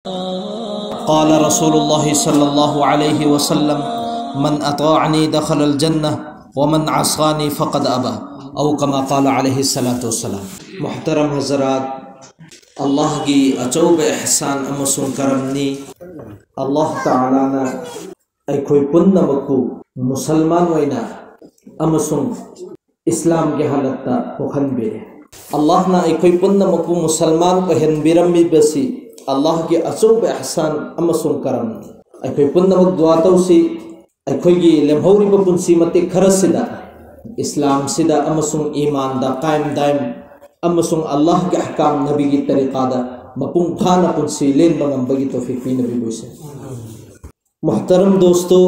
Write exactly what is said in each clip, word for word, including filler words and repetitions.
قال رسول الله صلى الله عليه وسلم: من أطاعني دخل الجنة ومن عصاني فقد أبى، أو كما قال عليه الصلاة والسلام. Muhtaram Hazrat, Allahꯒꯤ ꯑꯆꯧꯕ ꯏꯍꯁꯥꯟ ꯑꯃꯁꯨꯡ ꯀꯔꯝꯅꯤ꯫ Allah Ta'alaꯅ ꯑꯩꯈꯣꯏ ꯄꯨꯝꯅꯃꯛꯄꯨ ꯃꯨꯁꯜꯃꯥꯟ ꯑꯣꯏꯅ ꯑꯃꯁꯨꯡ ꯏꯁꯂꯥꯝꯒꯤ ꯍꯥꯂꯠꯇ ꯄꯣꯛꯍꯟꯕꯤꯔꯦ꯫ Allahꯅ ꯑꯩꯈꯣꯏ ꯄꯨꯝꯅꯃꯛꯄꯨ ꯃꯨꯁꯜꯃꯥꯟ ꯑꯣꯏꯍꯟꯕꯤꯔꯝꯃꯤꯕꯁꯤ Allahꯒꯤ ꯑꯆꯧꯕ ꯏꯍꯁꯥꯟ ꯑꯃꯁꯨꯡ ꯀꯔꯝꯅꯤ꯫ ꯑꯩꯈꯣꯏ ꯄꯨꯝꯅꯃꯛ ꯗꯨꯋꯥ ꯇꯧꯁꯤ, ꯑꯩꯈꯣꯏꯒꯤ ꯂꯦꯝꯍꯧꯔꯤꯕ ꯄꯨꯟꯁꯤ ꯃꯇꯦꯛ ꯈꯔꯁꯤꯗ ꯏꯁꯂꯥꯝꯁꯤꯗ ꯑꯃꯁꯨꯡ ꯏꯃꯥꯟꯗ ꯀꯥꯏꯝ ꯗꯥꯏꯝ ꯑꯃꯁꯨꯡ Allahꯒꯤ ꯑꯍꯀꯥꯝ, ꯅꯕꯤꯒꯤ ꯇꯔꯤꯀꯥꯗ ꯃꯄꯨꯡ ꯐꯥꯅ ꯄꯨꯟꯁꯤ ꯂꯦꯟꯕ ꯉꯝꯕꯒꯤ ꯇꯧꯐꯤꯛ ꯄꯤꯅꯕꯤꯕ ꯑꯣꯏꯁꯅꯨ꯫ Muhtaram dosto,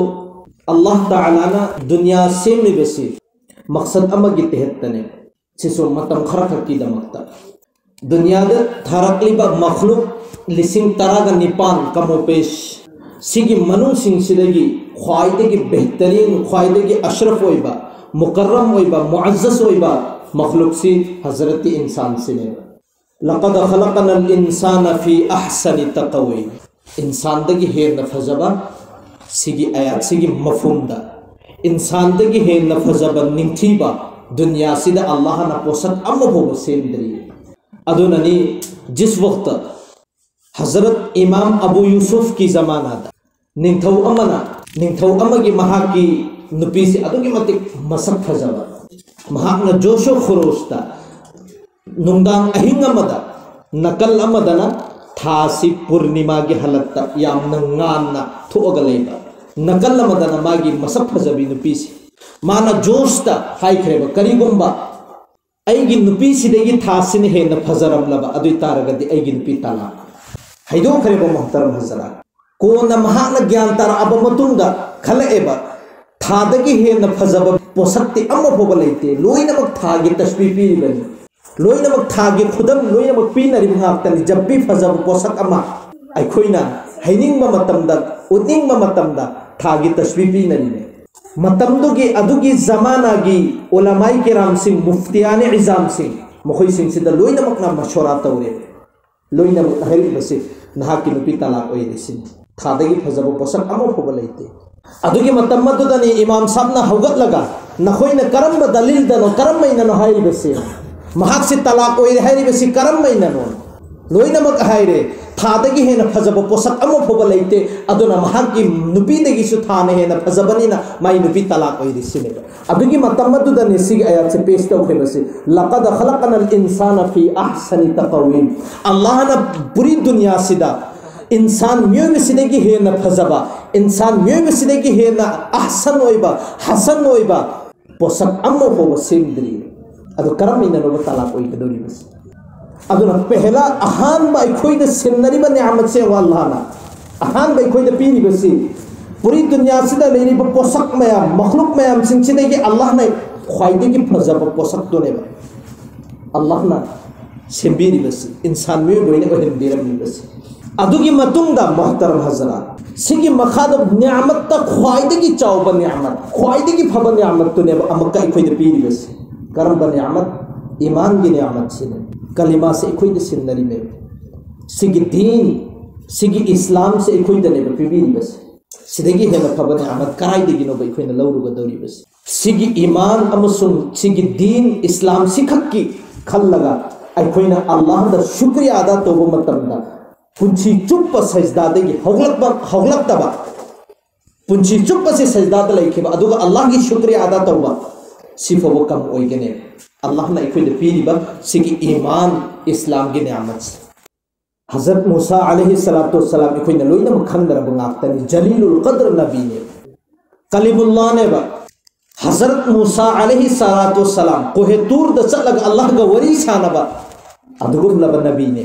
Allah Ta'alaꯅ ꯗꯨꯅꯤꯌꯥ ꯁꯦꯝꯂꯤꯕꯁꯤ ꯃꯛꯁꯗ ꯑꯃꯒꯤ ꯇꯦꯍꯠꯇꯅꯤ꯫ ꯁꯤꯁꯨ ꯃꯇꯝ ꯈꯔꯈꯛꯀꯤꯗꯃꯛꯇ꯫ ꯗꯨꯅꯤꯌꯥꯗ ꯊꯥꯔꯛꯂꯤꯕ ꯃꯈꯂꯨꯛ ꯂꯤꯁꯤꯡ ꯇꯔꯥꯒ ꯅꯤꯄꯥꯟ ꯀꯃꯣꯄꯦꯁ, ꯁꯤꯒꯤ ꯃꯅꯨꯡꯁꯤꯡꯁꯤꯗꯒꯤ ꯈ꯭ꯋꯥꯏꯗꯒꯤ ꯕꯦꯍꯇꯔꯤꯟ, ꯈ꯭ꯋꯥꯏꯗꯒꯤ ꯑꯁ꯭ꯔꯐ ꯑꯣꯏꯕ, ꯃꯨꯀꯔꯔꯝ ꯑꯣꯏꯕ, ꯃꯨꯑꯖꯖꯖ ꯑꯣꯏꯕ ꯃꯈꯂꯨꯛꯁꯤ ꯍꯖꯔꯠꯇꯤ ꯏꯟꯁꯥꯟꯁꯤꯅꯦꯕ꯫ لقد خلقنا الإنسان في أحسن تقويم. ꯏꯟꯁꯥꯟꯗꯒꯤ ꯍꯦꯟꯅ ꯐꯖꯕ, ꯁꯤꯒꯤ ꯑꯌꯥꯠꯁꯤꯒꯤ ꯃꯐꯍꯨꯝꯗ, ꯏꯟꯁꯥꯟꯗꯒꯤ ꯍꯦꯟꯅ ꯐꯖꯕ ꯅꯤꯡꯊꯤꯕ ꯗꯨꯅꯤꯌꯥꯁꯤꯗ Allahꯅ ꯄꯣꯠꯁꯛ ꯑꯃ ꯐꯥꯎꯕ ꯁꯦꯝꯗ꯭ꯔꯤ꯫ ꯑꯗꯨꯅꯅꯤ, ꯖꯤꯁ ꯋꯛꯇ ꯍꯖꯔꯠ ꯏꯃꯥꯝ ꯑꯕꯨ ꯌꯨꯁꯨꯐꯀꯤ ꯖꯃꯥꯅꯥꯗ ꯅꯤꯡꯊꯧ ꯑꯃꯅ, ꯅꯤꯡꯊꯧ ꯑꯃꯒꯤ ꯃꯍꯥꯛꯀꯤ ꯅꯨꯄꯤꯁꯤ ꯑꯗꯨꯛꯀꯤ ꯃꯇꯤꯛ ꯃꯁꯛ ꯐꯖꯕ, ꯃꯍꯥꯛꯅ ꯖꯣꯁꯣ ꯈꯨꯔꯣꯁꯇ ꯅꯨꯡꯗꯥꯡ ꯑꯍꯤꯡ ꯑꯃꯗ ꯅꯥꯀꯜ ꯑꯃꯗꯅ ꯊꯥꯁꯤ ꯄꯨꯔꯅꯤꯃꯥꯒꯤ ꯍꯥꯂꯠꯇ ꯌꯥꯝꯅ ꯉꯥꯟꯅ ꯊꯣꯛꯑꯒ ꯂꯩꯕ, ꯅꯥꯀꯜ ꯑꯃꯗꯅ ꯃꯥꯒꯤ ꯃꯁꯛ ꯐꯖꯕꯤ ꯅꯨꯄꯤꯁꯤ꯫ ꯃꯥꯅ ꯖꯣꯁꯇ ꯍꯥꯏꯈ꯭ꯔꯦꯕ, "ꯀꯔꯤꯒꯨꯝꯕ ꯑꯩꯒꯤ ꯅꯨꯄꯤꯁꯤꯗꯒꯤ ꯊꯥꯁꯤꯅ ꯍꯦꯟꯅ ꯐꯖꯔꯝꯂꯕ ꯑꯗꯨ ꯑꯣꯏ ꯇꯥꯔꯒꯗꯤ ꯑꯩꯒꯤ ꯅꯨꯄꯤ ꯇꯂꯥꯛ"꯫ ꯍꯥꯏꯗꯣꯛꯈ꯭ꯔꯦꯕ, ꯃꯨꯍꯇꯔꯝ ꯍꯖꯔꯥꯠ꯫ ꯀꯣꯟꯅ ꯃꯍꯥꯛꯅ ꯒ꯭ꯌꯥꯟ ꯇꯥꯔꯛꯑꯕ ꯃꯇꯨꯡꯗ ꯈꯜꯂꯛꯑꯦꯕ, ꯊꯥꯗꯒꯤ ꯍꯦꯟꯅ ꯐꯖꯕ ꯄꯣꯠꯁꯛꯇꯤ ꯑꯃ ꯐꯥꯎꯕ ꯂꯩꯇꯦ, ꯂꯣꯏꯅꯃꯛ ꯊꯥꯒꯤ ꯇꯁꯕꯤ ꯄꯤꯔꯤꯕꯅꯤ, ꯂꯣꯏꯅꯃꯛ ꯊꯥꯒꯤ ꯈꯨꯗꯝ ꯂꯣꯏꯅꯃꯛ ꯄꯤꯅꯔꯤꯕ ꯉꯥꯛꯇꯅꯤ꯫ ꯖꯕ ꯚꯤ ꯐꯖꯕ ꯄꯣꯠꯁꯛ ꯑꯃ ꯑꯩꯈꯣꯏꯅ ꯍꯩꯅꯤꯡꯕ ꯃꯇꯝꯗ, ꯎꯠꯅꯤꯡꯕ ꯃꯇꯝꯗ ꯊꯥꯒꯤ ꯇꯁꯕꯤ ꯄꯤꯅꯔꯤꯅꯤ꯫ ꯃꯇꯝꯗꯨꯒꯤ, ꯑꯗꯨꯒꯤ ꯖꯃꯥꯅꯥꯒꯤ ꯎꯂꯃꯥꯏ ꯀꯤꯔꯥꯝꯁꯤꯡ, ꯃꯨꯐꯇꯤꯌꯥꯅꯤ ꯏꯖꯥꯝꯁꯤꯡ, ꯃꯈꯣꯏꯁꯤꯡꯁꯤꯗ ꯂꯣꯏꯅꯃꯛꯅ ꯃꯁꯣꯔꯥ ꯇꯧꯔꯦ꯫ ꯂꯣꯏꯅꯃꯛ ꯍꯥꯏꯔꯤꯕꯁꯤ ꯅꯍꯥꯛꯀꯤ ꯅꯨꯄꯤ ꯇꯂꯥꯛ ꯑꯣꯏꯔꯦ ꯁꯤꯅꯤ꯫ ꯊꯥꯗꯒꯤ ꯐꯖꯕ ꯄꯣꯠꯁꯛ ꯑꯃ ꯐꯥꯎꯕ ꯂꯩꯇꯦ꯫ ꯑꯗꯨꯒꯤ ꯃꯇꯝ ꯑꯗꯨꯗꯅꯤ ꯏꯃꯥꯝ ꯁꯥꯕꯅ ꯍꯧꯒꯠꯂꯒ, "ꯅꯈꯣꯏꯅ ꯀꯔꯝꯕ ꯗꯂꯤꯜꯗꯅꯣ, ꯀꯔꯝꯕꯩꯅꯅꯣ ꯍꯥꯏꯔꯤꯕꯁꯤ? ꯃꯍꯥꯛꯁꯤ ꯇꯂꯥꯛ ꯑꯣꯏꯔꯦ ꯍꯥꯏꯔꯤꯕꯁꯤ ꯀꯔꯝꯕꯩꯅꯅꯣ?" ꯂꯣꯏꯅꯃꯛ ꯍꯥꯏꯔꯦ, "ꯊꯥꯗꯒꯤ ꯍꯦꯟꯅ ꯐꯖꯕ ꯄꯣꯠꯁꯛ ꯑꯃ ꯐꯥꯎꯕ ꯂꯩꯇꯦ, ꯑꯗꯨꯅ ꯃꯍꯥꯛꯀꯤ ꯅꯨꯄꯤꯗꯒꯤꯁꯨ ꯊꯥꯅ ꯍꯦꯟꯅ ꯐꯖꯕꯅꯤꯅ ꯃꯥꯏ ꯅꯨꯄꯤ ꯇꯂꯥꯛ ꯑꯣꯏꯔꯦ" ꯁꯤꯅꯦꯕ꯫ ꯑꯗꯨꯒꯤ ꯃꯇꯝ ꯑꯗꯨꯗꯅꯤ ꯁꯤꯒꯤ ꯑꯌꯥꯠꯁꯦ ꯄꯦꯁ ꯇꯧꯈ꯭ꯔꯤꯕꯁꯤ, "ꯂꯀꯗ ꯈꯂꯛꯅꯜ ꯏꯟꯁꯥꯅ ꯐꯤ ꯑꯍꯁꯅꯤ ꯇꯛꯋꯤꯝ"꯫ ꯑꯜꯂꯥꯍꯅ ꯄꯨꯔꯤ ꯗꯨꯅꯤꯌꯥꯁꯤꯗ ꯏꯟꯁꯥꯟ ꯃꯤꯑꯣꯏꯕꯁꯤꯗꯒꯤ ꯍꯦꯟꯅ ꯐꯖꯕ, ꯏꯟꯁꯥꯟ ꯃꯤꯑꯣꯏꯕꯁꯤꯗꯒꯤ ꯍꯦꯟꯅ ꯑꯍꯁꯟ ꯑꯣꯏꯕ, ꯍꯁꯟ ꯑꯣꯏꯕ ꯄꯣꯠꯁꯛ ꯑꯃ ꯐꯥꯎꯕ ꯁꯦꯝꯗ꯭ꯔꯤ꯫ ꯑꯗꯨ ꯀꯔꯝꯍꯥꯏꯅꯅꯣꯕ ꯇꯂꯥꯛ ꯑꯣꯏꯒꯗꯧꯔꯤꯕꯁꯤ? ꯑꯗꯨꯅ ꯄꯦꯍꯦꯂꯥ, ꯑꯍꯥꯟꯕ ꯑꯩꯈꯣꯏꯗ ꯁꯤꯟꯅꯔꯤꯕ ꯅꯤꯌꯥꯃꯠꯁꯦ ꯌꯦꯡꯉꯣ, ꯑꯜꯂꯥꯍꯅ ꯑꯍꯥꯟꯕ ꯑꯩꯈꯣꯏꯗ ꯄꯤꯔꯤꯕꯁꯤ, ꯄꯨꯔꯤ ꯗꯨꯅꯤꯌꯥꯁꯤꯗ ꯂꯩꯔꯤꯕ ꯄꯣꯠꯁꯛ ꯃꯌꯥꯝ, ꯃꯈꯂꯨꯛ ꯃꯌꯥꯝꯁꯤꯡꯁꯤꯗꯒꯤ ꯑꯜꯂꯥꯍꯅ ꯈ꯭ꯋꯥꯏꯗꯒꯤ ꯐꯖꯕ ꯄꯣꯠꯁꯛꯇꯨꯅꯦꯕ ꯑꯜꯂꯥꯍꯅ ꯁꯦꯝꯕꯤꯔꯤꯕꯁꯤ, ꯏꯟꯁꯥꯟ ꯃꯤꯑꯣꯏꯕ ꯑꯣꯏꯅ ꯑꯣꯏꯍꯟꯕꯤꯔꯝꯃꯤꯕꯁꯤ꯫ ꯑꯗꯨꯒꯤ ꯃꯇꯨꯡꯗ, ꯃꯣꯍꯇꯔꯝ ꯍꯖꯔꯥꯠ, ꯁꯤꯒꯤ ꯃꯈꯥꯗ ꯅꯤꯌꯥꯃꯠꯇ ꯈ꯭ꯋꯥꯏꯗꯒꯤ ꯆꯥꯎꯕ ꯅꯤꯌꯥꯃꯠ, ꯈ꯭ꯋꯥꯏꯗꯒꯤ ꯐꯕ ꯅꯤꯌꯥꯃꯠꯇꯨꯅꯦꯕ ꯑꯃꯨꯛꯀ ꯑꯩꯈꯣꯏꯗ ꯄꯤꯔꯤꯕꯁꯤ꯫ ꯀꯔꯝꯕ ꯅꯤꯌꯥꯃꯠ? ꯏꯃꯥꯟꯒꯤ ꯅꯤꯌꯥꯃꯠꯁꯤꯅꯦ꯫ ꯀꯂꯤꯃꯥꯁꯦ ꯑꯩꯈꯣꯏꯗ ꯁꯤꯟꯅꯔꯤꯃꯦꯕ꯫ ꯁꯤꯒꯤ ꯗꯤꯟ, ꯁꯤꯒꯤ ꯏꯁꯂꯥꯝꯁꯦ ꯑꯩꯈꯣꯏꯗꯅꯦꯕ ꯄꯤꯕꯤꯔꯤꯕꯁꯦ꯫ ꯁꯤꯗꯒꯤ ꯍꯦꯟꯅ ꯐꯕ ꯅꯤꯌꯥꯃꯠ ꯀꯗꯥꯏꯗꯒꯤꯅꯣꯕ ꯑꯩꯈꯣꯏꯅ ꯂꯧꯔꯨꯒꯗꯧꯔꯤꯕꯁꯦ? ꯁꯤꯒꯤ ꯏꯃꯥꯟ ꯑꯃꯁꯨꯡ ꯁꯤꯒꯤ ꯗꯤꯟ ꯏꯁꯂꯥꯝ ꯁꯤꯈꯛꯀꯤ ꯈꯜꯂꯒ ꯑꯩꯈꯣꯏꯅ ꯑꯜꯂꯥꯍꯗ ꯁꯨꯀ꯭ꯔꯤꯌꯥ ꯑꯗꯥ ꯇꯧꯕ ꯃꯇꯝꯗ, ꯄꯨꯟꯁꯤ ꯆꯨꯞꯄ ꯁꯖꯗꯥꯗꯒꯤ ꯍꯧꯒꯠꯂꯛꯄ, ꯍꯧꯒꯠꯂꯛꯇꯕ, ꯄꯨꯟꯁꯤ ꯆꯨꯞꯄꯁꯦ ꯁꯖꯗꯥꯗ ꯂꯩꯈꯤꯕ, ꯑꯗꯨꯒ ꯑꯜꯂꯥꯍꯒꯤ ꯁꯨꯀ꯭ꯔꯤꯌꯥ ꯑꯗꯥ ꯇꯧꯕ, ꯁꯤꯐꯥꯎꯕ ꯀꯝ ꯑꯣꯏꯒꯅꯤ? ꯑꯜꯂꯥꯍꯅ ꯑꯩꯈꯣꯏꯗ ꯄꯤꯔꯤꯕ ꯁꯤꯒꯤ ꯏꯃꯥꯟ, ꯏꯁꯂꯥꯝꯒꯤ ꯅꯤꯌꯥꯃꯠꯁꯦ꯫ ꯍꯖꯔꯠ ꯃꯨꯁꯥ ꯑꯂꯩꯍꯤ ꯁꯂꯥꯇꯨ ꯋꯁꯁꯂꯥꯝ ꯑꯩꯈꯣꯏꯅ ꯂꯣꯏꯅꯃꯛ ꯈꯪꯅꯔꯕ ꯉꯥꯛꯇꯅꯤ, ꯖꯂꯤꯂꯨꯜ ꯀꯗ꯭ꯔ ꯅꯕꯤꯅꯦ, ꯀꯂꯤꯃꯨꯜꯂꯥꯅꯦꯕ꯫ ꯍꯖꯔꯠ ꯃꯨꯁꯥ ꯑꯂꯩꯍꯤ ꯁꯂꯥꯇꯨ ꯋꯁꯁꯂꯥꯝ ꯀꯣꯍꯦ ꯇꯨꯔꯗ ꯆꯠꯂꯒ ꯑꯜꯂꯥꯍꯒ ꯋꯥꯔꯤ ꯁꯥꯅꯕ ꯑꯗꯨꯒꯨꯝꯂꯕ ꯅꯕꯤꯅꯦ꯫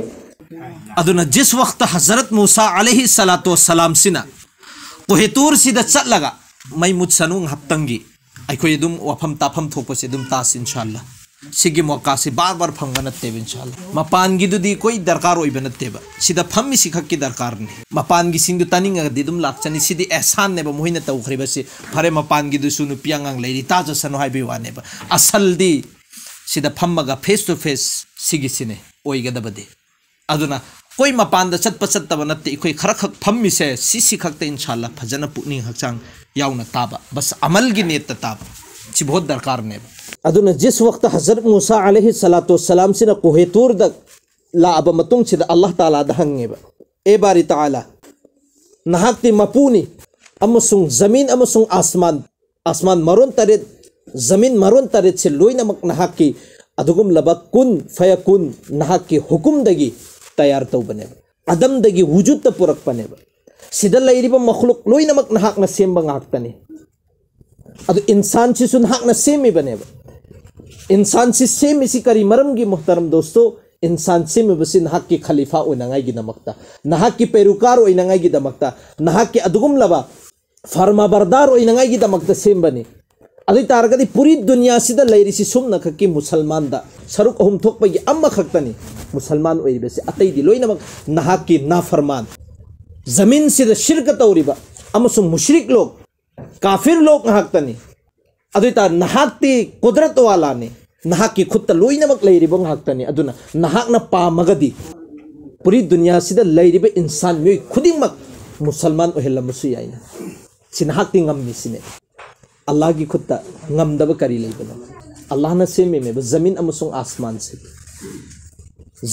ꯑꯗꯨꯅ ꯖꯤꯁ ꯋꯛꯇ ꯍꯖꯔꯠ ꯃꯨꯁꯥ ꯑꯂꯩꯍꯤ ꯁꯂꯥꯇꯨ ꯋꯁꯁꯂꯥꯝꯁꯤꯅ ꯀꯣꯍꯦ ꯇꯨꯔꯁꯤꯗ ꯆꯠꯂꯒ, ꯃꯩ ꯃꯨꯠꯁꯅꯨ ꯉꯥꯏꯍꯥꯛꯇꯪꯒꯤ, ꯑꯩꯈꯣꯏ ꯑꯗꯨꯝ ꯋꯥꯐꯝ ꯇꯥꯐꯝ ꯊꯣꯛꯄꯁꯦ ꯑꯗꯨꯝ ꯇꯥꯁꯤ ꯏꯟꯁꯥ ꯑꯜꯂꯥ꯫ ꯁꯤꯒꯤ ꯃꯣꯀꯥꯁꯤ ꯕꯥꯔ ꯕꯥꯔ ꯐꯪꯕ ꯅꯠꯇꯦꯕ ꯏꯟꯁꯥ ꯑꯜꯂꯥ꯫ ꯃꯄꯥꯟꯒꯤꯗꯨꯗꯤ ꯀꯣꯏ ꯗꯔꯀꯥꯔ ꯑꯣꯏꯕ ꯅꯠꯇꯦꯕ, ꯁꯤꯗ ꯐꯝꯃꯤꯁꯤ ꯈꯛꯀꯤ ꯗꯔꯀꯥꯔꯅꯤ꯫ ꯃꯄꯥꯟꯒꯤꯁꯤꯡꯗꯨ ꯇꯥꯅꯤꯡꯉꯒꯗꯤ ꯑꯗꯨꯝ ꯂꯥꯛꯆꯅꯤ꯫ ꯁꯤꯗꯤ ꯑꯦꯍꯁꯥꯟꯅꯦꯕ ꯃꯈꯣꯏꯅ ꯇꯧꯈ꯭ꯔꯤꯕꯁꯤ꯫ ꯐꯔꯦ, ꯃꯄꯥꯟꯒꯤꯗꯨꯁꯨ ꯅꯨꯄꯤ ꯑꯉꯥꯡ ꯂꯩꯔꯤ, ꯇꯥꯖꯁꯅꯨ ꯍꯥꯏꯕꯒꯤ ꯋꯥꯅꯦꯕ꯫ ꯑꯁꯜꯗꯤ ꯁꯤꯗ ꯐꯝꯃꯒ face to face ꯁꯤꯒꯤꯁꯤꯅꯦ ꯑꯣꯏꯒꯗꯕꯗꯤ꯫ ꯑꯗꯨꯅ ꯑꯩꯈꯣꯏ ꯃꯄꯥꯟꯗ ꯆꯠꯄ ꯆꯠꯇꯕ ꯅꯠꯇꯦ, ꯑꯩꯈꯣꯏ ꯈꯔꯈꯛ ꯐꯝꯃꯤꯁꯦ ꯁꯤꯁꯤ ꯈꯛꯇ ꯏꯟꯁꯥꯜꯂꯥ ꯐꯖꯅ ꯄꯨꯛꯅꯤꯡ ꯍꯛꯆꯥꯡ ꯌꯥꯎꯅ ꯇꯥꯕ, ꯕꯁ ꯑꯃꯜꯒꯤ ꯅꯤꯌꯠꯇ ꯇꯥꯕ, ꯁꯤ ꯕꯍꯨꯠ ꯗꯔꯀꯥꯔꯅꯦꯕ꯫ ꯑꯗꯨꯅ ꯖꯤꯁ ꯋꯛꯇ ꯍꯖꯔꯠ ꯃꯨꯁꯥ ꯑꯂꯩꯍꯤ ꯁꯂꯥꯇꯨ ꯋꯁꯁꯂꯥꯝꯁꯤꯅ ꯀꯨꯍꯦ ꯇꯨꯔꯗ ꯂꯥꯛꯑꯕ ꯃꯇꯨꯡꯁꯤꯗ ꯑꯜꯂꯥꯍ ꯇꯥꯂꯥꯗ ꯍꯪꯉꯦꯕ, "ꯑꯦ ꯕꯥꯔꯤ ꯇꯥꯂꯥ, ꯅꯍꯥꯛꯇꯤ ꯃꯄꯨꯅꯤ ꯑꯃꯁꯨꯡ ꯖꯃꯤꯟ ꯑꯃꯁꯨꯡ ꯑꯁꯃꯥꯟ, ꯑꯁꯃꯥꯟ ꯃꯔꯣꯟ ꯇꯔꯦꯠ, ꯖꯃꯤꯟ ꯃꯔꯣꯟ ꯇꯔꯦꯠꯁꯦ ꯂꯣꯏꯅꯃꯛ ꯅꯍꯥꯛꯀꯤ ꯑꯗꯨꯒꯨꯝꯂꯕ ꯀꯨꯟ ꯐꯌꯀꯨꯟ, ꯅꯍꯥꯛꯀꯤ ꯍꯨꯀꯨꯝꯗꯒꯤ ꯇꯌꯥꯔ ꯇꯧꯕꯅꯦꯕ, ꯑꯗꯝꯗꯒꯤ ꯋꯨꯖꯨꯠꯇ ꯄꯨꯔꯛꯄꯅꯦꯕ꯫ ꯁꯤꯗ ꯂꯩꯔꯤꯕ ꯃꯈꯂꯨꯛ ꯂꯣꯏꯅꯃꯛ ꯅꯍꯥꯛꯅ ꯁꯦꯝꯕ ꯉꯥꯛꯇꯅꯤ꯫ ꯑꯗꯨ ꯏꯟꯁꯥꯟꯁꯤꯁꯨ ꯅꯍꯥꯛꯅ ꯁꯦꯝꯃꯤꯕꯅꯦꯕ꯫ ꯏꯟꯁꯥꯟꯁꯤ ꯁꯦꯝꯃꯤꯁꯤ ꯀꯔꯤ ꯃꯔꯝꯒꯤ, ꯃꯨꯍꯇꯔꯝ ꯗꯣꯁꯇꯣ? ꯏꯟꯁꯥꯟ ꯁꯦꯝꯃꯤꯕꯁꯤ ꯅꯍꯥꯛꯀꯤ ꯈꯂꯤꯐꯥ ꯑꯣꯏꯅꯉꯥꯏꯒꯤꯗꯃꯛꯇ, ꯅꯍꯥꯛꯀꯤ ꯄꯦꯔꯨꯀꯥꯔ ꯑꯣꯏꯅꯉꯥꯏꯒꯤꯗꯃꯛꯇ, ꯅꯍꯥꯛꯀꯤ ꯑꯗꯨꯒꯨꯝꯂꯕ ꯐꯔꯃꯥꯕꯔꯗꯥꯔ ꯑꯣꯏꯅꯉꯥꯏꯒꯤꯗꯃꯛꯇ ꯁꯦꯝꯕꯅꯤ꯫ ꯑꯗꯨ ꯑꯣꯏ ꯇꯥꯔꯒꯗꯤ ꯄꯨꯔꯤ ꯗꯨꯅꯤꯌꯥꯁꯤꯗ ꯂꯩꯔꯤꯁꯤ ꯁꯨꯝꯅꯈꯛꯀꯤ ꯃꯨꯁꯜꯃꯥꯟꯗ ꯁꯔꯨꯛ ꯑꯍꯨꯝ ꯊꯣꯛꯄꯒꯤ ꯑꯃꯈꯛꯇꯅꯤ ꯃꯨꯁꯜꯃꯥꯟ ꯑꯣꯏꯔꯤꯕꯁꯤ, ꯑꯇꯩꯗꯤ ꯂꯣꯏꯅꯃꯛ ꯅꯍꯥꯛꯀꯤ ꯅꯥꯐꯔꯃꯥꯟ, ꯖꯃꯤꯟꯁꯤꯗ ꯁꯤꯔꯀ ꯇꯧꯔꯤꯕ ꯑꯃꯁꯨꯡ ꯃꯨꯁ꯭ꯔꯤꯛ ꯂꯣꯛ, ꯀꯥꯐꯤꯔ ꯂꯣꯛ ꯉꯥꯛꯇꯅꯤ꯫ ꯑꯗꯨ ꯑꯣꯏ ꯇꯥꯔꯗꯤ ꯅꯍꯥꯛꯇꯤ ꯀꯨꯗꯔꯠ ꯋꯥꯂꯥꯅꯤ, ꯅꯍꯥꯛꯀꯤ ꯈꯨꯠꯇ ꯂꯣꯏꯅꯃꯛ ꯂꯩꯔꯤꯕ ꯉꯥꯛꯇꯅꯤ꯫ ꯑꯗꯨꯅ ꯅꯍꯥꯛꯅ ꯄꯥꯝꯃꯒꯗꯤ ꯄꯨꯔꯤ ꯗꯨꯅꯤꯌꯥꯁꯤꯗ ꯂꯩꯔꯤꯕ ꯏꯟꯁꯥꯟ ꯃꯤꯑꯣꯏ ꯈꯨꯗꯤꯡꯃꯛ ꯃꯨꯁꯜꯃꯥꯟ ꯑꯣꯏꯍꯜꯂꯝꯕꯁꯨ ꯌꯥꯏꯅ꯫ ꯁꯤ ꯅꯍꯥꯛꯇꯤ ꯉꯝꯃꯤꯁꯤꯅꯦ꯫ ꯑꯜꯂꯥꯍꯒꯤ ꯈꯨꯠꯇ ꯉꯝꯗꯕ ꯀꯔꯤ ꯂꯩꯕꯅꯣ? ꯑꯜꯂꯥꯍꯅ ꯁꯦꯝꯃꯤꯃꯦꯕ ꯖꯃꯤꯟ ꯑꯃꯁꯨꯡ ꯑꯁꯃꯥꯟꯁꯦ꯫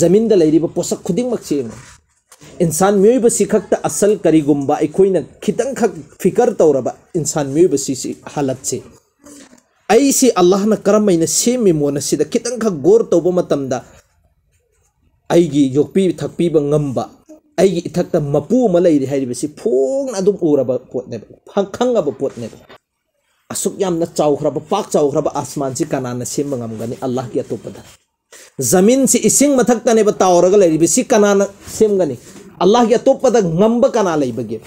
ꯖꯃꯤꯟꯗ ꯂꯩꯔꯤꯕ ꯄꯣꯠꯁꯛ ꯈꯨꯗꯤꯡꯃꯛꯁꯦ ꯌꯦꯡꯉꯨ꯫ ꯏꯟꯁꯥꯟ ꯃꯤꯑꯣꯏꯕꯁꯤ ꯈꯛꯇ ꯑꯁꯜ ꯀꯔꯤꯒꯨꯝꯕ ꯑꯩꯈꯣꯏꯅ ꯈꯤꯇꯪꯈꯛ ꯐꯤꯀꯔ ꯇꯧꯔꯕ ꯏꯟꯁꯥꯟ ꯃꯤꯑꯣꯏꯕꯁꯤ, ꯁꯤ ꯍꯥꯂꯠꯁꯦ, ꯑꯩꯁꯤ ꯑꯜꯂꯥꯍꯅ ꯀꯔꯝ ꯍꯥꯏꯅ ꯁꯦꯝꯃꯤꯃꯣꯅ ꯁꯤꯗ ꯈꯤꯇꯪꯈꯛ ꯒꯣꯔ ꯇꯧꯕ ꯃꯇꯝꯗ ꯑꯩꯒꯤ ꯌꯣꯛꯄꯤ ꯊꯛꯄꯤꯕ ꯉꯝꯕ ꯑꯩꯒꯤ ꯏꯊꯛꯇ ꯃꯄꯨ ꯑꯃ ꯂꯩꯔꯤ ꯍꯥꯏꯔꯤꯕꯁꯤ ꯐꯣꯡꯅ ꯑꯗꯨꯝ ꯎꯔꯕ ꯄꯣꯠꯅꯦꯕ, ꯈꯪ-, ꯈꯪꯉꯕ ꯄꯣꯠꯅꯦꯕ꯫ ꯑꯁꯨꯛ ꯌꯥꯝꯅ ꯆꯥꯎꯈ꯭ꯔꯕ, ꯄꯥꯛ ꯆꯥꯎꯈ꯭ꯔꯕ ꯑꯁꯃꯥꯟꯁꯤ ꯀꯅꯥꯅ ꯁꯦꯝꯕ ꯉꯝꯒꯅꯤ? ꯑꯜꯂꯥꯍꯒꯤ ꯑꯇꯣꯞꯄꯗ꯫ ꯖꯃꯤꯟꯁꯤ ꯏꯁꯤꯡ ꯃꯊꯛꯇꯅꯦꯕ ꯇꯥꯎꯔꯒ ꯂꯩꯔꯤꯕꯁꯤ, ꯀꯅꯥꯅ ꯁꯦꯝꯒꯅꯤ? ꯑꯜꯂꯥꯍꯒꯤ ꯑꯇꯣꯞꯄꯗ ꯉꯝꯕ ꯀꯅꯥ ꯂꯩꯕꯒꯦ?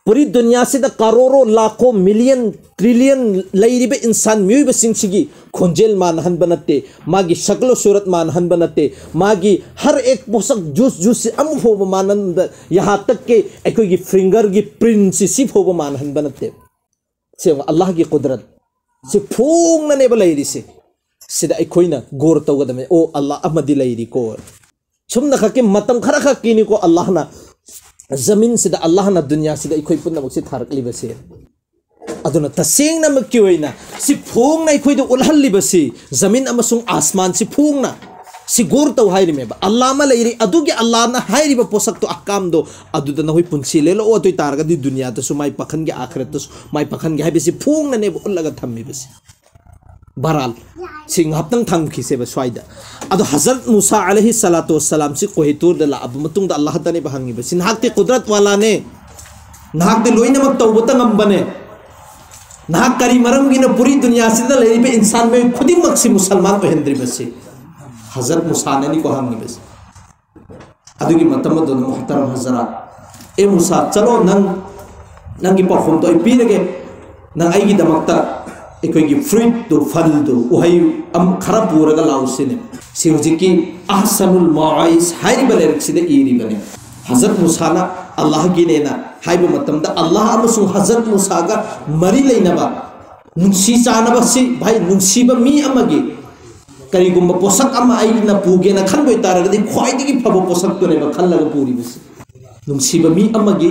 ꯄꯨꯔꯤ ꯗꯨꯅꯤꯌꯥꯁꯤꯗ ꯀꯔꯣꯔꯣ, ꯂꯥꯈꯣ, ꯃꯤꯂꯤꯌꯟ, ꯇ꯭ꯔꯤꯂꯤꯌꯟ ꯂꯩꯔꯤꯕ ꯏꯟꯁꯥꯟ ꯃꯤꯑꯣꯏꯕꯁꯤꯡꯁꯤꯒꯤ ꯈꯣꯟꯖꯦꯜ ꯃꯥꯟꯅꯍꯟꯕ ꯅꯠꯇꯦ, ꯃꯥꯒꯤ ꯁꯀꯂꯣ ꯁꯨꯔꯠ ꯃꯥꯟꯅꯍꯟꯕ ꯅꯠꯇꯦ, ꯃꯥꯒꯤ ꯍꯔ ꯑꯦꯛ ꯄꯣꯁꯛ ꯖꯨꯁ ꯖꯨꯁꯁꯤ ꯑꯃ ꯐꯥꯎꯕ ꯃꯥꯟꯅꯍꯟꯕ, ꯌꯍꯥ ꯇꯛ ꯀꯦ ꯑꯩꯈꯣꯏꯒꯤ ꯐꯤꯡꯒꯔꯒꯤ ꯄ꯭ꯔꯤꯟꯁꯤ ꯁꯤ ꯐꯥꯎꯕ ꯃꯥꯟꯅꯍꯟꯕ ꯅꯠꯇꯦ꯫ ꯁꯦꯡꯕ ꯑꯜꯂꯥꯍꯒꯤ ꯀꯨꯗꯔꯠ ꯁꯤ ꯐꯣꯡꯅꯅꯦꯕ ꯂꯩꯔꯤꯁꯦ꯫ ꯁꯤꯗ ꯑꯩꯈꯣꯏꯅ ꯒꯣꯔ ꯇꯧꯒꯗꯕꯅꯤ, "ꯑꯣ, ꯑꯜꯂꯥꯍ ꯑꯃꯗꯤ ꯂꯩꯔꯤꯀꯣ"꯫ ꯊꯨꯝꯅ ꯈꯛꯀꯤ ꯃꯇꯝ ꯈꯔ ꯈꯛꯀꯤꯅꯤꯀꯣ ꯑꯜꯂꯥꯍꯅ ꯖꯃꯤꯟꯁꯤꯗ, ꯑꯜꯂꯥꯍꯅ ꯗꯨꯅꯤꯌꯥꯁꯤꯗ ꯑꯩꯈꯣꯏ ꯄꯨꯝꯅꯃꯛꯁꯤ ꯊꯥꯔꯛꯂꯤꯕꯁꯦ꯫ ꯑꯗꯨꯅ ꯇꯁꯦꯡꯅꯃꯛꯀꯤ ꯑꯣꯏꯅ ꯁꯤ ꯐꯣꯡꯅ ꯑꯩꯈꯣꯏꯗ ꯎꯠꯍꯜꯂꯤꯕꯁꯤ, ꯖꯃꯤꯟ ꯑꯃꯁꯨꯡ ꯑꯁꯃꯥꯟꯁꯤ ꯐꯣꯡꯅ ꯁꯤ ꯒꯣꯔ ꯇꯧ ꯍꯥꯏꯔꯤꯃꯦꯕ꯫ ꯑꯜꯂꯥ ꯑꯃ ꯂꯩꯔꯤ, ꯑꯗꯨꯒꯤ ꯑꯜꯂꯥꯅ ꯍꯥꯏꯔꯤꯕ ꯄꯣꯠꯁꯛꯇꯣ, ꯑꯍꯀꯥꯝꯗꯣ, ꯑꯗꯨꯗ ꯅꯈꯣꯏ ꯄꯨꯟꯁꯤ ꯂꯦꯜꯂꯛꯑꯣ꯫ ꯑꯗꯨ ꯑꯣꯏ ꯇꯥꯔꯒꯗꯤ ꯗꯨꯅꯤꯌꯥꯗꯁꯨ ꯃꯥꯏ ꯄꯥꯛꯍꯟꯒꯦ, ꯑꯥꯈꯤꯔꯠꯇꯁꯨ ꯃꯥꯏ ꯄꯥꯛꯍꯟꯒꯦ ꯍꯥꯏꯕꯁꯤ ꯐꯣꯡꯅꯅꯦꯕ ꯎꯠꯂꯒ ꯊꯝꯃꯤꯕꯁꯤ꯫ ꯕꯍꯔꯍꯥꯜ, ꯁꯤ ꯉꯥꯏꯍꯥꯛꯇꯪ ꯊꯝꯈꯤꯁꯦꯕ ꯁ꯭ꯋꯥꯏꯗ꯫ ꯑꯗꯣ ꯍꯖꯔꯠ ꯃꯨꯁꯥ ꯑꯂꯩꯍꯤ ꯁꯂꯥꯇꯨ ꯋꯁꯁꯂꯥꯝꯁꯤ ꯀꯣꯍꯤꯇꯨꯔꯗ ꯂꯥꯛꯑꯕ ꯃꯇꯨꯡꯗ ꯑꯜꯂꯥꯍꯇꯅꯦꯕ ꯍꯪꯉꯤꯕꯁꯤ, "ꯅꯍꯥꯛꯇꯤ ꯀꯨꯗꯔꯠ ꯋꯥꯂꯥꯅꯦ, ꯅꯍꯥꯛꯇꯤ ꯂꯣꯏꯅꯃꯛ ꯇꯧꯕꯇ ꯉꯝꯕꯅꯦ, ꯅꯍꯥꯛ ꯀꯔꯤ ꯃꯔꯝꯒꯤꯅ ꯄꯨꯔꯤ ꯗꯨꯅꯤꯌꯥꯁꯤꯗ ꯂꯩꯔꯤꯕ ꯏꯟꯁꯥꯟ ꯃꯤꯑꯣꯏ ꯈꯨꯗꯤꯡꯃꯛꯁꯤ ꯃꯨꯁꯜꯃꯥꯟ ꯑꯣꯏꯍꯟꯗ꯭ꯔꯤꯕꯁꯤ?" ꯍꯖꯔꯠ ꯃꯨꯁꯥꯅꯅꯤꯀꯣ ꯍꯪꯉꯤꯕꯁꯤ꯫ ꯑꯗꯨꯒꯤ ꯃꯇꯝ ꯑꯗꯨꯗ ꯃꯨꯍꯇꯔꯝ ꯍꯖꯔꯥꯠ, "ꯑꯦ ꯃꯨꯁꯥ, ꯆꯠꯂꯣ, ꯅꯪ ꯅꯪꯒꯤ ꯄꯥꯎꯈꯨꯝꯗꯣ ꯑꯩ ꯄꯤꯔꯒꯦ, ꯅꯪ ꯑꯩꯒꯤꯗꯃꯛꯇ ꯑꯩꯈꯣꯏꯒꯤ ꯐ꯭ꯔꯨꯏꯠꯇꯨ, ꯐꯜꯗꯨ, ꯎꯍꯩ ꯑꯃ ꯈꯔ ꯄꯨꯔꯒ ꯂꯥꯛꯎ" ꯁꯤꯅꯦ꯫ ꯁꯤ ꯍꯧꯖꯤꯛꯀꯤ ꯑꯍꯁꯅꯨꯜ ꯃꯥꯏꯁ ꯍꯥꯏꯔꯤꯕ ꯂꯥꯏꯔꯤꯛꯁꯤꯗ ꯏꯔꯤꯕꯅꯦ꯫ ꯍꯖꯔꯠ ꯃꯨꯁꯥꯅ ꯑꯜꯂꯥꯍꯒꯤꯅꯦꯅ ꯍꯥꯏꯕ ꯃꯇꯝꯗ, ꯑꯜꯂꯥꯍ ꯑꯃꯁꯨꯡ ꯍꯖꯔꯠ ꯃꯨꯁꯥꯒ ꯃꯔꯤ ꯂꯩꯅꯕ ꯅꯨꯡꯁꯤ ꯆꯥꯟꯅꯕꯁꯤ, ꯚꯥꯏ, ꯅꯨꯡꯁꯤꯕ ꯃꯤ ꯑꯃꯒꯤ ꯀꯔꯤꯒꯨꯝꯕ ꯄꯣꯠꯁꯛ ꯑꯃ ꯑꯩꯅ ꯄꯨꯒꯦꯅ ꯈꯟꯕ ꯑꯣꯏꯇꯥꯔꯒꯗꯤ, ꯈ꯭ꯋꯥꯏꯗꯒꯤ ꯐꯕ ꯄꯣꯠꯁꯛꯇꯨꯅꯦꯕ ꯈꯜꯂꯒ ꯄꯨꯔꯤꯕꯁꯤ꯫ ꯅꯨꯡꯁꯤꯕ ꯃꯤ ꯑꯃꯒꯤ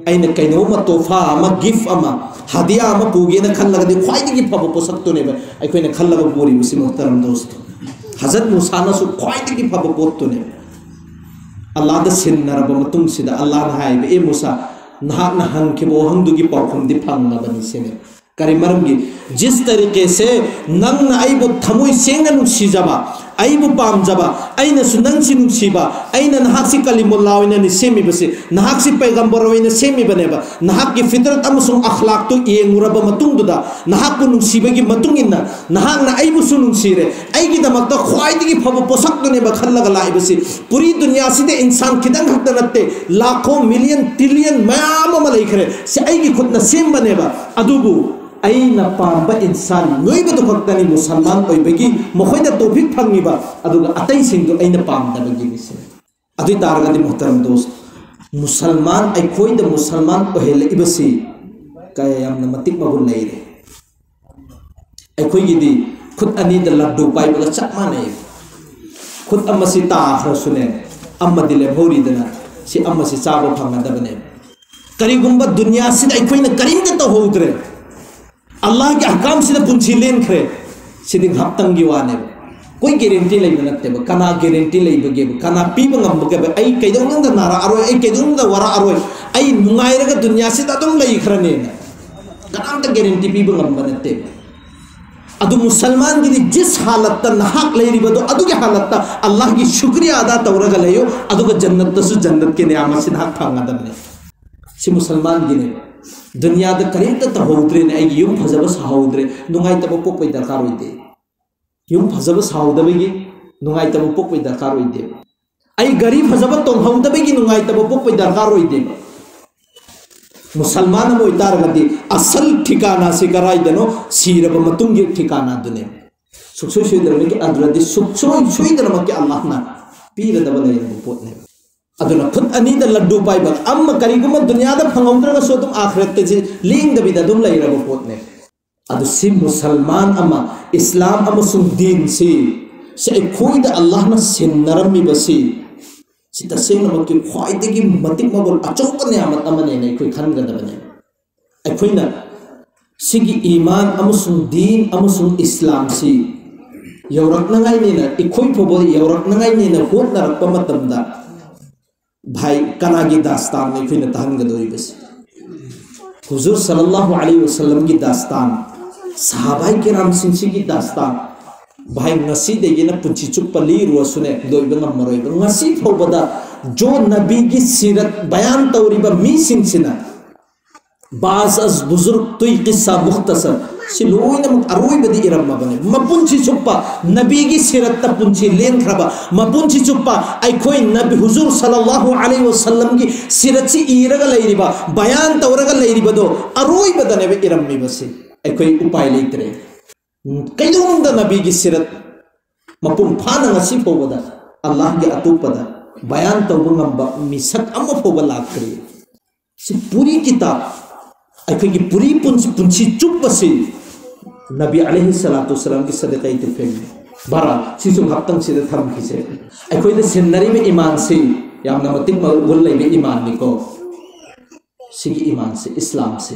ꯑꯩꯅ ꯀꯩꯅꯣꯝꯃ, ꯇꯣꯐꯥ ꯑꯃ, ꯒꯤꯐ ꯑꯃ, ꯍꯗꯤꯌꯥ ꯑꯃ ꯄꯨꯒꯦꯅ ꯈꯜꯂꯒꯗꯤ, ꯈ꯭ꯋꯥꯏꯗꯒꯤ ꯐꯕ ꯄꯣꯠꯁꯛꯇꯨꯅꯦꯕ ꯑꯩꯈꯣꯏꯅ ꯈꯜꯂꯒ ꯄꯨꯔꯤꯕꯁꯤ, ꯃꯨꯍꯇꯔꯝ ꯗꯣꯁꯇꯣ꯫ ꯍꯖꯔꯠ ꯃꯨꯁꯥꯅꯁꯨ ꯈ꯭ꯋꯥꯏꯗꯒꯤ ꯐꯕ ꯄꯣꯠꯇꯨꯅꯦꯕ꯫ ꯑꯜꯂꯥꯗ ꯁꯤꯟꯅꯔꯕ ꯃꯇꯨꯡꯁꯤꯗ ꯑꯜꯂꯥꯅ ꯍꯥꯏꯕ, "ꯑꯦ ꯃꯨꯁꯥ, ꯅꯍꯥꯛꯅ ꯍꯪꯈꯤꯕ ꯋꯥꯍꯪꯗꯨꯒꯤ ꯄꯥꯎꯈꯨꯝꯗꯤ ꯐꯪꯂꯕꯅꯤ" ꯁꯤꯅꯦ꯫ ꯀꯔꯤ ꯃꯔꯝꯒꯤ? "ꯖꯤꯁ ꯇꯔꯤꯀꯦ ꯁꯦ ꯅꯪꯅ ꯑꯩꯕꯨ ꯊꯃꯣꯏ ꯁꯦꯡꯅ ꯅꯨꯡꯁꯤꯖꯕ, ꯑꯩꯕꯨ ꯄꯥꯝꯖꯕ, ꯑꯩꯅꯁꯨ ꯅꯪꯁꯤ ꯅꯨꯡꯁꯤꯕ, ꯑꯩꯅ ꯅꯍꯥꯛꯁꯤ ꯀꯂꯤꯃꯨꯜꯂꯥ ꯑꯣꯏꯅ ꯁꯦꯝꯃꯤꯕꯁꯤ, ꯅꯍꯥꯛꯁꯤ ꯄꯩꯒꯝꯕꯔ ꯑꯣꯏꯅ ꯁꯦꯝꯃꯤꯕꯅꯦꯕ, ꯅꯍꯥꯛꯀꯤ ꯐꯤꯇꯔꯠ ꯑꯃꯁꯨꯡ ꯑꯈ꯭ꯂꯥꯛꯇꯨ ꯌꯦꯡꯉꯨꯔꯕ ꯃꯇꯨꯡꯗꯨꯗ, ꯅꯍꯥꯛꯄꯨ ꯅꯨꯡꯁꯤꯕꯒꯤ ꯃꯇꯨꯡ ꯏꯟꯅ ꯅꯍꯥꯛꯅ ꯑꯩꯕꯨꯁꯨ ꯅꯨꯡꯁꯤꯔꯦ, ꯑꯩꯒꯤꯗꯃꯛꯇ ꯈ꯭ꯋꯥꯏꯗꯒꯤ ꯐꯕ ꯄꯣꯠꯁꯛꯇꯨꯅꯦꯕ ꯈꯜꯂꯒ ꯂꯥꯛꯏꯕꯁꯤ꯫ ꯄꯨꯔꯤ ꯗꯨꯅꯤꯌꯥꯁꯤꯗ ꯏꯟꯁꯥꯟ ꯈꯤꯇꯪ ꯈꯛꯇ ꯅꯠꯇꯦ, ꯂꯥꯈꯣ, ꯃꯤꯂꯤꯌꯟ, ꯇ꯭ꯔꯤꯂꯤꯌꯟ ꯃꯌꯥꯝ ꯑꯃ ꯂꯩꯈ꯭ꯔꯦ, ꯁꯤ ꯑꯩꯒꯤ ꯈꯨꯠꯅ ꯁꯦꯝꯕꯅꯦꯕ, ꯑꯗꯨꯕꯨ ꯑꯩꯅ ꯄꯥꯝꯕ ꯏꯟꯁꯥꯟ ꯅꯣꯏꯕꯗꯨ ꯈꯛꯇꯅꯤ ꯃꯨꯁꯜꯃꯥꯟ ꯑꯣꯏꯕꯒꯤ ꯃꯈꯣꯏꯗ ꯇꯣꯐꯤꯛ ꯐꯪꯉꯤꯕ, ꯑꯗꯨꯒ ꯑꯇꯩꯁꯤꯡꯗꯨ ꯑꯩꯅ ꯄꯥꯝꯗꯕꯒꯤꯅꯤ" ꯁꯤꯅꯤ꯫ ꯑꯗꯨ ꯑꯣꯏ ꯇꯥꯔꯒꯗꯤ, ꯃꯨꯍꯇꯔꯝ ꯗꯣꯁ, ꯃꯨꯁꯜꯃꯥꯟ, ꯑꯩꯈꯣꯏꯗ ꯃꯨꯁꯜꯃꯥꯟ ꯑꯣꯏꯍꯜꯂꯛꯏꯕꯁꯤ ꯀꯌꯥ ꯌꯥꯝꯅ ꯃꯇꯤꯛ ꯃꯒꯨꯟ ꯂꯩꯔꯦ꯫ ꯑꯩꯈꯣꯏꯒꯤꯗꯤ ꯈꯨꯠ ꯑꯅꯤꯗ ꯂꯗꯨ ꯄꯥꯏꯕꯒ ꯆꯞ ꯃꯥꯟꯅꯩ꯫ ꯈꯨꯠ ꯑꯃꯁꯤ ꯇꯥꯈ꯭ꯔꯁꯨꯅꯦ, ꯑꯃꯗꯤ ꯂꯦꯝꯍꯧꯔꯤꯗꯅ, ꯁꯤ ꯑꯃꯁꯤ ꯆꯥꯕ ꯐꯪꯒꯗꯕꯅꯦꯕ꯫ ꯀꯔꯤꯒꯨꯝꯕ ꯗꯨꯅꯤꯌꯥꯁꯤꯗ ꯑꯩꯈꯣꯏꯅ ꯀꯔꯤꯝꯇ ꯇꯧꯍꯧꯗ꯭ꯔꯦ, ꯑꯜꯂꯥꯍꯒꯤ ꯑꯍꯀꯥꯝꯁꯤꯗ ꯄꯨꯟꯁꯤ ꯂꯦꯟꯈ꯭ꯔꯦ, ꯁꯤꯗꯤ ꯉꯥꯏꯍꯥꯛꯇꯪꯒꯤ ꯋꯥꯅꯦꯕ꯫ ꯑꯩꯈꯣꯏ ꯒꯦꯔꯦꯟꯇꯤ ꯂꯩꯕ ꯅꯠꯇꯦꯕ꯫ ꯀꯅꯥ ꯒꯦꯔꯦꯟꯇꯤ ꯂꯩꯕꯒꯦꯕ? ꯀꯅꯥ ꯄꯤꯕ ꯉꯝꯕꯒꯦꯕ? ꯑꯩ ꯀꯩꯗꯧꯅꯨꯡꯗ ꯅꯥꯔꯛꯑꯔꯣꯏ, ꯑꯩ ꯀꯩꯗꯧꯅꯨꯡꯗ ꯋꯥꯔꯛꯑꯔꯣꯏ, ꯑꯩ ꯅꯨꯡꯉꯥꯏꯔꯒ ꯗꯨꯅꯤꯌꯥꯁꯤꯗ ꯑꯗꯨꯝ ꯂꯩꯈ꯭ꯔꯅꯦꯅ ꯀꯅꯥꯝꯇ ꯒꯦꯔꯦꯟꯇꯤ ꯄꯤꯕ ꯉꯝꯕ ꯅꯠꯇꯦꯕ꯫ ꯑꯗꯨ ꯃꯨꯁꯜꯃꯥꯟꯒꯤꯗꯤ ꯖꯤꯁ ꯍꯥꯂꯠꯇ ꯅꯍꯥꯛ ꯂꯩꯔꯤꯕꯗꯣ, ꯑꯗꯨꯒꯤ ꯍꯥꯂꯠꯇ ꯑꯜꯂꯥꯍꯒꯤ ꯁꯨꯀ꯭ꯔꯤꯌꯥ ꯑꯗꯥ ꯇꯧꯔꯒ ꯂꯩꯌꯨ, ꯑꯗꯨꯒ ꯖꯟꯅꯠꯇꯁꯨ ꯖꯟꯅꯠꯀꯤ ꯅꯤꯌꯥꯃꯠꯁꯤ ꯅꯍꯥꯛ ꯐꯪꯒꯗꯕꯅꯦ꯫ ꯁꯤ ꯃꯨꯁꯜꯃꯥꯟꯒꯤꯅꯦꯕ꯫ ꯗꯨꯅꯤꯌꯥꯗ ꯀꯔꯤꯝꯇ ꯇꯧꯍꯧꯗ꯭ꯔꯦꯅꯦ, ꯑꯩꯒꯤ ꯌꯨꯝ ꯐꯖꯕ ꯁꯥꯍꯧꯗ꯭ꯔꯦ, ꯅꯨꯡꯉꯥꯏꯇꯕ ꯄꯣꯛꯄꯩ ꯗꯔꯀꯥꯔ ꯑꯣꯏꯗꯦ꯫ ꯌꯨꯝ ꯐꯖꯕ ꯁꯥꯍꯧꯗꯕꯒꯤ ꯅꯨꯡꯉꯥꯏꯇꯕ ꯄꯣꯛꯄꯩ ꯗꯔꯀꯥꯔ ꯑꯣꯏꯗꯦꯕ꯫ ꯑꯩ ꯒꯥꯔꯤ ꯐꯖꯕ ꯇꯣꯡꯍꯧꯗꯕꯒꯤ ꯅꯨꯡꯉꯥꯏꯇꯕ ꯄꯣꯛꯄꯩ ꯗꯔꯀꯥꯔ ꯑꯣꯏꯗꯦꯕ꯫ ꯃꯨꯁꯜꯃꯥꯟ ꯑꯃ ꯑꯣꯏꯇꯥꯔꯒꯗꯤ ꯑꯁꯜ ꯊꯤꯀꯥꯅꯥꯁꯤ ꯀꯔꯥꯏꯗꯅꯣ? ꯁꯤꯔꯕ ꯃꯇꯨꯡꯒꯤ ꯊꯤꯀꯥꯅꯥꯗꯨꯅꯦꯕ꯫ ꯁꯨꯛꯁꯣꯏ ꯁꯣꯏꯗꯅꯃꯛꯀꯤ ꯑꯗꯨꯗꯗꯤ ꯁꯨꯛꯁꯣꯏ ꯁꯣꯏꯗꯅꯃꯛꯀꯤ ꯑꯜꯂꯥꯍꯅ ꯄꯤꯔꯗꯕ ꯂꯩꯔꯕ ꯄꯣꯠꯅꯦꯕ꯫ ꯑꯗꯨꯅ ꯈꯨꯠ ꯑꯅꯤꯗ ꯂꯗꯨ ꯄꯥꯏꯕ ꯑꯃ, ꯀꯔꯤꯒꯨꯝꯕ ꯗꯨꯅꯤꯌꯥꯗ ꯐꯪꯍꯧꯗ꯭ꯔꯒꯁꯨ ꯑꯗꯨꯝ ꯑꯥꯈꯤꯔꯠꯇꯗꯤ ꯂꯦꯡꯗꯕꯤꯗ ꯑꯗꯨꯝ ꯂꯩꯔꯕ ꯄꯣꯠꯅꯦ꯫ ꯑꯗꯨ ꯁꯤ ꯃꯨꯁꯜꯃꯥꯟ ꯑꯃ, ꯏꯁꯂꯥꯝ ꯑꯃꯁꯨꯡ ꯗꯤꯟꯁꯤ, ꯁꯤ ꯑꯩꯈꯣꯏꯗ ꯑꯜꯂꯥꯍꯅ ꯁꯤꯟꯅꯔꯝꯃꯤꯕꯁꯤ, ꯁꯤ ꯇꯁꯦꯡꯅꯃꯛꯀꯤ ꯈ꯭ꯋꯥꯏꯗꯒꯤ ꯃꯇꯤꯛ ꯃꯒꯨꯟ ꯑꯆꯧꯕ ꯅꯤꯌꯥꯃꯠ ꯑꯃꯅꯦꯅ ꯑꯩꯈꯣꯏ ꯈꯟꯒꯗꯕꯅꯦ꯫ ꯑꯩꯈꯣꯏꯅ ꯁꯤꯒꯤ ꯏꯃꯥꯟ ꯑꯃꯁꯨꯡ ꯗꯤꯟ ꯑꯃꯁꯨꯡ ꯏꯁꯂꯥꯝꯁꯤ ꯌꯧꯔꯛꯅꯉꯥꯏꯅꯦꯅ, ꯑꯩꯈꯣꯏ ꯐꯥꯎꯕ ꯌꯧꯔꯛꯅꯉꯥꯏꯅꯦꯅ ꯍꯣꯠꯅꯔꯛꯄ ꯃꯇꯝꯗ, ꯚꯥꯏ, ꯀꯅꯥꯒꯤ ꯗꯥꯁꯇꯥꯟꯅ ꯑꯩꯈꯣꯏꯅ ꯇꯥꯍꯟꯒꯗꯧꯔꯤꯕꯁꯤ? ꯍꯨꯖꯨꯔ ꯁꯜꯂꯜꯂꯥꯍꯨ ꯑꯂꯩꯍꯤ ꯋꯁꯜꯂꯝꯒꯤ ꯗꯥꯁꯇꯥꯟ, ꯁꯍꯥꯕꯥꯏ ꯀꯤꯔꯥꯝꯁꯤꯡꯁꯤꯒꯤ ꯗꯥꯁꯇꯥꯟ, ꯚꯥꯏ, ꯉꯁꯤꯗꯒꯤꯅ ꯄꯨꯟꯁꯤ ꯆꯨꯞꯄ ꯂꯤꯔꯨꯔꯁꯨꯅꯦ, ꯂꯣꯏꯕ ꯉꯝꯃꯔꯣꯏꯕ꯫ ꯉꯁꯤ ꯐꯥꯎꯕꯗ ꯖꯣ ꯅꯕꯤꯒꯤ ꯁꯤꯔꯠ ꯕꯌꯥꯟ ꯇꯧꯔꯤꯕ ꯃꯤꯁꯤꯡꯁꯤꯅ, ꯕꯥꯖ ꯑꯁ ꯕꯨꯖꯨꯔꯒ ꯇꯨꯏ ꯀꯤꯁꯥ ꯃꯨꯈꯇꯁꯔ, ꯁꯤ ꯂꯣꯏꯅꯃꯛ ꯑꯔꯣꯏꯕꯗꯤ ꯏꯔꯝꯃꯕꯅꯦ꯫ ꯃꯄꯨꯟꯁꯤ ꯆꯨꯞꯄ ꯅꯕꯤꯒꯤ ꯁꯤꯔꯠꯇ ꯄꯨꯟꯁꯤ ꯂꯦꯟꯈ꯭ꯔꯕ, ꯃꯄꯨꯟꯁꯤ ꯆꯨꯞꯄ ꯑꯩꯈꯣꯏ ꯅꯕꯤ ꯍꯨꯖꯨꯔ ꯁꯜꯂꯜꯂꯥꯍꯨ ꯑꯂꯩꯍꯤ ꯋꯁꯜꯂꯝꯒꯤ ꯁꯤꯔꯠꯁꯤ ꯏꯔꯒ ꯂꯩꯔꯤꯕ, ꯕꯌꯥꯟ ꯇꯧꯔꯒ ꯂꯩꯔꯤꯕꯗꯣ ꯑꯔꯣꯏꯕꯗꯅꯦꯕ ꯏꯔꯝꯃꯤꯕꯁꯤ꯫ ꯑꯩꯈꯣꯏ ꯎꯄꯥꯏ ꯂꯩꯇ꯭ꯔꯦ꯫ ꯀꯩꯗꯧꯅꯨꯡꯗ ꯅꯕꯤꯒꯤ ꯁꯤꯔꯠ ꯃꯄꯨꯡ ꯐꯥꯅ ꯉꯁꯤ ꯐꯥꯎꯕꯗ ꯑꯜꯂꯥꯍꯒꯤ ꯑꯇꯣꯞꯄꯗ ꯕꯌꯥꯟ ꯇꯧꯕ ꯉꯝꯕ ꯃꯤꯁꯛ ꯑꯃ ꯐꯥꯎꯕ ꯂꯥꯛꯇ꯭ꯔꯤ꯫ ꯁꯤ ꯄꯨꯔꯤ ꯀꯤꯇꯥꯕ, ꯑꯩꯈꯣꯏꯒꯤ ꯄꯨꯔꯤ ꯄꯨꯟꯁꯤ, ꯄꯨꯟꯁꯤ ꯆꯨꯞꯄꯁꯤ ꯅꯕꯤ ꯑꯂꯩꯍꯤ ꯁꯂꯥꯇꯨ ꯋꯁꯁꯂꯥꯝꯒꯤ ꯁꯗꯀꯥꯏ ꯇꯨꯐꯦꯜꯅꯤ꯫ ꯚꯥꯔꯥ, ꯁꯤꯁꯨ ꯉꯥꯛꯇꯪꯁꯤꯗ ꯊꯝꯈꯤꯁꯦ꯫ ꯑꯩꯈꯣꯏꯅ ꯁꯤꯟꯅꯔꯤꯕ ꯏꯃꯥꯟꯁꯤ ꯌꯥꯝꯅ ꯃꯇꯤꯛ ꯃꯒꯨꯟ ꯂꯩꯕ ꯏꯃꯥꯟꯅꯤꯀꯣ꯫ ꯁꯤꯒꯤ ꯏꯃꯥꯟꯁꯤ, ꯏꯁꯂꯥꯝꯁꯤ,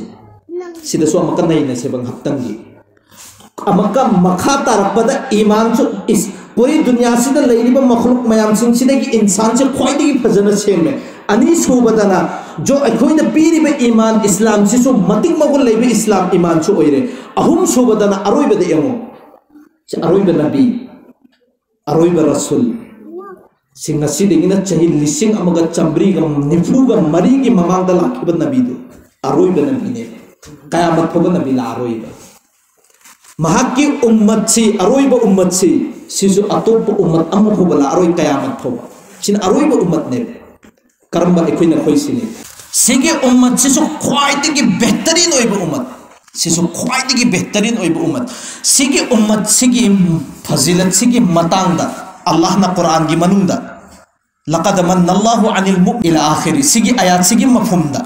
ꯁꯤꯗꯁꯨ ꯑꯃꯨꯛꯀ ꯅꯩꯅꯁꯦꯕ ꯉꯥꯛꯇꯪꯒꯤ꯫ ꯑꯃꯨꯛꯀ ꯃꯈꯥ ꯇꯥꯔꯛꯄꯗ ꯏꯃꯥꯟꯁꯨ ꯏꯁ-, ꯄꯨꯔꯤ ꯗꯨꯅꯤꯌꯥꯁꯤꯗ ꯂꯩꯔꯤꯕ ꯃꯈꯂꯨꯛ ꯃꯌꯥꯝꯁꯤꯡꯁꯤꯗꯒꯤ ꯏꯟꯁꯥꯟꯁꯦ ꯈ꯭ꯋꯥꯏꯗꯒꯤ ꯐꯖꯅ ꯁꯦꯝꯃꯦ꯫ ꯑꯅꯤꯁꯨꯕꯗꯅ ꯖꯣ ꯑꯩꯈꯣꯏꯅ ꯄꯤꯔꯤꯕ ꯏꯃꯥꯟ ꯏꯁꯂꯥꯝꯁꯤꯁꯨ ꯃꯇꯤꯛ ꯃꯒꯨꯟ ꯂꯩꯕ ꯏꯁꯂꯥꯝ ꯏꯃꯥꯟꯁꯨ ꯑꯣꯏꯔꯦ꯫ ꯑꯍꯨꯝꯁꯨꯕꯗꯅ ꯑꯔꯣꯏꯕꯗ ꯌꯦꯡꯉꯨ, ꯁꯤ ꯑꯔꯣꯏꯕ ꯅꯕꯤ, ꯑꯔꯣꯏꯕ ꯔꯁꯨꯜ, ꯁꯤ ꯉꯁꯤꯗꯒꯤꯅ ꯆꯍꯤ ꯂꯤꯁꯤꯡ ꯑꯃꯒ ꯆꯥꯝꯃꯔꯤꯒ ꯅꯤꯐꯨꯒ ꯃꯔꯤꯒꯤ ꯃꯃꯥꯡꯗ ꯂꯥꯛꯈꯤꯕ ꯅꯕꯤꯗꯨ ꯑꯔꯣꯏꯕ ꯅꯕꯤꯅꯦ꯫ ꯀꯌꯥꯃꯠ ꯐꯥꯎꯕ ꯅꯕꯤ ꯂꯥꯛꯑꯔꯣꯏꯕ꯫ ꯃꯍꯥꯛꯀꯤ ꯎꯝꯃꯠꯁꯤ, ꯑꯔꯣꯏꯕ ꯎꯝꯃꯠꯁꯤ, ꯁꯤꯁꯨ ꯑꯇꯣꯞꯄ ꯎꯝꯃꯠ ꯑꯃ ꯐꯥꯎꯕ ꯂꯥꯛꯑꯔꯣꯏ ꯀꯌꯥꯃꯠ ꯐꯥꯎꯕ꯫ ꯁꯤꯅ ꯑꯔꯣꯏꯕ ꯎꯝꯃꯠꯅꯦꯕ꯫ ꯀꯔꯝꯕ ꯑꯩꯈꯣꯏ ꯅꯈꯣꯏꯁꯤꯅꯤ? ꯁꯤꯒꯤ ꯎꯝꯃꯠꯁꯤꯁꯨ ꯈ꯭ꯋꯥꯏꯗꯒꯤ ꯕꯦꯍꯇꯔꯤꯟ ꯑꯣꯏꯕ ꯎꯝꯃꯠ꯫ ꯁꯤꯁꯨ ꯈ꯭ꯋꯥꯏꯗꯒꯤ ꯕꯦꯍꯇꯔꯤꯟ ꯑꯣꯏꯕ ꯎꯝꯃꯠ꯫ ꯁꯤꯒꯤ ꯎꯝꯃꯠꯁꯤꯒꯤ ꯐꯖꯤꯂꯠꯁꯤꯒꯤ ꯃꯇꯥꯡꯗ ꯑꯜꯂꯥꯍꯅ ꯀꯨꯔꯥꯟꯒꯤ ꯃꯅꯨꯡꯗ "ꯂꯀꯗ ꯃꯟꯅꯜꯂꯥꯍꯨ ꯑꯅꯤꯜ ꯃꯨ-" ꯏꯂꯥ ꯑꯥꯈꯤꯔꯤ꯫ ꯁꯤꯒꯤ ꯑꯥꯌꯥꯠꯁꯤꯒꯤ ꯃꯐꯝꯗ,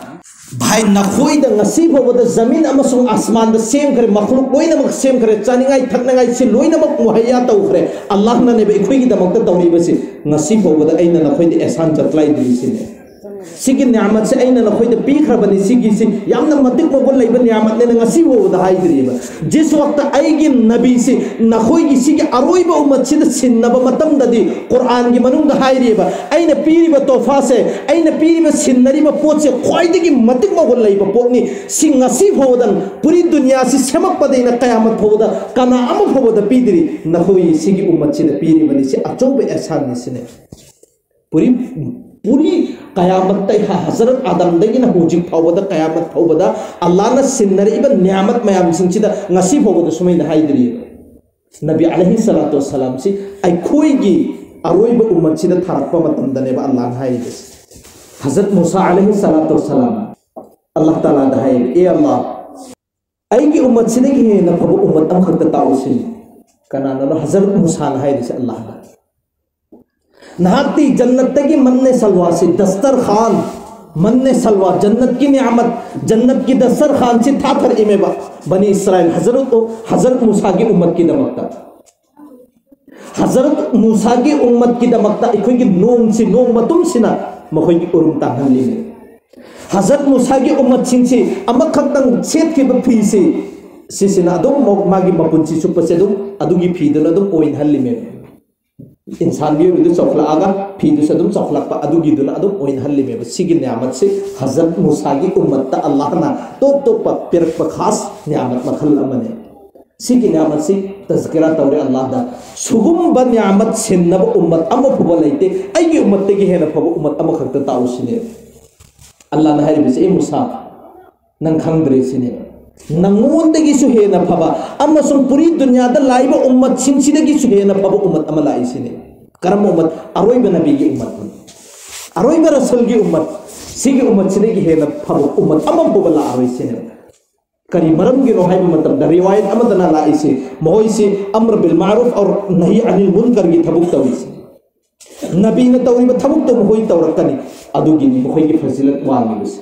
ꯚꯥꯏ, ꯅꯈꯣꯏꯗ ꯉꯁꯤ ꯐꯥꯎꯕꯗ ꯖꯃꯤꯟ ꯑꯃꯁꯨꯡ ꯑꯁꯃꯥꯟꯗ ꯁꯦꯝꯈ꯭ꯔꯦ, ꯃꯈꯂꯨꯛ ꯂꯣꯏꯅꯃꯛ ꯁꯦꯝꯈ꯭ꯔꯦ, ꯆꯥꯅꯤꯡꯉꯥꯏ ꯊꯛꯅꯉꯥꯏꯁꯤ ꯂꯣꯏꯅꯃꯛ ꯃꯨꯍꯩꯌꯥ ꯇꯧꯈ꯭ꯔꯦ꯫ ꯑꯜꯂꯥꯍꯅꯅꯦꯕ ꯑꯩꯈꯣꯏꯒꯤꯗꯃꯛꯇ ꯇꯧꯔꯤꯕꯁꯤ꯫ ꯉꯁꯤ ꯐꯥꯎꯕꯗ ꯑꯩꯅ ꯅꯈꯣꯏꯗ ꯑꯦꯍꯁꯥꯟ ꯖꯇꯂꯥꯏꯗ꯭ꯔꯤꯁꯤꯅꯦ꯫ ꯁꯤꯒꯤ ꯅꯤꯌꯥꯃꯠꯁꯦ ꯑꯩꯅ ꯅꯈꯣꯏꯗ ꯄꯤꯈ꯭ꯔꯕꯅꯤ, ꯁꯤꯒꯤꯁꯤ ꯌꯥꯝꯅ ꯃꯇꯤꯛ ꯃꯒꯨꯟ ꯂꯩꯕ ꯅꯤꯌꯥꯃꯠꯅꯦꯅ ꯉꯁꯤ ꯐꯥꯎꯕꯗ ꯍꯥꯏꯗ꯭ꯔꯤꯕ꯫ ꯖꯤꯁ ꯋꯥꯛꯇ ꯑꯩꯒꯤ ꯅꯕꯤꯁꯤ ꯅꯈꯣꯏꯒꯤ ꯁꯤꯒꯤ ꯑꯔꯣꯏꯕ ꯎꯃꯠꯁꯤꯗ ꯁꯤꯟꯅꯕ ꯃꯇꯝꯗꯗꯤ ꯀꯨꯔꯥꯟꯒꯤ ꯃꯅꯨꯡꯗ ꯍꯥꯏꯔꯤꯕ, "ꯑꯩꯅ ꯄꯤꯔꯤꯕ ꯇꯣꯐꯥꯁꯦ, ꯑꯩꯅ ꯄꯤꯔꯤꯕ ꯁꯤꯟꯅꯔꯤꯕ ꯄꯣꯠꯁꯦ ꯈ꯭ꯋꯥꯏꯗꯒꯤ ꯃꯇꯤꯛ ꯃꯒꯨꯟ ꯂꯩꯕ ꯄꯣꯠꯅꯤ꯫ ꯁꯤ ꯉꯁꯤ ꯐꯥꯎꯕꯗ ꯄꯨꯔꯤ ꯗꯨꯅꯤꯌꯥꯁꯤ ꯁꯦꯝꯃꯛꯄꯗꯩꯅ ꯀꯌꯥꯃꯠ ꯐꯥꯎꯕꯗ ꯀꯅꯥ ꯑꯃ ꯐꯥꯎꯕꯗ ꯄꯤꯗ꯭ꯔꯤ꯫ ꯅꯈꯣꯏ ꯁꯤꯒꯤ ꯎꯃꯠꯁꯤꯗ ꯄꯤꯔꯤꯕꯅꯤ꯫ ꯁꯤ ꯑꯆꯧꯕ ꯑꯦꯍꯁꯥꯟꯅꯤ", ꯁꯤꯅꯦ꯫ ꯄꯨꯔꯤ, ꯄꯨꯔꯤ ꯀꯌꯥꯃꯠꯇꯩ ꯍ-, ꯍꯖꯔꯠ ꯑꯥꯗꯝꯗꯒꯤꯅ ꯍꯧꯖꯤꯛ ꯐꯥꯎꯕꯗ, ꯀꯌꯥꯃꯠ ꯐꯥꯎꯕꯗ ꯑꯜꯂꯥꯍꯅ ꯁꯤꯟꯅꯔꯛꯏꯕ ꯅꯤꯌꯥꯃꯠ ꯃꯌꯥꯝꯁꯤꯡꯁꯤꯗ ꯉꯁꯤ ꯐꯥꯎꯕꯗ ꯁꯨꯃꯥꯏꯅ ꯍꯥꯏꯗ꯭ꯔꯤꯑꯕ꯫ ꯅꯕꯤ ꯑꯂꯩꯍꯤ ꯁꯂꯥꯇꯨ ꯋꯁꯁꯂꯥꯝꯁꯤ ꯑꯩꯈꯣꯏꯒꯤ ꯑꯔꯣꯏꯕ ꯎꯃꯠꯁꯤꯗ ꯊꯥꯔꯛꯄ ꯃꯇꯝꯗꯅꯦꯕ ꯑꯜꯂꯥꯍꯅ ꯍꯥꯏꯔꯤꯕꯁꯤ꯫ ꯍꯖꯔꯠ ꯃꯨꯁꯥ ꯑꯂꯩꯍꯤ ꯁꯂꯥꯇꯨ ꯋꯁꯁꯂꯥꯝ ꯑꯜꯂꯥꯍ ꯇꯥꯂꯥꯗ ꯍꯥꯏꯔꯤ, "ꯑꯦ ꯑꯜꯂꯥꯍ, ꯑꯩꯒꯤ ꯎꯃꯠꯁꯤꯗꯒꯤ ꯍꯦꯟꯅ ꯐꯕ ꯎꯃꯠ ꯑꯃꯈꯛꯇ ꯇꯥꯛꯎꯁꯤꯅꯤ"꯫ ꯀꯅꯥꯅꯅꯣ? ꯍꯖꯔꯠ ꯃꯨꯁꯥꯅ ꯍꯥꯏꯔꯤꯁꯦ ꯑꯜꯂꯥꯍꯗ꯫ "ꯅꯍꯥꯛꯇꯤ ꯖꯟꯅꯠꯇꯒꯤ ꯃꯟꯅꯦ ꯁꯜꯋꯥꯁꯤ, ꯗꯁꯇꯔꯈꯥꯟ, ꯃꯟꯅꯦ ꯁꯜꯋꯥ, ꯖꯟꯅꯠꯀꯤ ꯅꯤꯌꯥꯃꯠ, ꯖꯟꯅꯠꯀꯤ ꯗꯁꯇꯔꯈꯥꯟꯁꯤ ꯊꯥꯊꯔꯛꯏꯃꯦꯕ ꯕꯅꯤ ꯏꯁꯔꯥꯏꯜ ꯍꯖꯔꯠ, ꯍꯖꯔꯠ ꯃꯨꯁꯥꯒꯤ ꯎꯃꯠꯀꯤꯗꯃꯛꯇ"꯫ ꯍꯖꯔꯠ ꯃꯨꯁꯥꯒꯤ ꯎꯝꯃꯠꯀꯤꯗꯃꯛꯇ ꯑꯩꯈꯣꯏꯒꯤ ꯅꯣꯡꯁꯤ, ꯅꯣꯡ ꯃꯇꯨꯝꯁꯤꯅ ꯃꯈꯣꯏꯒꯤ ꯎꯔꯨꯝ ꯇꯥꯡꯍꯜꯂꯤꯅꯤ꯫ ꯍꯖꯔꯠ ꯃꯨꯁꯥꯒꯤ ꯎꯝꯃꯠꯁꯤꯡꯁꯤ ꯑꯃꯈꯛꯇꯪ ꯁꯦꯠꯈꯤꯕ ꯐꯤꯁꯤ, ꯁꯤꯁꯤꯅ ꯑꯗꯨꯝ ꯃꯥꯒꯤ ꯃꯄꯨꯟꯁꯤ ꯆꯨꯞꯄꯁꯦ ꯑꯗꯨꯝ ꯑꯗꯨꯒꯤ ꯐꯤꯗꯨꯅ ꯑꯗꯨꯝ ꯑꯣꯏꯅꯍꯜꯂꯤꯃꯦ꯫ ꯏꯟꯁꯥꯟ ꯃꯤꯑꯣꯏꯕꯗꯨ ꯆꯥꯎꯈꯠꯂꯛꯑꯒ ꯐꯤꯗꯨꯁꯨ ꯑꯗꯨꯝ ꯆꯥꯎꯈꯠꯂꯛꯄ, ꯑꯗꯨꯒꯤꯗꯨꯅ ꯑꯗꯨꯝ ꯑꯣꯏꯅꯍꯜꯂꯤꯃꯦꯕ꯫ ꯁꯤꯒꯤ ꯅꯤꯌꯥꯃꯠꯁꯤ ꯍꯖꯔꯠ ꯃꯨꯁꯥꯒꯤ ꯎꯝꯃꯠꯇ ꯑꯜꯂꯥꯍꯅ ꯇꯣꯞ ꯇꯣꯞꯄ ꯄꯤꯔꯛꯄ ꯈꯥꯁ ꯅꯤꯌꯥꯃꯠ ꯃꯈꯜ ꯑꯃꯅꯤ꯫ ꯁꯤꯒꯤ ꯅꯤꯌꯥꯃꯠꯁꯤ ꯇꯖꯀꯤꯔꯥ ꯇꯧꯔꯦ ꯑꯜꯂꯥꯍꯗ꯫ ꯁꯤꯒꯨꯝꯕ ꯅꯤꯌꯥꯃꯠ ꯁꯤꯟꯅꯕ ꯎꯝꯃꯠ ꯑꯃ ꯐꯥꯎꯕ ꯂꯩꯇꯦ, ꯑꯩꯒꯤ ꯎꯝꯃꯠꯇꯒꯤ ꯍꯦꯟꯅ ꯐꯕ ꯎꯝꯃꯠ ꯑꯃꯈꯛꯇ ꯇꯥꯛꯎ ꯁꯤꯅꯦ꯫ ꯑꯜꯂꯥꯍꯅ ꯍꯥꯏꯔꯤꯕꯁꯤ, "ꯑꯦ ꯃꯨꯁꯥ, ꯅꯪ ꯈꯪꯗ꯭ꯔꯦ ꯁꯤꯅꯦ꯫ ꯅꯪꯉꯣꯟꯗꯒꯤꯁꯨ ꯍꯦꯟꯅ ꯐꯕ ꯑꯃꯁꯨꯡ ꯄꯨꯔꯤ ꯗꯨꯅꯤꯌꯥꯗ ꯂꯥꯛꯏꯕ ꯎꯝꯃꯠꯁꯤꯡꯁꯤꯗꯒꯤꯁꯨ ꯍꯦꯟꯅ ꯐꯕ ꯎꯝꯃꯠ ꯑꯃ ꯂꯥꯛꯏ ꯁꯤꯅꯦ꯫" ꯀꯔꯝꯕ ꯎꯝꯃꯠ? ꯑꯔꯣꯏꯕ ꯅꯕꯤꯒꯤ ꯎꯝꯃꯠ, ꯑꯔꯣꯏꯕ ꯔꯁꯨꯜꯒꯤ ꯎꯝꯃꯠ꯫ ꯁꯤꯒꯤ ꯎꯝꯃꯠꯁꯤꯗꯒꯤ ꯍꯦꯟꯅ ꯐꯕ ꯎꯝꯃꯠ ꯑꯃ ꯐꯥꯎꯕ ꯂꯥꯛꯑꯔꯣꯏ ꯁꯤꯅꯦ꯫ ꯀꯔꯤ ꯃꯔꯝꯒꯤꯅꯣ ꯍꯥꯏꯕ ꯃꯇꯝꯗ, ꯔꯤꯋꯥꯌꯠ ꯑꯃꯗꯅ ꯂꯥꯛꯏꯁꯤ, ꯃꯈꯣꯏꯁꯤ ꯑꯃꯔ ꯕꯤꯜ ꯃꯥꯔꯨꯐ ꯑꯧꯔ ꯅꯍꯤ ꯑꯅꯤꯜ ꯃꯨꯟꯀꯔꯒꯤ ꯊꯕꯛ ꯇꯧꯔꯤꯁꯤ꯫ ꯅꯕꯤꯅ ꯇꯧꯔꯤꯕ ꯊꯕꯛꯇꯣ ꯃꯈꯣꯏ ꯇꯧꯔꯛꯀꯅꯤ꯫ ꯑꯗꯨꯒꯤꯅꯤ ꯃꯈꯣꯏꯒꯤ ꯐꯖꯤꯂꯠ ꯋꯥꯡꯂꯤꯕꯁꯤ꯫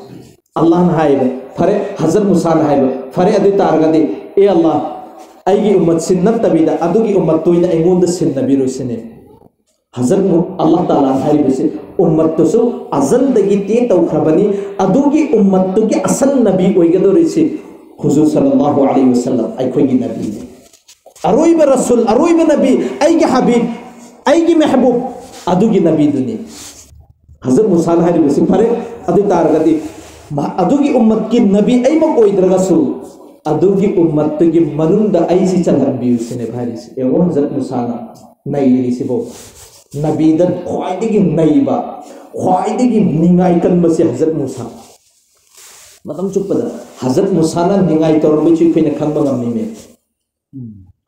ꯑꯜꯂꯥꯍꯅ ꯍꯥꯏꯕ, ꯐꯔꯦ, ꯍꯖꯔꯠ ꯃꯨꯁꯥꯅ ꯍꯥꯏꯕ, "ꯐꯔꯦ, ꯑꯗꯨ ꯑꯣꯏ ꯇꯥꯔꯒꯗꯤ, ꯑꯦ ꯑꯜꯂꯥꯍ, ꯑꯩꯒꯤ ꯎꯝꯃꯠꯁꯤ ꯅꯠꯇꯕꯤꯗ ꯑꯗꯨꯒꯤ ꯎꯝꯃꯠꯇꯨ ꯑꯣꯏꯅ ꯑꯩꯉꯣꯟꯗ ꯁꯤꯟꯅꯕꯤꯔꯣ" ꯁꯤꯅꯦ꯫ ꯍꯖꯔꯠ ꯃꯨ-, ꯑꯜꯂꯥꯍ ꯇꯥꯂꯥꯅ ꯍꯥꯏꯔꯤꯕꯁꯤ, ꯎꯝꯃꯠꯇꯨꯁꯨ ꯑꯖꯜꯗꯒꯤ ꯇꯦ ꯇꯧꯈ꯭ꯔꯕꯅꯤ꯫ ꯑꯗꯨꯒꯤ ꯎꯝꯃꯠꯇꯨꯒꯤ ꯑꯁꯜ ꯅꯕꯤ ꯑꯣꯏꯒꯗꯧꯔꯤꯁꯤ ꯍꯨꯖꯨꯔ ꯁꯜꯂꯜꯂꯥꯍꯨ ꯑꯂꯩꯍꯤ ꯋꯁꯜꯂꯝ, ꯑꯩꯈꯣꯏꯒꯤ ꯅꯕꯤꯅꯤ꯫ ꯑꯔꯣꯏꯕ ꯔꯁꯨꯜ, ꯑꯔꯣꯏꯕ ꯅꯕꯤ, ꯑꯩꯒꯤ ꯍꯕꯤꯕ, ꯑꯩꯒꯤ ꯃꯦꯍꯕꯨꯕ, ꯑꯗꯨꯒꯤ ꯅꯕꯤꯗꯨꯅꯤ꯫ ꯍꯖꯔꯠ ꯃꯨꯁꯥꯅ ꯍꯥꯏꯔꯤꯕꯁꯤ, "ꯐꯔꯦ, ꯑꯗꯨ ꯑꯣꯏ ꯇꯥꯔꯒꯗꯤ ꯃꯥ-, ꯑꯗꯨꯒꯤ ꯎꯝꯃꯠꯀꯤ ꯅꯕꯤ ꯑꯩꯃꯛ ꯑꯣꯏꯗ꯭ꯔꯒꯁꯨ, ꯑꯗꯨꯒꯤ ꯎꯝꯃꯠꯇꯨꯒꯤ ꯃꯅꯨꯡꯗ ꯑꯩꯁꯤ ꯆꯜꯍꯟꯕꯤꯌꯨ" ꯁꯤꯅꯦꯕ ꯍꯥꯏꯔꯤꯁꯤ꯫ ꯌꯦꯡꯉꯣ, ꯍꯖꯔꯠ ꯃꯨꯁꯥꯅ ꯅꯩꯔꯤꯁꯤꯕꯨ꯫ ꯅꯕꯤꯗ ꯈ꯭ꯋꯥꯏꯗꯒꯤ ꯅꯩꯕ, ꯈ꯭ꯋꯥꯏꯗꯒꯤ ꯅꯤꯡꯉꯥꯏ ꯀꯟꯕꯁꯤ ꯍꯖꯔꯠ ꯃꯨꯁꯥ꯫ ꯃꯇꯝ ꯆꯨꯞꯄꯗ ꯍꯖꯔꯠ ꯃꯨꯁꯥꯅ ꯅꯤꯡꯉꯥꯏ ꯇꯧꯔꯝꯕꯁꯨ ꯑꯩꯈꯣꯏꯅ ꯈꯪꯕ ꯉꯝꯃꯤꯅꯦ꯫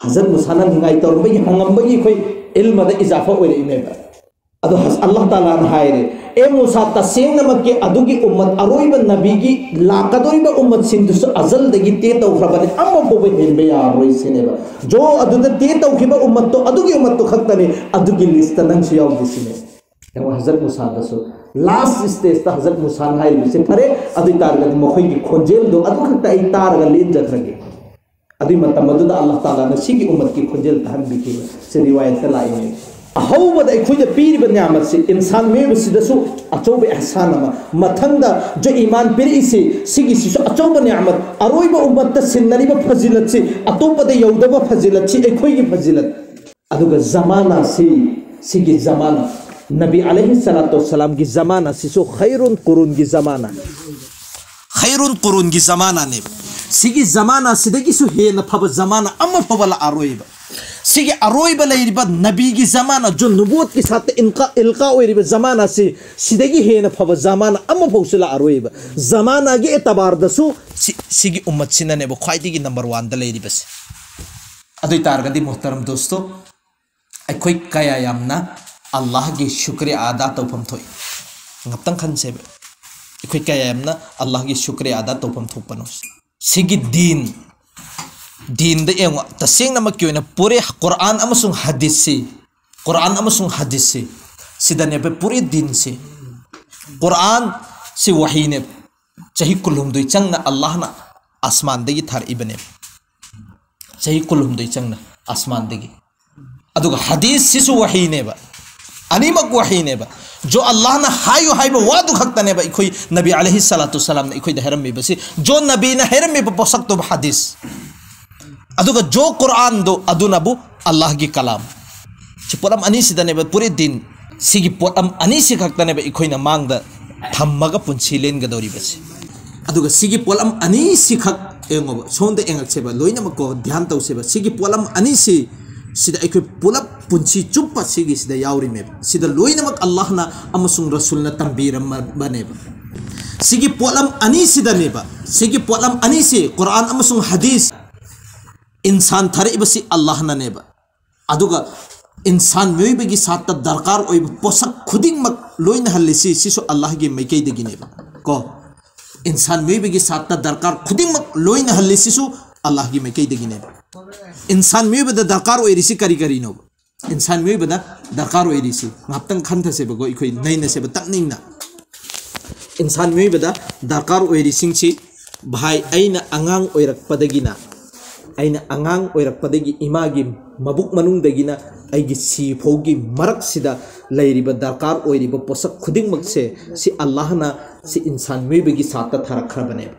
ꯍꯖꯔꯠ ꯃꯨꯁꯥꯅ ꯅꯤꯡꯉꯥꯏ ꯇꯧꯔꯝꯕꯒꯤ, ꯍꯪꯉꯝꯕꯒꯤ ꯑꯩꯈꯣꯏ ꯏꯜꯃꯗ ꯏꯖꯥꯐ ꯑꯣꯏꯔꯛꯏꯅꯦꯕ꯫ ꯑꯗꯣ ꯍꯖ-, ꯑꯜꯂꯥꯍ ꯇꯥꯂꯥꯅ ꯍꯥꯏꯔꯦ, "ꯑꯦ ꯃꯨꯁꯥ, ꯇꯁꯦꯡꯅꯃꯛꯀꯤ ꯑꯗꯨꯒꯤ ꯎꯝꯃꯠ, ꯑꯔꯣꯏꯕ ꯅꯕꯤꯒꯤ ꯂꯥꯛꯀꯗꯧꯔꯤꯕ ꯎꯝꯃꯠꯁꯤꯡꯗꯨꯁꯨ ꯑꯖꯜꯗꯒꯤ ꯇꯦ ꯇꯧꯈ꯭ꯔꯕꯅꯤ, ꯑꯃ ꯐꯥꯎꯕ ꯍꯦꯟꯕ ꯌꯥꯔꯔꯣꯏ" ꯁꯤꯅꯦꯕ꯫ ꯖꯣ ꯑꯗꯨꯗ ꯇꯦ ꯇꯧꯈꯤꯕ ꯎꯝꯃꯠꯇꯣ, ꯑꯗꯨꯒꯤ ꯎꯝꯃꯠꯇꯣ ꯈꯛꯇꯅꯤ, ꯑꯗꯨꯒꯤ ꯂꯤꯁꯇ ꯅꯪꯁꯨ ꯌꯥꯎꯗꯦ ꯁꯤꯅꯦ꯫ ꯌꯦꯡꯉꯣ, ꯍꯖꯔꯠ ꯃꯨꯁꯥꯗꯁꯨ ꯂꯥꯁ ꯁ꯭ꯇꯦꯖꯇ ꯍꯖꯔꯠ ꯃꯨꯁꯥꯅ ꯍꯥꯏꯔꯤꯕꯁꯦ, "ꯐꯔꯦ, ꯑꯗꯨ ꯑꯣꯏ ꯇꯥꯔꯒꯗꯤ ꯃꯈꯣꯏꯒꯤ ꯈꯣꯟꯖꯦꯜꯗꯣ ꯑꯗꯨ ꯈꯛꯇ ꯑꯩ ꯇꯥꯔꯒ ꯂꯦꯟꯖꯈ꯭ꯔꯒꯦ꯫ ꯑꯗꯨꯏ ꯃꯇꯝ ꯑꯗꯨꯗ ꯑꯜꯂꯥꯍ ꯇꯥꯂꯥꯅ ꯁꯤꯒꯤ ꯎꯝꯃꯠꯀꯤ ꯈꯣꯟꯖꯦꯜ ꯇꯥꯍꯟꯕꯤꯈꯤꯕ ꯁꯤ ꯔꯤꯋꯥꯌꯠꯇ ꯂꯥꯛꯏꯅꯦ꯫ ꯑꯍꯧꯕꯗ ꯑꯩꯈꯣꯏꯗ ꯄꯤꯔꯤꯕ ꯅꯤꯌꯥꯃꯠꯁꯤ ꯏꯟꯁꯥꯟ ꯃꯤꯑꯣꯏꯕꯁꯤꯗꯁꯨ ꯑꯆꯧꯕ ꯏꯍꯁꯥꯟ ꯑꯃ, ꯃꯊꯪꯗ ꯖꯣ ꯏꯃꯥꯟ ꯄꯤꯔꯛꯏꯁꯤ ꯁꯤꯒꯤꯁꯤꯁꯨ ꯑꯆꯧꯕ ꯅꯤꯌꯥꯃꯠ, ꯑꯔꯣꯏꯕ ꯎꯝꯃꯠꯇ ꯁꯤꯟꯅꯔꯤꯕ ꯐꯖꯤꯂꯠꯁꯤ, ꯑꯇꯣꯞꯄꯗ ꯌꯧꯗꯕ ꯐꯖꯤꯂꯠꯁꯤ ꯑꯩꯈꯣꯏꯒꯤ ꯐꯖꯤꯂꯠ꯫ ꯑꯗꯨꯒ ꯖꯃꯥꯅꯥꯁꯤ, ꯁꯤꯒꯤ ꯖꯃꯥꯅꯥ, ꯅꯕꯤ ꯑꯂꯩꯍꯤ ꯁꯂꯥꯇꯨ ꯋꯁꯁꯂꯥꯝꯒꯤ ꯖꯃꯥꯅꯥꯁꯤꯁꯨ ꯈꯩꯔꯨꯟ ꯀꯨꯔꯨꯟꯒꯤ ꯖꯃꯥꯅꯥ, ꯈꯩꯔꯨꯟ ꯀꯨꯔꯨꯟꯒꯤ ꯖꯃꯥꯅꯥꯅꯦꯕ꯫ ꯁꯤꯒꯤ ꯖꯃꯥꯅꯥꯁꯤꯗꯒꯤꯁꯨ ꯍꯦꯟꯅ ꯐꯕ ꯖꯃꯥꯅꯥ ꯑꯃ ꯐꯥꯎꯕ ꯂꯥꯛꯑꯔꯣꯏꯕ꯫ ꯁꯤꯒꯤ ꯑꯔꯣꯏꯕ ꯂꯩꯔꯤꯕ ꯅꯕꯤꯒꯤ ꯖꯃꯥꯅꯥ, ꯖꯣ ꯅꯨꯕꯨꯋꯠꯀꯤ ꯁꯥꯠꯇ ꯏꯟꯀꯥ, ꯏꯜꯀꯥ ꯑꯣꯏꯔꯤꯕ ꯖꯃꯥꯅꯥꯁꯤ, ꯁꯤꯗꯒꯤ ꯍꯦꯟꯅ ꯐꯕ ꯖꯃꯥꯅꯥ ꯑꯃꯐꯥꯎꯁꯨ ꯂꯥꯛꯑꯔꯣꯏꯕ꯫ ꯖꯃꯥꯅꯥꯒꯤ ꯑꯦꯇꯕꯥꯔꯗꯁꯨ ꯁꯤ, ꯁꯤꯒꯤ ꯎꯝꯃꯠꯁꯤꯅꯅꯦꯕ ꯈ꯭ꯋꯥꯏꯗꯒꯤ ꯅꯝꯕꯔ ꯋꯥꯟꯗ ꯂꯩꯔꯤꯕꯁꯦ꯫ ꯑꯗꯨ ꯑꯣꯏ ꯇꯥꯔꯒꯗꯤ ꯃꯨꯍꯇꯔꯝ ꯗꯣꯁꯇꯣ, ꯑꯩꯈꯣꯏ ꯀꯌꯥ ꯌꯥꯝꯅ ꯑꯜꯂꯥꯍꯒꯤ ꯁꯨꯀ꯭ꯔꯤꯌꯥ ꯑꯗꯥ ꯇꯧꯐꯝ ꯊꯣꯛꯏ? ꯉꯥꯛꯇꯪ ꯈꯟꯁꯦꯕ꯫ ꯑꯩꯈꯣꯏ ꯀꯌꯥ ꯌꯥꯝꯅ ꯑꯜꯂꯥꯍꯒꯤ ꯁꯨꯀ꯭ꯔꯤꯌꯥ ꯑꯗꯥ ꯇꯧꯐꯝ ꯊꯣꯛꯄꯅꯣ? ꯁꯤꯒꯤ ꯗꯤꯟ, ꯗꯤꯟꯗ ꯌꯦꯡꯉꯣ, ꯇꯁꯦꯡꯅꯃꯛꯀꯤ ꯑꯣꯏꯅ ꯄꯨꯔꯦ ꯀꯨꯔꯥꯟ ꯑꯃꯁꯨꯡ ꯍꯗꯤꯁꯁꯤ, ꯀꯨꯔꯥꯟ ꯑꯃꯁꯨꯡ ꯍꯗꯤꯁꯁꯤ, ꯁꯤꯗꯅꯦꯕ ꯄꯨꯔꯦ ꯗꯤꯟꯁꯤ꯫ ꯀꯨꯔꯥꯟ ꯁꯤ ꯋꯥꯍꯤꯅꯦ, ꯆꯍꯤ ꯀꯨꯟꯍꯨꯝꯗꯣꯏ ꯆꯪꯅ ꯑꯜꯂꯥꯍꯅ ꯑꯁꯃꯥꯟꯗꯒꯤ ꯊꯥꯔꯛꯏꯕꯅꯦꯕ꯫ ꯆꯍꯤ ꯀꯨꯟꯍꯨꯝꯗꯣꯏ ꯆꯪꯅ ꯑꯁꯃꯥꯟꯗꯒꯤ꯫ ꯑꯗꯨꯒ ꯍꯗꯤꯁꯁꯤꯁꯨ ꯋꯥꯍꯤꯅꯦꯕ, ꯑꯅꯤꯃꯛ ꯋꯥꯍꯤꯅꯦꯕ꯫ ꯖꯣ ꯑꯜꯂꯥꯍꯅ ꯍꯥꯏꯌꯨ ꯍꯥꯏꯕ ꯋꯥꯗꯨ ꯈꯛꯇꯅꯦꯕ ꯑꯩꯈꯣꯏ ꯅꯕꯤ ꯑꯂꯩꯍꯤ ꯁꯂꯥꯇꯨ ꯁꯂꯥꯝꯅ ꯑꯩꯈꯣꯏꯗ ꯍꯥꯏꯔꯝꯃꯤꯕꯁꯤ꯫ ꯖꯣ ꯅꯕꯤꯅ ꯍꯥꯏꯔꯝꯃꯤꯕ ꯄꯣꯠꯁꯛꯇꯨꯕꯨ ꯍꯗꯤꯁ꯫ ꯑꯗꯨꯒ ꯖꯣ ꯀꯨꯔꯥꯟꯗꯣ ꯑꯗꯨꯅꯕꯨ ꯑꯜꯂꯥꯍꯒꯤ ꯀꯂꯥꯝ꯫ ꯁꯤ ꯄꯣꯠꯂꯝ ꯑꯅꯤꯁꯤꯗꯅꯦꯕ ꯄꯨꯔꯦ ꯗꯤꯟ꯫ ꯁꯤꯒꯤ ꯄꯣꯠꯂꯝ ꯑꯅꯤꯁꯤ ꯈꯛꯇꯅꯦꯕ ꯑꯩꯈꯣꯏꯅ ꯃꯥꯡꯗ ꯊꯝꯃꯒ ꯄꯨꯟꯁꯤ ꯂꯦꯟꯒꯗꯧꯔꯤꯕꯁꯤ꯫ ꯑꯗꯨꯒ ꯁꯤꯒꯤ ꯄꯣꯠꯂꯝ ꯑꯅꯤꯁꯤꯈꯛ ꯌꯦꯡꯉꯣꯕ, ꯁꯣꯝꯗ ꯌꯦꯡꯉꯛꯁꯦꯕ, ꯂꯣꯏꯅꯃꯛꯀꯣ ꯙ꯭ꯌꯥꯟ ꯇꯧꯁꯦꯕ꯫ ꯁꯤꯒꯤ ꯄꯣꯠꯂꯝ ꯑꯅꯤꯁꯤ, ꯁꯤꯗ ꯑꯩꯈꯣꯏ ꯄꯨꯂꯞ ꯄꯨꯟꯁꯤ ꯆꯨꯞꯄ ꯁꯤꯒꯤꯁꯤꯗ ꯌꯥꯎꯔꯤꯃꯦꯕ꯫ ꯁꯤꯗ ꯂꯣꯏꯅꯃꯛ ꯑꯜꯂꯥꯍꯅ ꯑꯃꯁꯨꯡ ꯔꯁꯨꯜꯅ ꯇꯝꯕꯤꯔꯝꯕꯅꯦꯕ꯫ ꯁꯤꯒꯤ ꯄꯣꯠꯂꯝ ꯑꯅꯤꯁꯤꯗꯅꯦꯕ, ꯁꯤꯒꯤ ꯄꯣꯠꯂꯝ ꯑꯅꯤꯁꯤ, ꯀꯨꯔꯥꯟ ꯑꯃꯁꯨꯡ ꯍꯗꯤꯁ, ꯏꯟꯁꯥꯟ ꯊꯥꯔꯛꯏꯕꯁꯤ ꯑꯜꯂꯥꯍꯅꯅꯦꯕ꯫ ꯑꯗꯨꯒ ꯏꯟꯁꯥꯟ ꯃꯤꯑꯣꯏꯕꯒꯤ ꯁꯥꯠꯇ ꯗꯔꯀꯥꯔ ꯑꯣꯏꯕ ꯄꯣꯠꯁꯛ ꯈꯨꯗꯤꯡꯃꯛ ꯂꯣꯏꯅꯍꯜꯂꯤꯁꯤ, ꯁꯤꯁꯨ ꯑꯜꯂꯥꯍꯒꯤ ꯃꯥꯏꯀꯩꯗꯒꯤꯅꯦꯕ ꯀꯣ꯫ ꯏꯟꯁꯥꯟ ꯃꯤꯑꯣꯏꯕꯒꯤ ꯁꯥꯠꯇ ꯗꯔꯀꯥꯔ ꯈꯨꯗꯤꯡꯃꯛ ꯂꯣꯏꯅꯍꯜꯂꯤꯁꯤꯁꯨ ꯑꯜꯂꯥꯍꯒꯤ ꯃꯥꯏꯀꯩꯗꯒꯤꯅꯦꯕ꯫ ꯏꯟꯁꯥꯟ ꯃꯤꯑꯣꯏꯕꯗ ꯗꯔꯀꯥꯔ ꯑꯣꯏꯔꯤꯁꯤ ꯀꯔꯤ ꯀꯔꯤꯅꯣꯕ? ꯏꯟꯁꯥꯟ ꯃꯤꯑꯣꯏꯕꯗ ꯗꯔꯀꯥꯔ ꯑꯣꯏꯔꯤꯁꯤ ꯉꯥꯏꯍꯥꯛꯇꯪ ꯈꯟꯊꯁꯦꯕꯀꯣ, ꯑꯩꯈꯣꯏ ꯅꯩꯅꯁꯦꯕ ꯇꯞꯅ ꯏꯪꯅ꯫ ꯏꯟꯁꯥꯟ ꯃꯤꯑꯣꯏꯕꯗ ꯗꯔꯀꯥꯔ ꯑꯣꯏꯔꯤꯁꯤꯡꯁꯤ, ꯚꯥꯏ, ꯑꯩꯅ ꯑꯉꯥꯡ ꯑꯣꯏꯔꯛꯄꯗꯒꯤꯅ ꯑꯩꯅ ꯑꯉꯥꯡ ꯑꯣꯏꯔꯛꯄꯗꯒꯤ ꯏꯃꯥꯒꯤ ꯃꯕꯨꯛ ꯃꯅꯨꯡꯗꯒꯤꯅ ꯑꯩꯒꯤ ꯁꯤ ꯐꯥꯎꯒꯤ ꯃꯔꯛꯁꯤꯗ ꯂꯩꯔꯤꯕ ꯗꯔꯀꯥꯔ ꯑꯣꯏꯔꯤꯕ ꯄꯣꯠꯁꯛ ꯈꯨꯗꯤꯡꯃꯛꯁꯦ ꯁꯤ ꯑꯜꯂꯥꯍꯅ ꯁꯤ ꯏꯟꯁꯥꯟ ꯃꯤꯑꯣꯏꯕꯒꯤ ꯁꯥꯠꯇ ꯊꯥꯔꯛꯈ꯭ꯔꯕꯅꯦꯕ꯫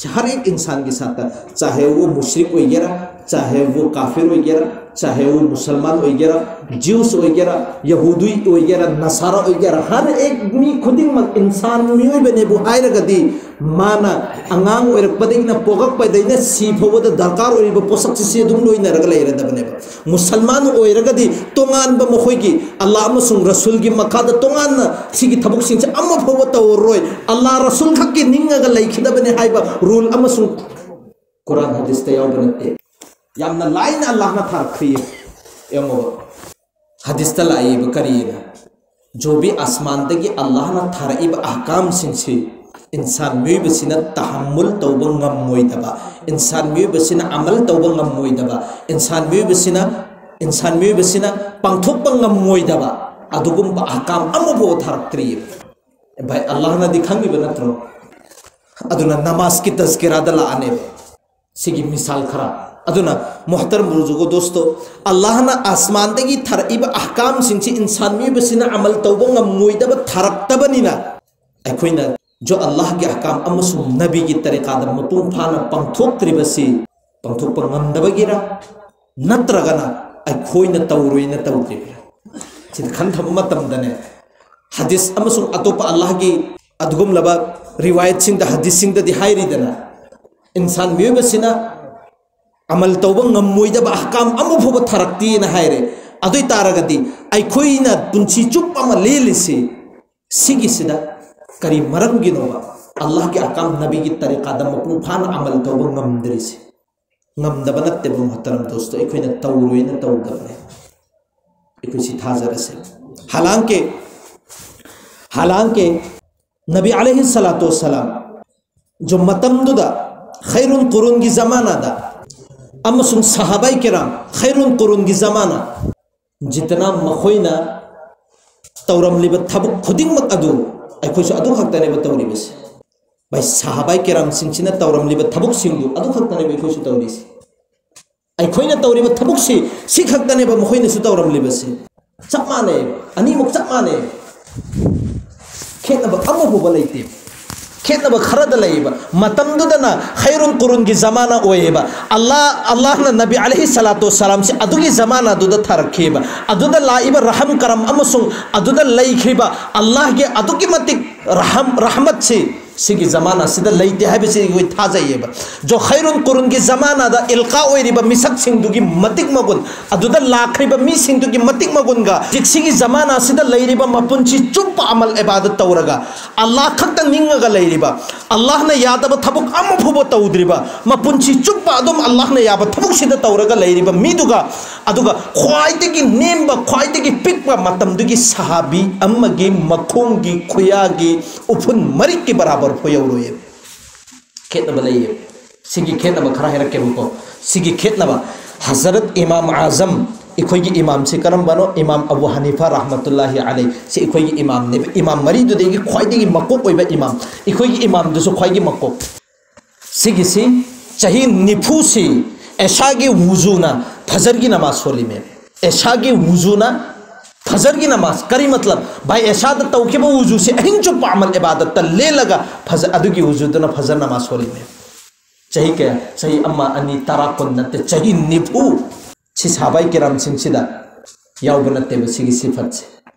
ꯁꯤ ꯍꯔ ꯑꯦꯛ ꯏꯟꯁꯥꯟꯒꯤ ꯁꯥꯠꯇ, ꯆꯥꯍꯦ ꯋꯣ ꯃꯨꯁ꯭ꯔꯤꯛ ꯑꯣꯏꯒꯦꯔꯥ, ꯆꯥꯍꯦ ꯋꯣ ꯀꯥꯐꯤꯔ ꯑꯣꯏꯒꯦꯔꯥ, ꯆꯥꯍꯦ ꯋꯣ ꯃꯨꯁꯜꯃꯥꯟ ꯑꯣꯏꯒꯦꯔꯥ, ꯖ꯭ꯌꯨꯁ ꯑꯣꯏꯒꯦꯔꯥ, ꯌꯍꯨꯗꯨꯏ ꯑꯣꯏꯒꯦꯔꯥ, ꯅꯁꯥꯔꯥ ꯑꯣꯏꯒꯦꯔꯥ, ꯍꯔ ꯑꯦꯛ ꯃꯤ ꯈꯨꯗꯤꯡꯃꯛ ꯏꯟꯁꯥꯟ ꯃꯤꯑꯣꯏꯕꯅꯦꯕꯨ ꯍꯥꯏꯔꯒꯗꯤ ꯃꯥꯅ ꯑꯉꯥꯡ ꯑꯣꯏꯔꯛꯄꯗꯒꯤꯅ ꯄꯣꯛꯂꯛꯄꯗꯩꯅ ꯁꯤ ꯐꯥꯎꯕꯗ ꯗꯔꯀꯥꯔ ꯑꯣꯏꯔꯤꯕ ꯄꯣꯠꯁꯛꯁꯤ ꯁꯤ ꯑꯗꯨꯝ ꯂꯣꯏꯅꯔꯒ ꯂꯩꯔꯗꯕꯅꯦꯕ꯫ ꯃꯨꯁꯜꯃꯥꯟ ꯑꯣꯏꯔꯒꯗꯤ ꯇꯣꯉꯥꯟꯕ ꯃꯈꯣꯏꯒꯤ ꯑꯜꯂꯥ ꯑꯃꯁꯨꯡ ꯔꯁꯨꯜꯒꯤ ꯃꯈꯥꯗ ꯇꯣꯉꯥꯟꯅ ꯁꯤꯒꯤ ꯊꯕꯛꯁꯤꯡꯁꯦ ꯑꯃ ꯐꯥꯎꯕ ꯇꯧꯔꯔꯣꯏ꯫ ꯑꯜꯂꯥ ꯔꯁꯨꯜ ꯈꯛꯀꯤ ꯅꯤꯡꯉꯒ ꯂꯩꯈꯤꯗꯕꯅꯦ ꯍꯥꯏꯕ ꯔꯨꯜ ꯑꯃꯁꯨꯡ ꯀꯨꯔꯥꯟ ꯍꯗꯤꯁꯇ ꯌꯥꯎꯕ ꯅꯠꯇꯦ꯫ ꯌꯥꯝꯅ ꯂꯥꯏꯅ ꯑꯜꯂꯥꯍꯅ ꯊꯥꯔꯛꯈ꯭ꯔꯤ꯫ ꯌꯦꯡꯉꯣꯕ, ꯍꯗꯤꯁꯇ ꯂꯥꯛꯏꯕ ꯀꯔꯤꯅ? ꯖꯣꯕꯤ ꯑꯁꯃꯥꯟꯗꯒꯤ ꯑꯜꯂꯥꯍꯅ ꯊꯥꯔꯛꯏꯕ ꯑꯍꯀꯥꯝꯁꯤꯡꯁꯤ ꯏꯟꯁꯥꯟ ꯃꯤꯑꯣꯏꯕꯁꯤꯅ ꯇꯍꯝꯃꯨꯜ ꯇꯧꯕ ꯉꯝꯃꯣꯏꯗꯕ, ꯏꯟꯁꯥꯟ ꯃꯤꯑꯣꯏꯕꯁꯤꯅ ꯑꯃꯜ ꯇꯧꯕ ꯉꯝꯃꯣꯏꯗꯕ, ꯏꯟꯁꯥꯟ ꯃꯤꯑꯣꯏꯕꯁꯤꯅ ꯏꯟꯁꯥꯟ ꯃꯤꯑꯣꯏꯕꯁꯤꯅ ꯄꯥꯡꯊꯣꯛꯄ ꯉꯝꯃꯣꯏꯗꯕ ꯑꯗꯨꯒꯨꯝꯕ ꯑꯍꯀꯥꯝ ꯑꯃꯐꯥꯎ ꯊꯥꯔꯛꯇ꯭ꯔꯤꯌꯦ꯫ ꯚꯥꯏ, ꯑꯜꯂꯥꯍꯅꯗꯤ ꯈꯪꯉꯤꯕ ꯅꯠꯇ꯭ꯔꯣ? ꯑꯗꯨꯅ ꯅꯃꯥꯖꯀꯤ ꯇꯖꯀꯤꯔꯥꯗ ꯂꯥꯛꯑꯅꯦꯕ꯫ ꯁꯤꯒꯤ ꯃꯤꯁꯥꯜ ꯈꯔ꯫ ꯑꯗꯨꯅ ꯃꯣꯍꯇꯔꯝ ꯕꯨꯖꯨꯔꯒꯣ ꯗꯣꯁꯇꯣ, ꯑꯜꯂꯥꯍꯅ ꯑꯁꯃꯥꯟꯗꯒꯤ ꯊꯥꯔꯛꯏꯕ ꯑꯍꯀꯥꯝꯁꯤꯡꯁꯤ ꯏꯟꯁꯥꯟ ꯃꯤꯑꯣꯏꯕꯁꯤꯅ ꯑꯃꯜ ꯇꯧꯕ ꯉꯝꯃꯣꯏꯗꯕ ꯊꯥꯔꯛꯇꯕꯅꯤꯅ ꯑꯩꯈꯣꯏꯅ ꯖꯣ ꯑꯜꯂꯥꯍꯒꯤ ꯑꯍꯀꯥꯝ ꯑꯃꯁꯨꯡ ꯅꯕꯤꯒꯤ ꯇꯔꯤꯀꯥꯗ ꯃꯄꯨꯡ ꯐꯥꯅ ꯄꯥꯡꯊꯣꯛꯇ꯭ꯔꯤꯕꯁꯤ, ꯄꯥꯡꯊꯣꯛꯄ ꯉꯝꯗꯕꯒꯤꯔ ꯅꯠꯇ꯭ꯔꯒꯅ ꯑꯩꯈꯣꯏꯅ ꯇꯧꯔꯣꯏꯅ ꯇꯧꯗ꯭ꯔꯤꯕ꯭ꯔꯥ? ꯁꯤꯗ ꯈꯟꯊꯕ ꯃꯇꯝꯗꯅꯦ, ꯍꯗꯤꯁ ꯑꯃꯁꯨꯡ ꯑꯇꯣꯞꯄ ꯑꯜꯂꯥꯍꯒꯤ ꯑꯗꯨꯒꯨꯝꯂꯕ ꯔꯤꯋꯥꯌꯠꯁꯤꯡꯗ, ꯍꯗꯤꯁꯁꯤꯡꯗꯗꯤ ꯍꯥꯏꯔꯤꯗꯅ, ꯏꯟꯁꯥꯟ ꯃꯤꯑꯣꯏꯕꯁꯤꯅ ꯑꯃꯜ ꯇꯧꯕ ꯉꯝꯃꯣꯏꯗꯕ ꯑꯍꯀꯥꯝ ꯑꯃ ꯐꯥꯎꯕ ꯊꯥꯔꯛꯇꯦꯅ ꯍꯥꯏꯔꯦ꯫ ꯑꯗꯨ ꯑꯣꯏ ꯇꯥꯔꯒꯗꯤ ꯑꯩꯈꯣꯏꯅ ꯄꯨꯟꯁꯤ ꯆꯨꯞꯄ ꯑꯃ ꯂꯦꯜꯂꯤꯁꯤ ꯁꯤꯒꯤꯁꯤꯗ ꯀꯔꯤ ꯃꯔꯝꯒꯤꯅꯣꯕ? ꯑꯜꯂꯥꯍꯒꯤ ꯑꯍꯀꯥꯝ, ꯅꯕꯤꯒꯤ ꯇꯔꯤꯀꯥꯗ ꯃꯄꯨꯡ ꯐꯥꯅ ꯑꯃꯜ ꯇꯧꯕ ꯉꯝꯗ꯭ꯔꯤꯁꯦ꯫ ꯉꯝꯗꯕ ꯅꯠꯇꯦꯕ ꯃꯨꯍꯇꯔꯝ ꯗꯣꯁꯇꯣ, ꯑꯩꯈꯣꯏꯅ ꯇꯧꯔꯣꯏꯅ ꯇꯧꯗꯕꯅꯦ꯫ ꯑꯩꯈꯣꯏ ꯁꯤ ꯊꯥꯖꯔꯁꯦ꯫ ꯍꯥꯂꯥꯡꯀꯦ ꯍꯥꯂꯥꯡꯀꯦ ꯅꯕꯤ ꯑꯂꯩꯍꯤ ꯁꯂꯥꯇꯨ ꯋꯁꯁꯂꯥꯝ ꯖꯣ ꯃꯇꯝꯗꯨꯗ ꯈꯩꯔꯨꯟ ꯀꯨꯔꯨꯟꯒꯤ ꯖꯃꯥꯅꯥꯗ ꯑꯃꯁꯨꯡ ꯁꯍꯥꯕꯥꯏ ꯀꯤꯔꯥꯝ ꯈꯩꯔꯨꯟ ꯀꯨꯔꯨꯟꯒꯤ ꯖꯃꯥꯅꯥ ꯖꯤꯇꯅ ꯃꯈꯣꯏꯅ ꯇꯧꯔꯝꯂꯤꯕ ꯊꯕꯛ ꯈꯨꯗꯤꯡꯃꯛ ꯑꯗꯨ ꯑꯩꯈꯣꯏꯁꯨ ꯑꯗꯨ ꯈꯛꯇꯅꯦꯕ ꯇꯧꯔꯤꯕꯁꯦ꯫ ꯚꯥꯏ, ꯁꯍꯥꯕꯥꯏ ꯀꯤꯔꯥꯝꯁꯤꯡꯁꯤꯅ ꯇꯧꯔꯝꯂꯤꯕ ꯊꯕꯛꯁꯤꯡꯗꯨ ꯑꯗꯨ ꯈꯛꯇꯅꯦꯕ ꯑꯩꯈꯣꯏꯁꯨ ꯇꯧꯔꯤꯁꯦ꯫ ꯑꯩꯈꯣꯏꯅ ꯇꯧꯔꯤꯕ ꯊꯕꯛꯁꯤ ꯁꯤ ꯈꯛꯇꯅꯦꯕ ꯃꯈꯣꯏꯅꯁꯨ ꯇꯧꯔꯝꯂꯤꯕꯁꯤ꯫ ꯆꯞ ꯃꯥꯟꯅꯩ꯫ ꯑꯅꯤꯃꯛ ꯆꯞ ꯃꯥꯟꯅꯩ꯫ ꯈꯦꯠꯅꯕ ꯑꯃꯐꯥꯎꯕ ꯂꯩꯇꯦ꯫ ꯈꯦꯠꯅꯕ ꯈꯔꯗ ꯂꯩꯌꯦꯕ꯫ ꯃꯇꯝꯗꯨꯗꯅ ꯈꯩꯔꯨꯟ ꯀꯨꯔꯨꯟꯒꯤ ꯖꯃꯥꯅꯥ ꯑꯣꯏꯌꯦꯕ꯫ ꯑꯜꯂꯥ, ꯑꯜꯂꯥꯍꯅ ꯅꯕꯤ ꯑꯂꯩꯍꯤ ꯁꯂꯥꯇꯨ ꯋꯁꯁꯂꯥꯝꯁꯤ ꯑꯗꯨꯒꯤ ꯖꯃꯥꯅꯥꯗꯨꯗ ꯊꯥꯔꯛꯈꯤꯕ꯫ ꯑꯗꯨꯗ ꯂꯥꯛꯏꯕ ꯔꯍꯝ ꯀꯔꯝ ꯑꯃꯁꯨꯡ ꯑꯗꯨꯗ ꯂꯩꯈ꯭ꯔꯤꯕ ꯑꯜꯂꯥꯍꯒꯤ ꯑꯗꯨꯛꯀꯤ ꯃꯇꯤꯛ ꯔꯍꯝ, ꯔꯍꯃꯠꯁꯤ ꯁꯤꯒꯤ ꯖꯃꯥꯅꯥꯁꯤꯗ ꯂꯩꯇꯦ ꯍꯥꯏꯕꯁꯤ ꯑꯩꯈꯣꯏ ꯊꯥꯖꯩꯌꯦꯕ꯫ ꯖꯣ ꯈꯩꯔꯨꯟ ꯀꯨꯔꯨꯟꯒꯤ ꯖꯃꯥꯅꯥꯗ ꯏꯜꯀꯥ ꯑꯣꯏꯔꯤꯕ ꯃꯤꯁꯛꯁꯤꯡꯗꯨꯒꯤ ꯃꯇꯤꯛ ꯃꯒꯨꯟ, ꯑꯗꯨꯗ ꯂꯥꯛꯈ꯭ꯔꯤꯕ ꯃꯤꯁꯤꯡꯗꯨꯒꯤ ꯃꯇꯤꯛ ꯃꯒꯨꯟꯒ ꯍꯧꯖꯤꯛ ꯁꯤꯒꯤ ꯖꯃꯥꯅꯥꯁꯤꯗ ꯂꯩꯔꯤꯕ ꯃꯄꯨꯟꯁꯤ ꯆꯨꯞꯄ ꯑꯃꯜ ꯏꯕꯥꯗꯠ ꯇꯧꯔꯒ ꯑꯜꯂꯥꯍ ꯈꯛꯇ ꯅꯤꯡꯉꯒ ꯂꯩꯔꯤꯕ, ꯑꯜꯂꯥꯍꯅ ꯌꯥꯗꯕ ꯊꯕꯛ ꯑꯃꯐꯥꯎꯕ ꯇꯧꯗ꯭ꯔꯤꯕ, ꯃꯄꯨꯟꯁꯤ ꯆꯨꯞꯄ ꯑꯗꯨꯝ ꯑꯜꯂꯥꯍꯅ ꯌꯥꯕ ꯊꯕꯛꯁꯤꯗ ꯇꯧꯔꯒ ꯂꯩꯔꯤꯕ ꯃꯤꯗꯨꯒ, ꯑꯗꯨꯒ ꯈ꯭ꯋꯥꯏꯗꯒꯤ ꯅꯦꯝꯕ, ꯈ꯭ꯋꯥꯏꯗꯒꯤ ꯄꯤꯛꯄ ꯃꯇꯝꯗꯨꯒꯤ ꯁꯍꯥꯕꯤ ꯑꯃꯒꯤ ꯃꯈꯣꯡꯒꯤ ꯈꯨꯌꯥꯒꯤ ꯎꯐꯨꯟ ꯃꯔꯤꯛꯀꯤ ꯕꯔꯥꯕꯔ ꯐꯥꯎ ꯌꯧꯔꯣꯏꯌꯦ꯫ ꯈꯦꯠꯅꯕ ꯂꯩꯌꯦ꯫ ꯁꯤꯒꯤ ꯈꯦꯠꯅꯕ ꯈꯔ ꯍꯥꯏꯔꯛꯀꯦꯕꯀꯣ꯫ ꯁꯤꯒꯤ ꯈꯦꯠꯅꯕ, ꯍꯖꯔꯠ ꯏꯃꯥꯝ ꯑꯥꯖꯝ, ꯑꯩꯈꯣꯏꯒꯤ ꯏꯃꯥꯝꯁꯤ ꯀꯔꯝꯕꯅꯣ? ꯏꯃꯥꯝ ꯑꯕꯨ ꯍꯅꯤꯐꯥ ꯔꯍꯃꯇꯨꯜꯂꯥꯍꯤ ꯑꯂꯩ꯫ ꯁꯤ ꯑꯩꯈꯣꯏꯒꯤ ꯏꯃꯥꯝꯅꯦꯕ꯫ ꯏꯃꯥꯝ ꯃꯔꯤꯗꯨꯗꯒꯤ ꯈ꯭ꯋꯥꯏꯗꯒꯤ ꯃꯀꯣꯛ ꯑꯣꯏꯕ ꯏꯃꯥꯝ꯫ ꯑꯩꯈꯣꯏꯒꯤ ꯏꯃꯥꯝꯗꯨꯁꯨ ꯈ꯭ꯋꯥꯏꯒꯤ ꯃꯀꯣꯛ꯫ ꯁꯤꯒꯤꯁꯤ ꯆꯍꯤ ꯅꯤꯐꯨꯁꯤ ꯑꯦꯁꯥꯒꯤ ꯋꯨꯖꯨꯅ ꯐꯖꯔꯒꯤ ꯅꯃꯥꯖ ꯁꯣꯜꯂꯤꯃꯦ꯫ ꯑꯦꯁꯥꯒꯤ ꯋꯨꯖꯨꯅ ꯐꯖꯔꯒꯤ ꯅꯃꯥꯖ꯫ ꯀꯔꯤ ꯃꯇꯂꯕ? ꯚꯥꯏ, ꯑꯦꯁꯥꯗ ꯇꯧꯈꯤꯕ ꯋꯨꯖꯨꯁꯤ ꯑꯍꯤꯡ ꯆꯨꯞꯄ ꯑꯃꯜ ꯏꯕꯥꯗꯠꯇ ꯂꯦꯜꯂꯒ ꯐꯖ-, ꯑꯗꯨꯒꯤ ꯋꯨꯖꯨꯗꯨꯅ ꯐꯖꯔ ꯅꯃꯥꯖ ꯁꯣꯜꯂꯤꯃꯦ꯫ ꯆꯍꯤ ꯀꯌꯥ? ꯆꯍꯤ ꯑꯃ, ꯑꯅꯤ, ꯇꯔꯥ, ꯀꯨꯟ ꯅꯠꯇꯦ, ꯆꯍꯤ ꯅꯤꯐꯨ꯫ ꯁꯤ ꯁꯍꯥꯕꯥꯏ ꯀꯤꯔꯥꯝꯁꯤꯡꯁꯤꯗ ꯌꯥꯎꯕ ꯅꯠꯇꯦꯕ ꯁꯤꯒꯤ ꯁꯤꯐꯠꯁꯦ꯫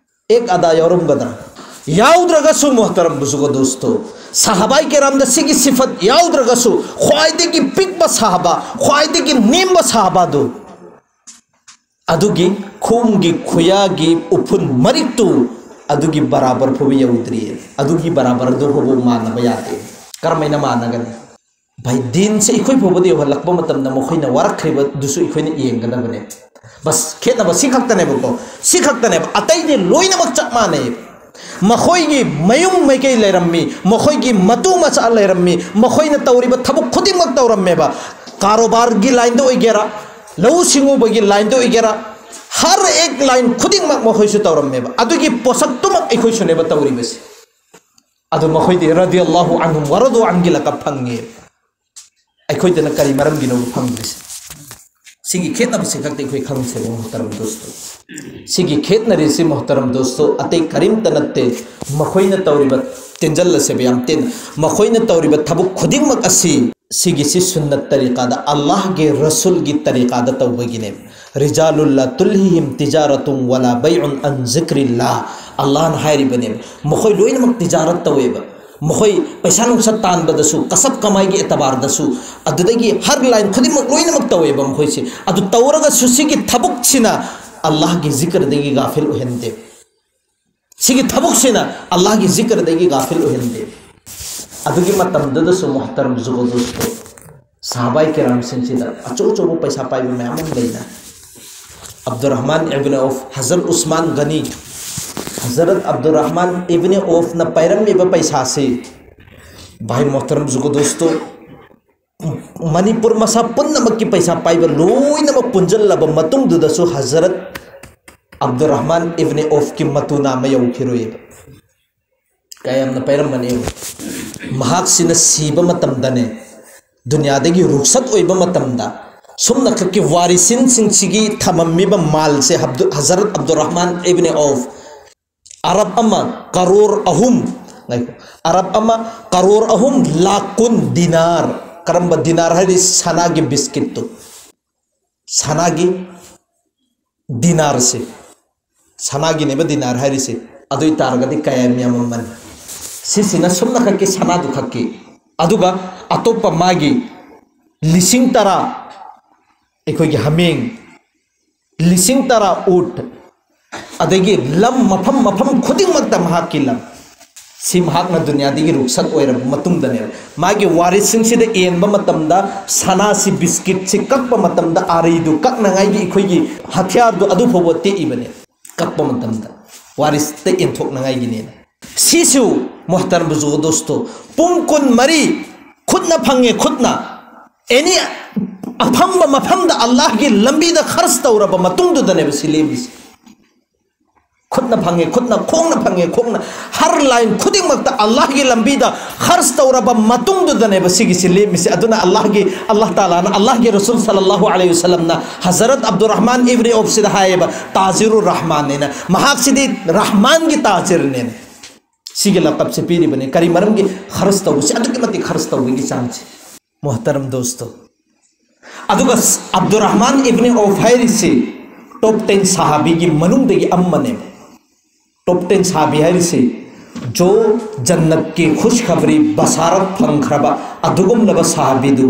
ꯑꯦꯛ ꯑꯗꯥ ꯌꯥꯎꯔꯝꯒꯗ꯭ꯔꯥ? ꯌꯥꯎꯗ꯭ꯔꯒꯁꯨ, ꯃꯨꯍꯇꯔꯝ ꯕꯨꯖꯨꯒ ꯗꯣꯁꯇꯣ, ꯁꯍꯥꯕꯥꯏ ꯀꯤꯔꯥꯝꯗ ꯁꯤꯒꯤ ꯁꯤꯐꯠ ꯌꯥꯎꯗ꯭ꯔꯒꯁꯨ, ꯈ꯭ꯋꯥꯏꯗꯒꯤ ꯄꯤꯛꯄ ꯁꯍꯥꯕꯥ, ꯈ꯭ꯋꯥꯏꯗꯒꯤ ꯅꯦꯝꯕ ꯁꯍꯥꯕꯥꯗꯨ, ꯑꯗꯨꯒꯤ ꯈꯣꯡꯒꯤ ꯈꯨꯌꯥꯒꯤ ꯎꯐꯨꯟ ꯃꯔꯤꯛꯇꯨ ꯑꯗꯨꯒꯤ ꯕꯔꯥꯕꯔ ꯐꯥꯎꯕ ꯌꯧꯗ꯭ꯔꯤꯌꯦ꯫ ꯑꯗꯨꯒꯤ ꯕꯔꯥꯕꯔꯗꯨ ꯐꯥꯎꯕ ꯃꯥꯟꯅꯕ ꯌꯥꯗꯦ꯫ ꯀꯔꯝꯍꯥꯏꯅ ꯃꯥꯟꯅꯒꯅꯤ? ꯚꯥꯏ, ꯗꯤꯟꯁꯦ ꯑꯩꯈꯣꯏ ꯐꯥꯎꯕꯗ ꯌꯧꯍꯜꯂꯛꯄ ꯃꯇꯝꯗ ꯃꯈꯣꯏꯅ ꯋꯥꯔꯛꯈ꯭ꯔꯤꯕꯗꯨꯁꯨ ꯑꯩꯈꯣꯏꯅ ꯌꯦꯡꯒꯗꯕꯅꯦ꯫ ꯕꯁ, ꯈꯦꯠꯅꯕ ꯁꯤ ꯈꯛꯇꯅꯦꯕꯀꯣ, ꯁꯤ ꯈꯛꯇꯅꯦꯕ, ꯑꯇꯩꯗꯤ ꯂꯣꯏꯅꯃꯛ ꯆꯞ ꯃꯥꯟꯅꯩ꯫ ꯃꯈꯣꯏꯒꯤ ꯃꯌꯨꯝ ꯃꯩꯀꯩ ꯂꯩꯔꯝꯃꯤ, ꯃꯈꯣꯏꯒꯤ ꯃꯇꯨ ꯃꯆꯥ ꯂꯩꯔꯝꯃꯤ, ꯃꯈꯣꯏꯅ ꯇꯧꯔꯤꯕ ꯊꯕꯛ ꯈꯨꯗꯤꯡꯃꯛ ꯇꯧꯔꯝꯃꯦꯕ꯫ ꯀꯥꯔꯣꯕꯥꯔꯒꯤ ꯂꯥꯏꯟꯗ ꯑꯣꯏꯒꯦꯔꯥ, ꯂꯧꯎ ꯁꯤꯡꯎꯕꯒꯤ ꯂꯥꯏꯟꯗ ꯑꯣꯏꯒꯦꯔꯥ, ꯍꯔ ꯑꯦꯛ ꯂꯥꯏꯟ ꯈꯨꯗꯤꯡꯃꯛ ꯃꯈꯣꯏꯁꯨ ꯇꯧꯔꯝꯃꯦꯕ꯫ ꯑꯗꯨꯒꯤ ꯄꯣꯠꯁꯛꯇꯨꯃꯛ ꯑꯩꯈꯣꯏꯁꯨꯅꯦꯕ ꯇꯧꯔꯤꯕꯁꯦ꯫ ꯑꯗꯨ ꯃꯈꯣꯏꯗꯤ ꯔꯗꯤꯌꯜꯂꯥꯍꯨ ꯑꯟꯍꯨꯝ ꯋꯔꯗꯨ ꯑꯟꯒꯤ ꯂꯀꯕ ꯐꯪꯉꯦ꯫ ꯑꯩꯈꯣꯏꯗꯅ ꯀꯔꯤ ꯃꯔꯝꯒꯤꯅꯣ ꯐꯪꯗ꯭ꯔꯤꯁꯦ? ꯁꯤꯒꯤ ꯈꯦꯠꯅꯕꯁꯤ ꯈꯛꯇ ꯑꯩꯈꯣꯏ ꯈꯪꯁꯦꯕ, ꯃꯣꯍꯇꯔꯝ ꯗꯣꯁꯇꯣ꯫ ꯁꯤꯒꯤ ꯈꯦꯠꯅꯔꯤꯁꯤ, ꯃꯣꯍꯇꯔꯝ ꯗꯣꯁꯇꯣ, ꯑꯇꯩ ꯀꯔꯤꯝꯇ ꯅꯠꯇꯦ꯫ ꯃꯈꯣꯏꯅ ꯇꯧꯔꯤꯕ, ꯇꯦꯟꯖꯜꯂꯁꯦꯕ ꯌꯥꯝ ꯇꯦꯟꯅ, ꯃꯈꯣꯏꯅ ꯇꯧꯔꯤꯕ ꯊꯕꯛ ꯈꯨꯗꯤꯡꯃꯛ ꯑꯁꯤ, ꯁꯤꯒꯤꯁꯤ ꯁꯨꯟꯅꯠ ꯇꯔꯤꯀꯥꯗ, ꯑꯜꯂꯥꯍꯒꯤ ꯔꯁꯨꯜꯒꯤ ꯇꯔꯤꯀꯥꯗ ꯇꯧꯕꯒꯤꯅꯦꯕ꯫ ꯔꯤꯖꯥꯂꯨꯜ ꯂꯥ ꯇꯨꯜꯍꯤꯍꯤꯝ ꯇꯤꯖꯥꯔꯥꯇꯨꯝ ꯋꯥꯂꯥ ꯕꯩꯎꯟ ꯑꯟ ꯖꯤꯀ꯭ꯔꯤꯜꯂꯥ꯫ ꯑꯜꯂꯥꯍꯅ ꯍꯥꯏꯔꯤꯕꯅꯦꯕ, ꯃꯈꯣꯏ ꯂꯣꯏꯅꯃꯛ ꯇꯤꯖꯥꯔꯠ ꯇꯧꯋꯦꯕ꯫ ꯃꯈꯣꯏ ꯄꯩꯁꯥ ꯅꯨꯡꯁꯥ ꯇꯥꯟꯕꯗꯁꯨ, ꯀꯁꯕ ꯀꯃꯥꯏꯒꯤ ꯑꯦꯇꯕꯥꯔꯗꯁꯨ, ꯑꯗꯨꯗꯒꯤ ꯍꯔ ꯂꯥꯏꯟ ꯈꯨꯗꯤꯡꯃꯛ ꯂꯣꯏꯅꯃꯛ ꯇꯧꯋꯦꯕ ꯃꯈꯣꯏꯁꯦ꯫ ꯑꯗꯨ ꯇꯧꯔꯒꯁꯨ ꯁꯤꯒꯤ ꯊꯕꯛꯁꯤꯅ ꯑꯜꯂꯥꯍꯒꯤ ꯖꯤꯀ꯭ꯔꯗꯒꯤ ꯒꯥꯐꯤꯜ ꯑꯣꯏꯍꯟꯗꯦ꯫ ꯁꯤꯒꯤ ꯊꯕꯛꯁꯤꯅ ꯑꯜꯂꯥꯍꯒꯤ ꯖꯤꯀ꯭ꯔꯗꯒꯤ ꯒꯥꯐꯤꯜ ꯑꯣꯏꯍꯟꯗꯦ꯫ ꯑꯗꯨꯒꯤ ꯃꯇꯝꯗꯨꯗꯁꯨ, ꯃꯣꯍꯇꯔꯝ ꯖꯨꯒꯣꯗꯣꯁꯇꯣ, ꯁꯍꯥꯕꯥꯏ ꯀꯤꯔꯥꯝꯁꯤꯡꯁꯤꯗ ꯑꯆꯧ ꯑꯆꯧꯕ ꯄꯩꯁꯥ ꯄꯥꯏꯕ ꯃꯌꯥꯝ ꯑꯃ ꯂꯩꯅ꯫ ꯑꯕꯗꯨꯔꯔꯍꯃꯥꯟ ꯏꯕꯅ ꯑꯣꯐ, ꯍꯖꯔꯠ ꯎꯁꯃꯥꯟ ꯒꯅꯤ, ꯍꯖꯔꯠ ꯑꯕꯗꯨꯔꯔꯍꯃꯥꯟ ꯏꯕꯅ ꯑꯣꯐꯅ ꯄꯥꯏꯔꯝꯃꯤꯕ ꯄꯩꯁꯥꯁꯤ, ꯚꯥꯏ ꯃꯣꯍꯇꯔꯝ ꯖꯨꯒꯣꯗꯣꯁꯇꯣ, ꯃꯅꯤꯄꯨꯔ ꯃꯁꯥ ꯄꯨꯝꯅꯃꯛꯀꯤ ꯄꯩꯁꯥ ꯄꯥꯏꯕ ꯂꯣꯏꯅꯃꯛ ꯄꯨꯟꯁꯤꯜꯂꯕ ꯃꯇꯨꯡꯗꯨꯗꯁꯨ ꯍꯖꯔꯠ ꯑꯕꯗꯨꯔꯔꯍꯃꯥꯟ ꯏꯕꯅ ꯑꯣꯐꯀꯤ ꯃꯇꯨꯅꯥ ꯑꯃ ꯌꯧꯈꯤꯔꯣꯏꯕ꯫ ꯀꯌꯥꯝꯅ ꯄꯥꯏꯔꯝꯕꯅꯤ ꯌꯦꯡꯉꯨ꯫ ꯃꯍꯥꯛꯁꯤꯅ ꯁꯤꯕ ꯃꯇꯝꯗꯅꯦ, ꯗꯨꯅꯤꯌꯥꯗꯒꯤ ꯔꯨꯈꯁꯠ ꯑꯣꯏꯕ ꯃꯇꯝꯗ, ꯁꯨꯝꯅꯈꯛꯀꯤ ꯋꯥꯔꯤꯁꯤꯟꯁꯤꯡꯁꯤꯒꯤ ꯊꯝꯃꯝꯃꯤꯕ ꯃꯥꯜꯁꯦ, ꯍꯕꯗꯨ-, ꯍꯖꯔꯠ ꯑꯕꯗꯨꯔꯔꯍꯃꯥꯟ ꯏꯕꯅ ꯑꯣꯐ, ꯑꯔꯕ ꯑꯃ ꯀꯔꯣꯔ ꯑꯍꯨꯝ, ꯉꯥꯏꯈꯣ, ꯑꯔꯕ ꯑꯃ ꯀꯔꯣꯔ ꯑꯍꯨꯝ ꯂꯥꯈ ꯀꯨꯟ ꯗꯤꯅꯥꯔ꯫ ꯀꯔꯝꯕ ꯗꯤꯅꯥꯔ ꯍꯥꯏꯗꯤ? ꯁꯅꯥꯒꯤ ꯕꯤꯁꯀꯤꯠꯇꯨ, ꯁꯅꯥꯒꯤ ꯗꯤꯅꯥꯔꯁꯦ, ꯁꯅꯥꯒꯤꯅꯦꯕ ꯗꯤꯅꯥꯔ ꯍꯥꯏꯔꯤꯁꯦ꯫ ꯑꯗꯨ ꯑꯣꯏ ꯇꯥꯔꯒꯗꯤ ꯀꯌꯥꯝ ꯌꯥꯝꯃꯝꯃꯅꯤ? ꯁꯤꯁꯤꯅ ꯁꯨꯝꯅꯈꯛꯀꯤ ꯁꯅꯥꯗꯨ ꯈꯛꯀꯤ꯫ ꯑꯗꯨꯒ ꯑꯇꯣꯞꯄ ꯃꯥꯒꯤ ꯂꯤꯁꯤꯡ ꯇꯔꯥ ꯑꯩꯈꯣꯏꯒꯤ ꯍꯥꯃꯦꯡ, ꯂꯤꯁꯤꯡ ꯇꯔꯥ ꯎꯠ, ꯑꯗꯒꯤ ꯂꯝ, ꯃꯐꯝ, ꯃꯐꯝ ꯈꯨꯗꯤꯡꯃꯛꯇ ꯃꯍꯥꯛꯀꯤ ꯂꯝ꯫ ꯁꯤ ꯃꯍꯥꯛꯅ ꯗꯨꯅꯤꯌꯥꯗꯒꯤ ꯔꯨꯛꯁꯠ ꯑꯣꯏꯔꯕ ꯃꯇꯨꯡꯗꯅꯦꯕ꯫ ꯃꯥꯒꯤ ꯋꯥꯔꯤꯁꯁꯤꯡꯁꯤꯗ ꯌꯦꯟꯕ ꯃꯇꯝꯗ, ꯁꯅꯥꯁꯤ, ꯕꯤꯁꯀꯤꯠꯁꯤ ꯀꯛꯄ ꯃꯇꯝꯗ, ꯑꯥꯔꯤꯗꯨ ꯀꯛꯅꯉꯥꯏꯒꯤ ꯑꯩꯈꯣꯏꯒꯤ ꯍꯊꯤꯌꯥꯔꯗꯨ ꯑꯗꯨ ꯐꯥꯎꯕ ꯇꯦꯛꯏꯕꯅꯦ꯫ ꯀꯛꯄ ꯃꯇꯝꯗ ꯋꯥꯔꯤꯁꯇ ꯌꯦꯟꯊꯣꯛꯅꯉꯥꯏꯒꯤꯅꯦꯅ꯫ ꯁꯤꯁꯨ, ꯃꯣꯍꯇꯔꯝ ꯕꯨꯖꯨꯔꯒ ꯗꯣꯁꯇꯣ, ꯄꯨꯡ ꯀꯨꯟꯃꯔꯤ ꯈꯨꯠꯅ ꯐꯪꯉꯦ, ꯈꯨꯠꯅ꯫ ꯑꯦꯅꯤ ꯑꯐꯪꯕ ꯃꯐꯝꯗ ꯑꯜꯂꯥꯍꯒꯤ ꯂꯝꯕꯤꯗ ꯈꯔꯆ ꯇꯧꯔꯕ ꯃꯇꯨꯡꯗꯨꯗꯅꯦꯕ ꯁꯤ ꯂꯦꯝꯃꯤꯁꯦ꯫ ꯈꯨꯠꯅ ꯐꯪꯉꯦ, ꯈꯨꯠꯅ, ꯈꯣꯡꯅ ꯐꯪꯉꯦ, ꯈꯣꯡꯅ, ꯍꯔ ꯂꯥꯏꯟ ꯈꯨꯗꯤꯡꯃꯛꯇ ꯑꯜꯂꯥꯍꯒꯤ ꯂꯝꯕꯤꯗ ꯈꯔꯆ ꯇꯧꯔꯕ ꯃꯇꯨꯡꯗꯨꯗꯅꯦꯕ ꯁꯤꯒꯤꯁꯤ ꯂꯦꯝꯃꯤꯁꯦ꯫ ꯑꯗꯨꯅ ꯑꯜꯂꯥꯍꯒꯤ, ꯑꯜꯂꯥꯍ ꯇꯥꯂꯥꯅ, ꯑꯜꯂꯥꯍꯒꯤ ꯔꯁꯨꯜ ꯁꯜꯂꯜꯂꯥꯍꯨ ꯑꯂꯩꯍꯤ ꯋꯁꯜꯂꯝꯅ ꯍꯖꯔꯠ ꯑꯕꯗꯨꯔ ꯔꯍꯃꯥꯟ ꯏꯕꯅꯤ ꯑꯣꯐꯁꯤꯗ ꯍꯥꯏꯌꯦꯕ, "ꯇꯥꯖꯤꯔꯨ ꯔꯍꯃꯥꯟꯅꯦꯅ", ꯃꯍꯥꯛꯁꯤꯗꯤ ꯔꯍꯃꯥꯟꯒꯤ ꯇꯥꯖꯤꯔꯅꯦꯅ꯫ ꯁꯤꯒꯤ ꯂꯀꯞꯁꯦ ꯄꯤꯔꯤꯕꯅꯤ꯫ ꯀꯔꯤ ꯃꯔꯝꯒꯤ? ꯈꯔꯆ ꯇꯧꯕꯁꯤ, ꯑꯗꯨꯛꯀꯤ ꯃꯇꯤꯛ ꯈꯔꯆ ꯇꯧꯕꯒꯤ ꯆꯥꯡꯁꯦ꯫ ꯃꯣꯍꯇꯔꯝ ꯗꯣꯁꯇꯣ, ꯑꯗꯨꯒ ꯑꯕꯗꯨꯔ ꯔꯍꯃꯥꯟ ꯏꯕꯅꯤ ꯑꯣꯐ ꯍꯥꯏꯔꯤꯁꯤ ꯇꯣꯞ ꯇꯦꯟ ꯁꯍꯥꯕꯤꯒꯤ ꯃꯅꯨꯡꯗꯒꯤ ꯑꯃꯅꯦꯕ꯫ ꯇꯣꯞ ꯇꯦꯟ ꯁꯍꯥꯕꯤ ꯍꯥꯏꯔꯤꯁꯤ ꯖꯣ ꯖꯟꯅꯠꯀꯤ ꯈꯨꯁꯈꯕꯔꯤ ꯕꯁꯥꯔꯠ ꯐꯪꯈ꯭ꯔꯕ ꯑꯗꯨꯒꯨꯝꯂꯕ ꯁꯍꯥꯕꯤꯗꯨ,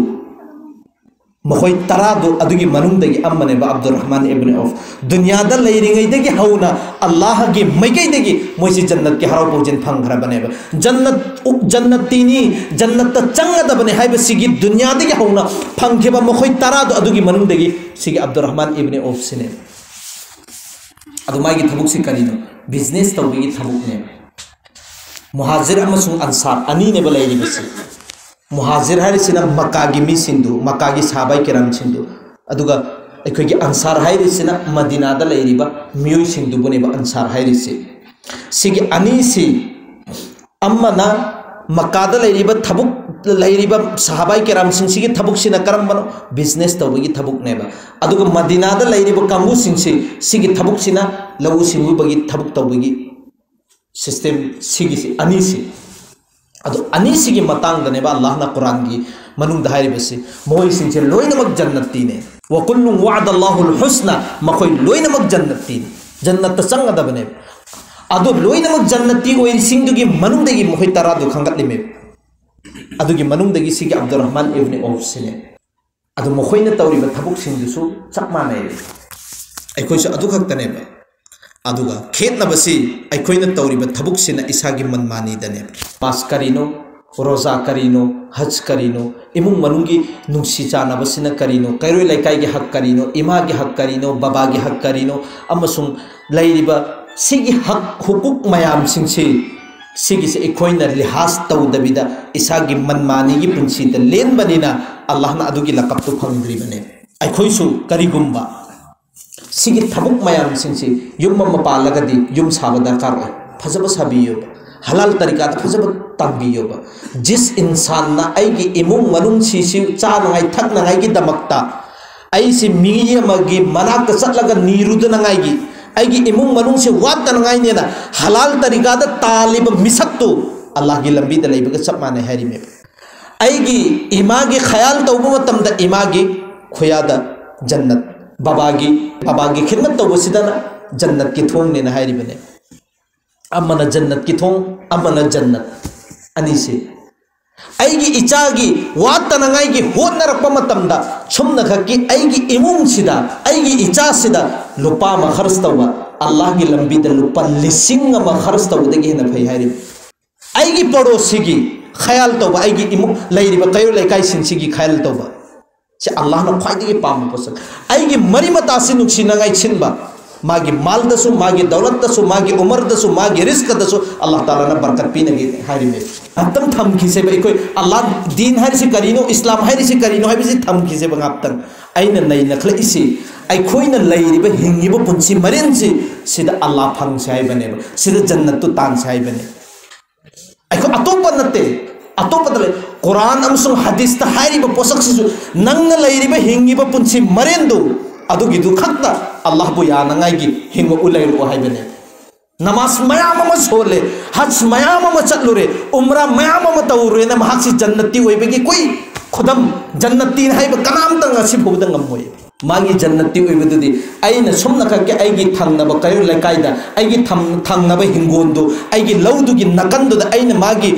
ꯃꯈꯣꯏ ꯇꯔꯥꯗꯨ ꯑꯗꯨꯒꯤ ꯃꯅꯨꯡꯗꯒꯤ ꯑꯃꯅꯦꯕ ꯑꯕꯗꯨꯔ ꯔꯍꯃꯥꯟ ꯏꯕꯅꯤ ꯑꯣꯐ꯫ ꯗꯨꯅꯤꯌꯥꯗ ꯂꯩꯔꯤꯉꯩꯗꯒꯤ ꯍꯧꯅ ꯑꯜꯂꯥꯍꯒꯤ ꯃꯥꯏꯀꯩꯗꯒꯤ ꯃꯣꯏꯁꯤ ꯖꯟꯅꯠꯀꯤ ꯍꯔꯥꯎ ꯄꯧꯖꯦꯜ ꯐꯪꯈ꯭ꯔꯕꯅꯦꯕ꯫ ꯖꯟꯅꯠ, ꯎ-, ꯖꯟꯅꯠꯇꯤꯅꯤ, ꯖꯟꯅꯠꯇ ꯆꯪꯒꯗꯕꯅꯤ ꯍꯥꯏꯕꯁꯤꯒꯤ ꯗꯨꯅꯤꯌꯥꯗꯒꯤ ꯍꯧꯅ ꯐꯪꯈꯤꯕ ꯃꯈꯣꯏ ꯇꯔꯥꯗꯣ ꯑꯗꯨꯒꯤ ꯃꯅꯨꯡꯗꯒꯤ ꯁꯤꯒꯤ ꯑꯕꯗꯨꯔ ꯔꯍꯃꯥꯟ ꯏꯕꯅꯤ ꯑꯣꯐꯁꯤꯅꯦꯕ꯫ ꯑꯗꯨ ꯃꯥꯒꯤ ꯊꯕꯛꯁꯤ ꯀꯔꯤꯅꯣ? ꯕꯤꯖꯤꯅꯦꯁ ꯇꯧꯕꯒꯤ ꯊꯕꯛꯅꯦꯕ꯫ ꯃꯨꯍꯥꯖꯤꯔ ꯑꯃꯁꯨꯡ ꯑꯟꯁꯥꯔ ꯑꯅꯤꯅꯦꯕ ꯂꯩꯔꯤꯕꯁꯤ꯫ ꯃꯨꯍꯥꯖꯤꯔ ꯍꯥꯏꯔꯤꯁꯤꯅ ꯃꯛꯀꯥꯒꯤ ꯃꯤꯁꯤꯡꯗꯨ, ꯃꯛꯀꯥꯒꯤ ꯁꯍꯥꯕꯥꯏ ꯀꯤꯔꯥꯝꯁꯤꯡꯗꯨ, ꯑꯗꯨꯒ ꯑꯩꯈꯣꯏꯒꯤ ꯑꯟꯁꯥꯔ ꯍꯥꯏꯔꯤꯁꯤꯅ ꯃꯗꯤꯅꯥꯗ ꯂꯩꯔꯤꯕ ꯃꯤꯑꯣꯏꯁꯤꯡꯗꯨꯕꯨꯅꯦꯕ ꯑꯟꯁꯥꯔ ꯍꯥꯏꯔꯤꯁꯤ꯫ ꯁꯤꯒꯤ ꯑꯅꯤꯁꯤ, ꯑꯃꯅ ꯃꯛꯀꯥꯗ ꯂꯩꯔꯤꯕ ꯊꯕꯛ, ꯂꯩꯔꯤꯕ ꯁꯍꯥꯕꯥꯏ ꯀꯤꯔꯥꯝꯁꯤꯡꯁꯤꯒꯤ ꯊꯕꯛꯁꯤꯅ ꯀꯔꯝꯕꯅꯣ? ꯕꯤꯖꯤꯅꯦꯁ ꯇꯧꯕꯒꯤ ꯊꯕꯛꯅꯦꯕ꯫ ꯑꯗꯨꯒ ꯃꯗꯤꯅꯥꯗ ꯂꯩꯔꯤꯕ ꯀꯥꯡꯕꯨꯁꯤꯡꯁꯤ, ꯁꯤꯒꯤ ꯊꯕꯛꯁꯤꯅ ꯂꯧꯎ ꯁꯤꯡꯎꯕꯒꯤ ꯊꯕꯛ ꯇꯧꯕꯒꯤ ꯁꯤꯁꯇꯦꯝ ꯁꯤꯒꯤꯁꯤ ꯑꯅꯤꯁꯤ꯫ ꯑꯗꯣ ꯑꯅꯤꯁꯤꯒꯤ ꯃꯇꯥꯡꯗꯅꯦꯕ ꯑꯜꯂꯥꯍꯅ ꯀꯨꯔꯥꯟꯒꯤ ꯃꯅꯨꯡꯗ ꯍꯥꯏꯔꯤꯕꯁꯤ, ꯃꯈꯣꯏꯁꯤꯡꯁꯦ ꯂꯣꯏꯅꯃꯛ ꯖꯟꯅꯠꯇꯤꯅꯦ꯫ "ꯋꯀꯨꯜꯂꯨ ꯋꯥꯗ ꯑꯜꯂꯥꯍꯨꯜ ꯍꯨꯁꯅ", ꯃꯈꯣꯏ ꯂꯣꯏꯅꯃꯛ ꯖꯟꯅꯠꯇꯤꯅꯤ, ꯖꯟꯅꯠꯇ ꯆꯪꯒꯗꯕꯅꯦꯕ꯫ ꯑꯗꯣ ꯂꯣꯏꯅꯃꯛ ꯖꯟꯅꯠꯇꯤ ꯑꯣꯏꯔꯤꯁꯤꯡꯗꯨꯒꯤ ꯃꯅꯨꯡꯗꯒꯤ ꯃꯈꯣꯏ ꯇꯔꯥꯗꯨ ꯈꯟꯒꯠꯂꯤꯃꯦꯕ꯫ ꯑꯗꯨꯒꯤ ꯃꯅꯨꯡꯗꯒꯤ ꯁꯤꯒꯤ ꯑꯕꯗꯨꯔ ꯔꯍꯃꯥꯟ ꯏꯕꯅꯤ ꯑꯣꯐꯁꯤꯅꯦ꯫ ꯑꯗꯨ ꯃꯈꯣꯏꯅ ꯇꯧꯔꯤꯕ ꯊꯕꯛꯁꯤꯡꯗꯨꯁꯨ ꯆꯞ ꯃꯥꯟꯅꯩ꯫ ꯑꯩꯈꯣꯏꯁꯨ ꯑꯗꯨ ꯈꯛꯇꯅꯦꯕ꯫ ꯑꯗꯨꯒ ꯈꯦꯠꯅꯕꯁꯤ ꯑꯩꯈꯣꯏꯅ ꯇꯧꯔꯤꯕ ꯊꯕꯛꯁꯤꯅ ꯏꯁꯥꯒꯤ ꯃꯟꯃꯥꯅꯤꯗꯅꯦꯕ꯫ ꯅꯃꯥꯖ ꯀꯔꯤꯅꯣ? ꯔꯣꯖꯥ ꯀꯔꯤꯅꯣ? ꯍꯖ ꯀꯔꯤꯅꯣ? ꯏꯃꯨꯡ ꯃꯅꯨꯡꯒꯤ ꯅꯨꯡꯁꯤ ꯆꯥꯟꯅꯕꯁꯤꯅ ꯀꯔꯤꯅꯣ? ꯀꯩꯔꯣꯏ ꯂꯩꯀꯥꯏꯒꯤ ꯍꯛ ꯀꯔꯤꯅꯣ? ꯏꯃꯥꯒꯤ ꯍꯛ ꯀꯔꯤꯅꯣ? ꯕꯕꯥꯒꯤ ꯍꯛ ꯀꯔꯤꯅꯣ? ꯑꯃꯁꯨꯡ ꯂꯩꯔꯤꯕ ꯁꯤꯒꯤ ꯍꯛ ꯍꯨꯀꯨꯛ ꯃꯌꯥꯝꯁꯤꯡꯁꯤ, ꯁꯤꯒꯤꯁꯤ ꯑꯩꯈꯣꯏꯅ ꯂꯤꯍꯥꯖ ꯇꯧꯗꯕꯤꯗ ꯏꯁꯥꯒꯤ ꯃꯟꯃꯥꯅꯤꯒꯤ ꯄꯨꯟꯁꯤꯗ ꯂꯦꯟꯕꯅꯤꯅ ꯑꯜꯂꯥꯍꯅ ꯑꯗꯨꯒꯤ ꯂꯀꯞꯇꯨ ꯐꯪꯗ꯭ꯔꯤꯕꯅꯦ꯫ ꯑꯩꯈꯣꯏꯁꯨ ꯀꯔꯤꯒꯨꯝꯕ ꯁꯤꯒꯤ ꯊꯕꯛ ꯃꯌꯥꯝꯁꯤꯡꯁꯤ ꯌꯨꯝ ꯑꯃ ꯄꯥꯜꯂꯒꯗꯤ ꯌꯨꯝ ꯁꯥꯕ ꯗꯔꯀꯥꯔ ꯑꯣꯏ꯫ ꯐꯖꯕ ꯁꯥꯕꯤꯌꯣꯕ, ꯍꯂꯥꯜ ꯇꯔꯤꯀꯥꯗ ꯐꯖꯕ ꯇꯥꯟꯕꯤꯌꯣꯕ꯫ ꯖꯤꯁ ꯏꯟꯁꯥꯟꯅ ꯑꯩꯒꯤ ꯏꯃꯨꯡ ꯃꯅꯨꯡꯁꯤꯁꯨ ꯆꯥꯅꯉꯥꯏ ꯊꯛꯅꯉꯥꯏꯒꯤꯗꯃꯛꯇ ꯑꯩꯁꯤ ꯃꯤ ꯑꯃꯒꯤ ꯃꯅꯥꯛꯇ ꯆꯠꯂꯒ ꯅꯤꯔꯨꯗꯅꯉꯥꯏꯒꯤ, ꯑꯩꯒꯤ ꯏꯃꯨꯡ ꯃꯅꯨꯡꯁꯤ ꯋꯥꯠꯇꯅꯉꯥꯏꯅꯦꯅ ꯍꯂꯥꯜ ꯇꯔꯤꯀꯥꯗ ꯇꯥꯜꯂꯤꯕ ꯃꯤꯁꯛꯇꯨ ꯑꯜꯂꯥꯍꯒꯤ ꯂꯝꯕꯤꯗ ꯂꯩꯕꯒ ꯆꯞ ꯃꯥꯟꯅꯩ ꯍꯥꯏꯔꯤꯃꯦꯕ꯫ ꯑꯩꯒꯤ ꯏꯃꯥꯒꯤ ꯈꯌꯥꯜ ꯇꯧꯕ ꯃꯇꯝꯗ ꯏꯃꯥꯒꯤ ꯈꯨꯌꯥꯗ ꯖꯟꯅꯠ, ꯕꯕꯥꯒꯤ, ꯕꯕꯥꯒꯤ ꯈꯤꯗꯃꯠ ꯇꯧꯕꯁꯤꯗꯅ ꯖꯟꯅꯠꯀꯤ ꯊꯣꯡꯅꯦꯅ ꯍꯥꯏꯔꯤꯕꯅꯦ꯫ ꯑꯃꯅ ꯖꯟꯅꯠꯀꯤ ꯊꯣꯡ, ꯑꯃꯅ ꯖꯟꯅꯠ, ꯑꯅꯤꯁꯦ꯫ ꯑꯩꯒꯤ ꯏꯆꯥꯒꯤ ꯋꯥꯠꯇꯅꯉꯥꯏꯒꯤ ꯍꯣꯠꯅꯔꯛꯄ ꯃꯇꯝꯗ ꯁꯨꯝꯅꯈꯛꯀꯤ ꯑꯩꯒꯤ ꯏꯃꯨꯡꯁꯤꯗ, ꯑꯩꯒꯤ ꯏꯆꯥꯁꯤꯗ ꯂꯨꯄꯥ ꯑꯃ ꯈꯔꯆ ꯇꯧꯕ ꯑꯜꯂꯥꯍꯒꯤ ꯂꯝꯕꯤꯗ ꯂꯨꯄꯥ ꯂꯤꯁꯤꯡ ꯑꯃ ꯈꯔꯆ ꯇꯧꯕꯗꯒꯤ ꯍꯦꯟꯅ ꯐꯩ ꯍꯥꯏꯔꯤꯕ꯫ ꯑꯩꯒꯤ ꯄꯔꯣꯁꯤꯒꯤ ꯈꯌꯥꯜ ꯇꯧꯕ, ꯑꯩꯒꯤ ꯏꯃꯨꯡ ꯂꯩꯔꯤꯕ ꯀꯩꯔꯣꯜ ꯂꯩꯀꯥꯏꯁꯤꯡꯁꯤꯒꯤ ꯈꯌꯥꯜ ꯇꯧꯕ, ꯁꯤ ꯑꯜꯂꯥꯍꯅ ꯈ꯭ꯋꯥꯏꯗꯒꯤ ꯄꯥꯝꯕ ꯄꯣꯠꯁꯛ꯫ ꯑꯩꯒꯤ ꯃꯔꯤ ꯃꯇꯥꯁꯤ ꯅꯨꯡꯁꯤꯅꯉꯥꯏ ꯁꯤꯟꯕ, ꯃꯥꯒꯤ ꯃꯥꯜꯗꯁꯨ, ꯃꯥꯒꯤ ꯗꯧꯂꯠꯇꯁꯨ, ꯃꯥꯒꯤ ꯎꯃꯔꯗꯁꯨ, ꯃꯥꯒꯤ ꯔꯤꯁꯀꯗꯁꯨ ꯑꯜꯂꯥꯍ ꯇꯥꯂꯥꯅ ꯕꯔꯀꯠ ꯄꯤꯅꯒꯦ ꯍꯥꯏꯔꯤꯃꯦ꯫ ꯉꯥꯛꯇꯪ ꯊꯝꯈꯤꯁꯦꯕ ꯑꯩꯈꯣꯏ꯫ ꯑꯜꯂꯥꯍ ꯗꯤꯟ ꯍꯥꯏꯔꯤꯁꯤ ꯀꯔꯤꯅꯣ, ꯏꯁꯂꯥꯝ ꯍꯥꯏꯔꯤꯁꯤ ꯀꯔꯤꯅꯣ ꯍꯥꯏꯕꯁꯤ ꯊꯝꯈꯤꯁꯦꯕ ꯉꯥꯛꯇꯪ꯫ ꯑꯩꯅ ꯅꯩꯅꯈꯠꯂꯛꯏꯁꯤ ꯑꯩꯈꯣꯏꯅ ꯂꯩꯔꯤꯕ ꯍꯤꯡꯉꯤꯕ ꯄꯨꯟꯁꯤ ꯃꯔꯦꯟꯁꯤ ꯁꯤꯗ ꯑꯜꯂꯥꯍ ꯐꯪꯁꯦ ꯍꯥꯏꯕꯅꯦꯕ, ꯁꯤꯗ ꯖꯟꯅꯠꯇꯨ ꯇꯥꯟꯁꯦ ꯍꯥꯏꯕꯅꯦ꯫ ꯑꯩꯈꯣꯏ ꯑꯇꯣꯞꯄ ꯅꯠꯇꯦ, ꯑꯇꯣꯞꯄꯗ ꯂꯩ꯫ ꯀꯨꯔꯥꯟ ꯑꯃꯁꯨꯡ ꯍꯗꯤꯁꯇ ꯍꯥꯏꯔꯤꯕ ꯄꯣꯠꯁꯛꯁꯤꯁꯨ ꯅꯪꯅ ꯂꯩꯔꯤꯕ ꯍꯤꯡꯉꯤꯕ ꯄꯨꯟꯁꯤ ꯃꯔꯦꯟꯗꯨ ꯑꯗꯨꯒꯤꯗꯨ ꯈꯛꯇ ꯑꯜꯂꯥꯍꯕꯨ ꯌꯥꯅꯉꯥꯏꯒꯤ ꯍꯤꯡꯉꯛꯎ ꯂꯩꯔꯛꯑꯣ ꯍꯥꯏꯕꯅꯦ꯫ ꯅꯃꯥꯖ ꯃꯌꯥꯝ ꯑꯃ ꯁꯣꯜꯂꯦ, ꯍꯖ ꯃꯌꯥꯝ ꯑꯃ ꯆꯠꯂꯨꯔꯦ, ꯎꯝꯔꯥ ꯃꯌꯥꯝ ꯑꯃ ꯇꯧꯔꯨꯔꯦꯅ ꯃꯍꯥꯛꯁꯤ ꯖꯟꯅꯠꯇꯤ ꯑꯣꯏꯕꯒꯤ ꯀꯨꯏ ꯈꯨꯗꯝ, ꯖꯟꯅꯠꯇꯤ ꯍꯥꯏꯕ ꯀꯅꯥꯝꯇ ꯉꯁꯤ ꯐꯥꯎꯕꯗ ꯉꯝꯃꯣꯏ꯫ ꯃꯥꯒꯤ ꯖꯟꯅꯠꯇꯤ ꯑꯣꯏꯕꯗꯨꯗꯤ ꯑꯩꯅ ꯁꯨꯝꯅꯈꯛꯀꯤ ꯑꯩꯒꯤ ꯊꯪꯅꯕ ꯀꯩꯔꯣꯜ ꯂꯩꯀꯥꯏꯗ ꯑꯩꯒꯤ ꯊꯪ-, ꯊꯪꯅꯕ ꯍꯤꯡꯒꯣꯜꯗꯨ, ꯑꯩꯒꯤ ꯂꯧꯗꯨꯒꯤ ꯅꯥꯀꯟꯗꯨꯗ ꯑꯩꯅ ꯃꯥꯒꯤ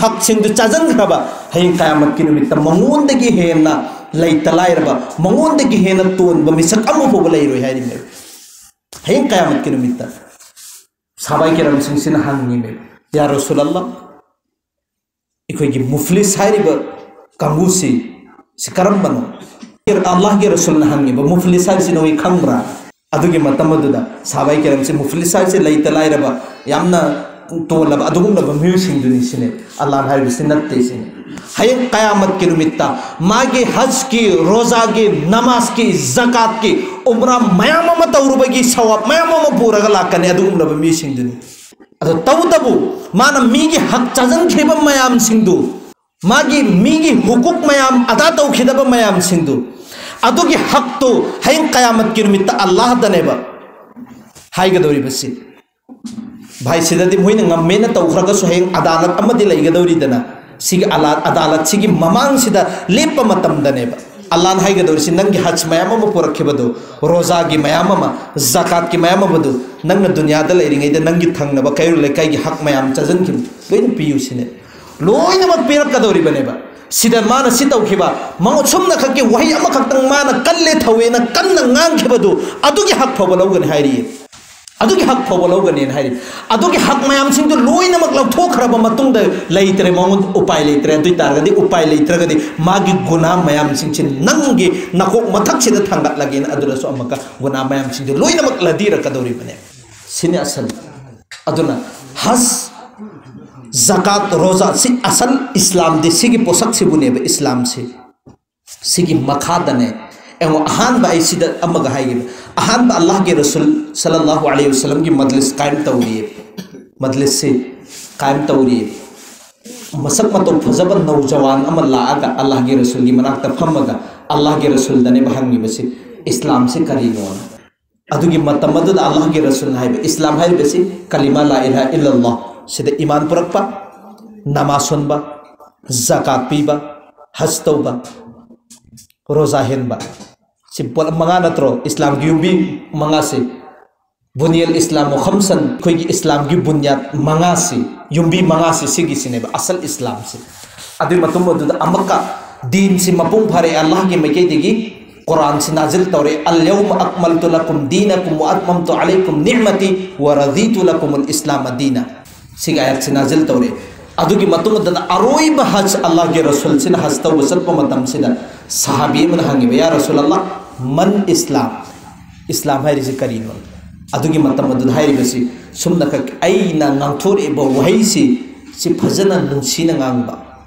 ꯍꯛꯁꯤꯡꯗꯨ ꯆꯥꯁꯤꯟꯈ꯭ꯔꯕ, ꯍꯌꯦꯡ ꯀꯌꯥꯃꯠꯀꯤ ꯅꯨꯃꯤꯠꯇ ꯃꯉꯣꯟꯗꯒꯤ ꯍꯦꯟꯅ ꯂꯩꯇ ꯂꯥꯏꯔꯕ, ꯃꯉꯣꯟꯗꯒꯤ ꯍꯦꯟꯅ ꯇꯣꯟꯕ ꯃꯤꯁꯛ ꯑꯃ ꯐꯥꯎꯕ ꯂꯩꯔꯣꯏ ꯍꯥꯏꯔꯤꯕꯅꯦꯕ꯫ ꯍꯌꯦꯡ ꯀꯌꯥꯃꯠꯀꯤ ꯅꯨꯃꯤꯠꯇ ꯁꯥꯕꯥꯏ ꯀꯦꯔꯥꯝꯁꯤꯡꯁꯤꯅ ꯍꯪꯉꯤꯃꯦ, "ꯌꯥ ꯔꯁꯨꯂꯜꯂꯥ, ꯑꯩꯈꯣꯏꯒꯤ ꯃꯨꯐꯂꯤꯁ ꯍꯥꯏꯔꯤꯕ ꯀꯥꯡꯕꯨꯁꯤ, ꯁꯤ ꯀꯔꯝꯕꯅꯣ?" ꯑꯜꯂꯥꯍꯒꯤ ꯔꯁꯨꯜꯅ ꯍꯪꯉꯤꯕ, "ꯃꯨꯐꯂꯤꯁ ꯍꯥꯏꯕꯁꯤ ꯅꯈꯣꯏ ꯈꯪꯕ꯭ꯔꯥ?" ꯑꯗꯨꯒꯤ ꯃꯇꯝ ꯑꯗꯨꯗ ꯁꯥꯕꯥꯏ ꯀꯦꯔꯥꯝꯁꯤ ꯃꯨꯐꯂꯤꯁ ꯍꯥꯏꯕꯁꯤ ꯂꯩꯇ ꯂꯥꯏꯔꯕ, ꯌꯥꯝꯅ ꯇꯣꯜꯂꯕ ꯑꯗꯨꯒꯨꯝꯂꯕ ꯃꯤꯑꯣꯏꯁꯤꯡꯗꯨꯅꯤ ꯁꯤꯅꯦ꯫ ꯑꯜꯂꯥꯍꯅ ꯍꯥꯏꯔꯤꯕꯁꯤ ꯅꯠꯇꯦ ꯁꯤꯅꯦ꯫ ꯍꯌꯦꯡ ꯀꯌꯥꯃꯠꯀꯤ ꯅꯨꯃꯤꯠꯇ ꯃꯥꯒꯤ ꯍꯖꯀꯤ, ꯔꯣꯖꯥꯒꯤ, ꯅꯃꯥꯖꯀꯤ, ꯖꯀꯥꯠꯀꯤ, ꯎꯝꯔꯥ ꯃꯌꯥꯝ ꯑꯃ ꯇꯧꯔꯨꯕꯒꯤ ꯁꯋꯥꯕ ꯃꯌꯥꯝ ꯑꯃ ꯄꯨꯔꯒ ꯂꯥꯛꯀꯅꯤ ꯑꯗꯨꯒꯨꯝꯂꯕ ꯃꯤꯁꯤꯡꯗꯨꯅꯤ꯫ ꯑꯗꯣ ꯇꯧꯕꯇꯕꯨ ꯃꯥꯅ ꯃꯤꯒꯤ ꯍꯛ ꯆꯥꯁꯤꯟꯈ꯭ꯔꯤꯕ ꯃꯌꯥꯝꯁꯤꯡꯗꯨ, ꯃꯥꯒꯤ ꯃꯤꯒꯤ ꯍꯨꯀꯨꯛ ꯃꯌꯥꯝ ꯑꯗꯥ ꯇꯧꯈꯤꯗꯕ ꯃꯌꯥꯝꯁꯤꯡꯗꯨ, ꯑꯗꯨꯒꯤ ꯍꯛꯇꯨ ꯍꯌꯦꯡ ꯀꯌꯥꯃꯠꯀꯤ ꯅꯨꯃꯤꯠꯇ ꯑꯜꯂꯥꯍꯗꯅꯦꯕ ꯍꯥꯏꯒꯗꯧꯔꯤꯕꯁꯤ꯫ ꯚꯥꯏ, ꯁꯤꯗꯗꯤ ꯃꯣꯏꯅ ꯉꯝꯃꯦꯅ ꯇꯧꯈ꯭ꯔꯒꯁꯨ ꯍꯌꯦꯡ ꯑꯗꯥꯂꯠ ꯑꯃꯗꯤ ꯂꯩꯒꯗꯧꯔꯤꯗꯅ, ꯁꯤꯒꯤ ꯑꯂꯥ-, ꯑꯗꯥꯂꯠꯁꯤꯒꯤ ꯃꯃꯥꯡꯁꯤꯗ ꯂꯦꯞꯄ ꯃꯇꯝꯗꯅꯦꯕ ꯑꯜꯂꯥꯍꯅ ꯍꯥꯏꯒꯗꯧꯔꯤꯁꯤ, ꯅꯪꯒꯤ ꯍꯖ ꯃꯌꯥꯝ ꯑꯃ ꯄꯨꯔꯛꯈꯤꯕꯗꯣ, ꯔꯣꯖꯥꯒꯤ ꯃꯌꯥꯝ ꯑꯃ, ꯖꯀꯥꯠꯀꯤ ꯃꯌꯥꯝ ꯑꯃꯗꯨ, ꯅꯪꯅ ꯗꯨꯅꯤꯌꯥꯗ ꯂꯩꯔꯤꯉꯩꯗ ꯅꯪꯒꯤ ꯊꯪꯅꯕ ꯀꯩꯔꯣꯜ ꯂꯩꯀꯥꯏꯒꯤ ꯍꯛ ꯃꯌꯥꯝ ꯆꯥꯁꯤꯟꯈꯤꯕ ꯂꯣꯏꯅ ꯄꯤꯌꯨ ꯁꯤꯅꯦ꯫ ꯂꯣꯏꯅꯃꯛ ꯄꯤꯔꯛꯀꯗꯧꯔꯤꯕꯅꯦꯕ꯫ ꯁꯤꯗ ꯃꯥꯅ ꯁꯤ ꯇꯧꯈꯤꯕ, ꯃꯉꯣꯟ ꯁꯨꯝꯅ ꯈꯛꯀꯤ ꯋꯥꯍꯩ ꯑꯃꯈꯛꯇꯪ ꯃꯥꯅ ꯀꯜꯂꯦ ꯊꯧꯋꯦꯅ ꯀꯟꯅ ꯉꯥꯡꯈꯤꯕꯗꯨ, ꯑꯗꯨꯒꯤ ꯍꯛ ꯐꯥꯎꯕ ꯂꯧꯒꯅꯤ ꯍꯥꯏꯔꯤꯌꯦ꯫ ꯑꯗꯨꯒꯤ ꯍꯛ ꯐꯥꯎꯕ ꯂꯧꯒꯅꯤꯅ ꯍꯥꯏꯔꯤ꯫ ꯑꯗꯨꯒꯤ ꯍꯛ ꯃꯌꯥꯝꯁꯤꯡꯗꯨ ꯂꯣꯏꯅꯃꯛ ꯂꯧꯊꯣꯛꯈ꯭ꯔꯕ ꯃꯇꯨꯡꯗ ꯂꯩꯇ꯭ꯔꯦ, ꯃꯉꯣꯟꯗ ꯎꯄꯥꯏ ꯂꯩꯇ꯭ꯔꯦ꯫ ꯑꯗꯨ ꯑꯣꯏ ꯇꯥꯔꯒꯗꯤ, ꯎꯄꯥꯏ ꯂꯩꯇ꯭ꯔꯒꯗꯤ ꯃꯥꯒꯤ ꯒꯨꯅꯥ ꯃꯌꯥꯝꯁꯤꯡꯁꯤ ꯅꯪꯒꯤ ꯅꯀꯣꯛ ꯃꯊꯛꯁꯤꯗ ꯊꯥꯡꯒꯠꯂꯒꯦꯅ ꯑꯗꯨꯗꯁꯨ ꯑꯃꯨꯛꯀ ꯒꯨꯅꯥ ꯃꯌꯥꯝꯁꯤꯡꯗꯨ ꯂꯣꯏꯅꯃꯛ ꯂꯥꯗꯤꯔꯛꯀꯗꯧꯔꯤꯕꯅꯦ꯫ ꯁꯤꯅꯤ ꯑꯁꯜ꯫ ꯑꯗꯨꯅ ꯍꯖ, ꯖꯀꯥꯠ, ꯔꯣꯖꯥ, ꯁꯤ ꯑꯁꯜ ꯏꯁꯂꯥꯝꯗꯤ ꯁꯤꯒꯤ ꯄꯣꯠꯁꯛꯁꯤꯕꯨꯅꯦꯕ ꯏꯁꯂꯥꯝꯁꯤ꯫ ꯁꯤꯒꯤ ꯃꯈꯥꯗꯅꯦ, ꯌꯦꯡꯉꯣ, ꯑꯍꯥꯟꯕ ꯑꯩ ꯁꯤꯗ ꯑꯃꯒ ꯍꯥꯏꯒꯦꯕ꯫ ꯑꯍꯥꯟꯕ ꯑꯜꯂꯥꯍꯒꯤ ꯔꯁꯨꯜ ꯁꯜꯂꯜꯂꯥꯍꯨ ꯑꯂꯩꯍꯤ ꯋꯁꯜꯂꯝꯒꯤ ꯃꯖꯂꯤꯁ ꯀꯥꯏꯝ ꯇꯧꯔꯤꯌꯦ꯫ ꯃꯖꯂꯤꯁꯁꯤ ꯀꯥꯏꯝ ꯇꯧꯔꯤꯌꯦ꯫ ꯃꯁꯛ ꯃꯇꯧ ꯐꯖꯕ ꯅꯧꯖꯋꯥꯟ ꯑꯃ ꯂꯥꯛꯑꯒ ꯑꯜꯂꯥꯍꯒꯤ ꯔꯁꯨꯜꯒꯤ ꯃꯅꯥꯛꯇ ꯐꯝꯃꯒ ꯑꯜꯂꯥꯍꯒꯤ ꯔꯁꯨꯜꯗꯅꯦꯕ ꯍꯪꯉꯤꯕꯁꯤ, "ꯏꯁꯂꯥꯝꯁꯤ ꯀꯔꯤꯅꯣꯅ?" ꯑꯗꯨꯒꯤ ꯃꯇꯝ ꯑꯗꯨꯗ ꯑꯜꯂꯥꯍꯒꯤ ꯔꯁꯨꯜꯅ ꯍꯥꯏꯕ, ꯏꯁꯂꯥꯝ ꯍꯥꯏꯔꯤꯕꯁꯤ ꯀꯂꯤꯃꯥ ꯂꯥ ꯏꯂꯥꯍ ꯏꯜꯂꯜꯂꯥꯍ, ꯁꯤꯗ ꯏꯃꯥꯟ ꯄꯨꯔꯛꯄ, ꯅꯃꯥꯖ ꯁꯣꯟꯕ, ꯖꯀꯥꯠ ꯄꯤꯕ, ꯍꯖ ꯇꯧꯕ, ꯔꯣꯖꯥ ꯍꯦꯟꯕ꯫ ꯁꯤ ꯄꯣꯠ ꯃꯉꯥ ꯅꯠꯇ꯭ꯔꯣ? ꯏꯁꯂꯥꯝꯒꯤ ꯌꯨꯝꯕꯤ ꯃꯉꯥꯁꯦ꯫ ꯕꯨꯅꯤꯌꯜ ꯏꯁꯂꯥꯝ ꯈꯝꯁꯟ, ꯑꯩꯈꯣꯏꯒꯤ ꯏꯁꯂꯥꯝꯒꯤ ꯕꯨꯅꯤꯌꯥꯠ ꯃꯉꯥꯁꯤ, ꯌꯨꯝꯕꯤ ꯃꯉꯥꯁꯤ, ꯁꯤꯒꯤꯁꯤꯅꯦꯕ ꯑꯁꯜ ꯏꯁꯂꯥꯝꯁꯤ꯫ ꯑꯗꯨꯒꯤ ꯃꯇꯨꯡ ꯑꯗꯨꯗ ꯑꯃꯨꯛꯀ ꯗꯤꯟꯁꯤ ꯃꯄꯨꯡ ꯐꯥꯔꯦ, ꯑꯜꯂꯥꯍꯒꯤ ꯃꯥꯏꯀꯩꯗꯒꯤ ꯀꯨꯔꯥꯟꯁꯤ ꯅꯥꯖꯤꯜ ꯇꯧꯔꯦ꯫ "ꯑꯜ ꯌꯧꯃ ꯑꯛꯃꯜꯇꯨ ꯂꯀꯨꯝ ꯗꯤꯅꯀꯨꯝ ꯋ ꯑꯠꯃꯝꯇꯨ ꯑꯂꯩꯀꯨꯝ ꯅꯤ'ꯃꯇꯤ ꯋ ꯔꯗꯤꯇꯨ ꯂꯀꯨꯃꯨꯜ ꯏꯁꯂꯥꯃ ꯗꯤꯅ"꯫ ꯁꯤꯒꯤ ꯑꯥꯌꯠꯁꯤ ꯅꯥꯖꯤꯜ ꯇꯧꯔꯦ꯫ ꯑꯗꯨꯒꯤ ꯃꯇꯨꯡ ꯑꯗꯨꯗ ꯑꯔꯣꯏꯕ ꯍꯖ, ꯑꯜꯂꯥꯍꯒꯤ ꯔꯁꯨꯜꯁꯤꯅ ꯍꯖ ꯇꯧꯕ ꯆꯠꯄ ꯃꯇꯝꯁꯤꯗ ꯁꯍꯥꯕꯤ ꯑꯃꯅ ꯍꯪꯉꯤꯕ, "ꯌꯥ ꯔꯁꯨꯜ ꯑꯜꯂꯥꯍ, ꯃꯟ ꯏꯁꯂꯥꯝ? ꯏꯁꯂꯥꯝ ꯍꯥꯏꯔꯤꯁꯤ ꯀꯔꯤꯅꯣ?" ꯑꯗꯨꯒꯤ ꯃꯇꯝ ꯑꯗꯨꯗ ꯍꯥꯏꯔꯤꯕꯁꯤ ꯁꯨꯝꯅꯈꯛ ꯑꯩꯅ ꯉꯥꯡꯊꯣꯔꯛꯏꯕ ꯋꯥꯍꯩꯁꯤ, ꯁꯤ ꯐꯖꯅ ꯅꯨꯡꯁꯤꯅ ꯉꯥꯡꯕ,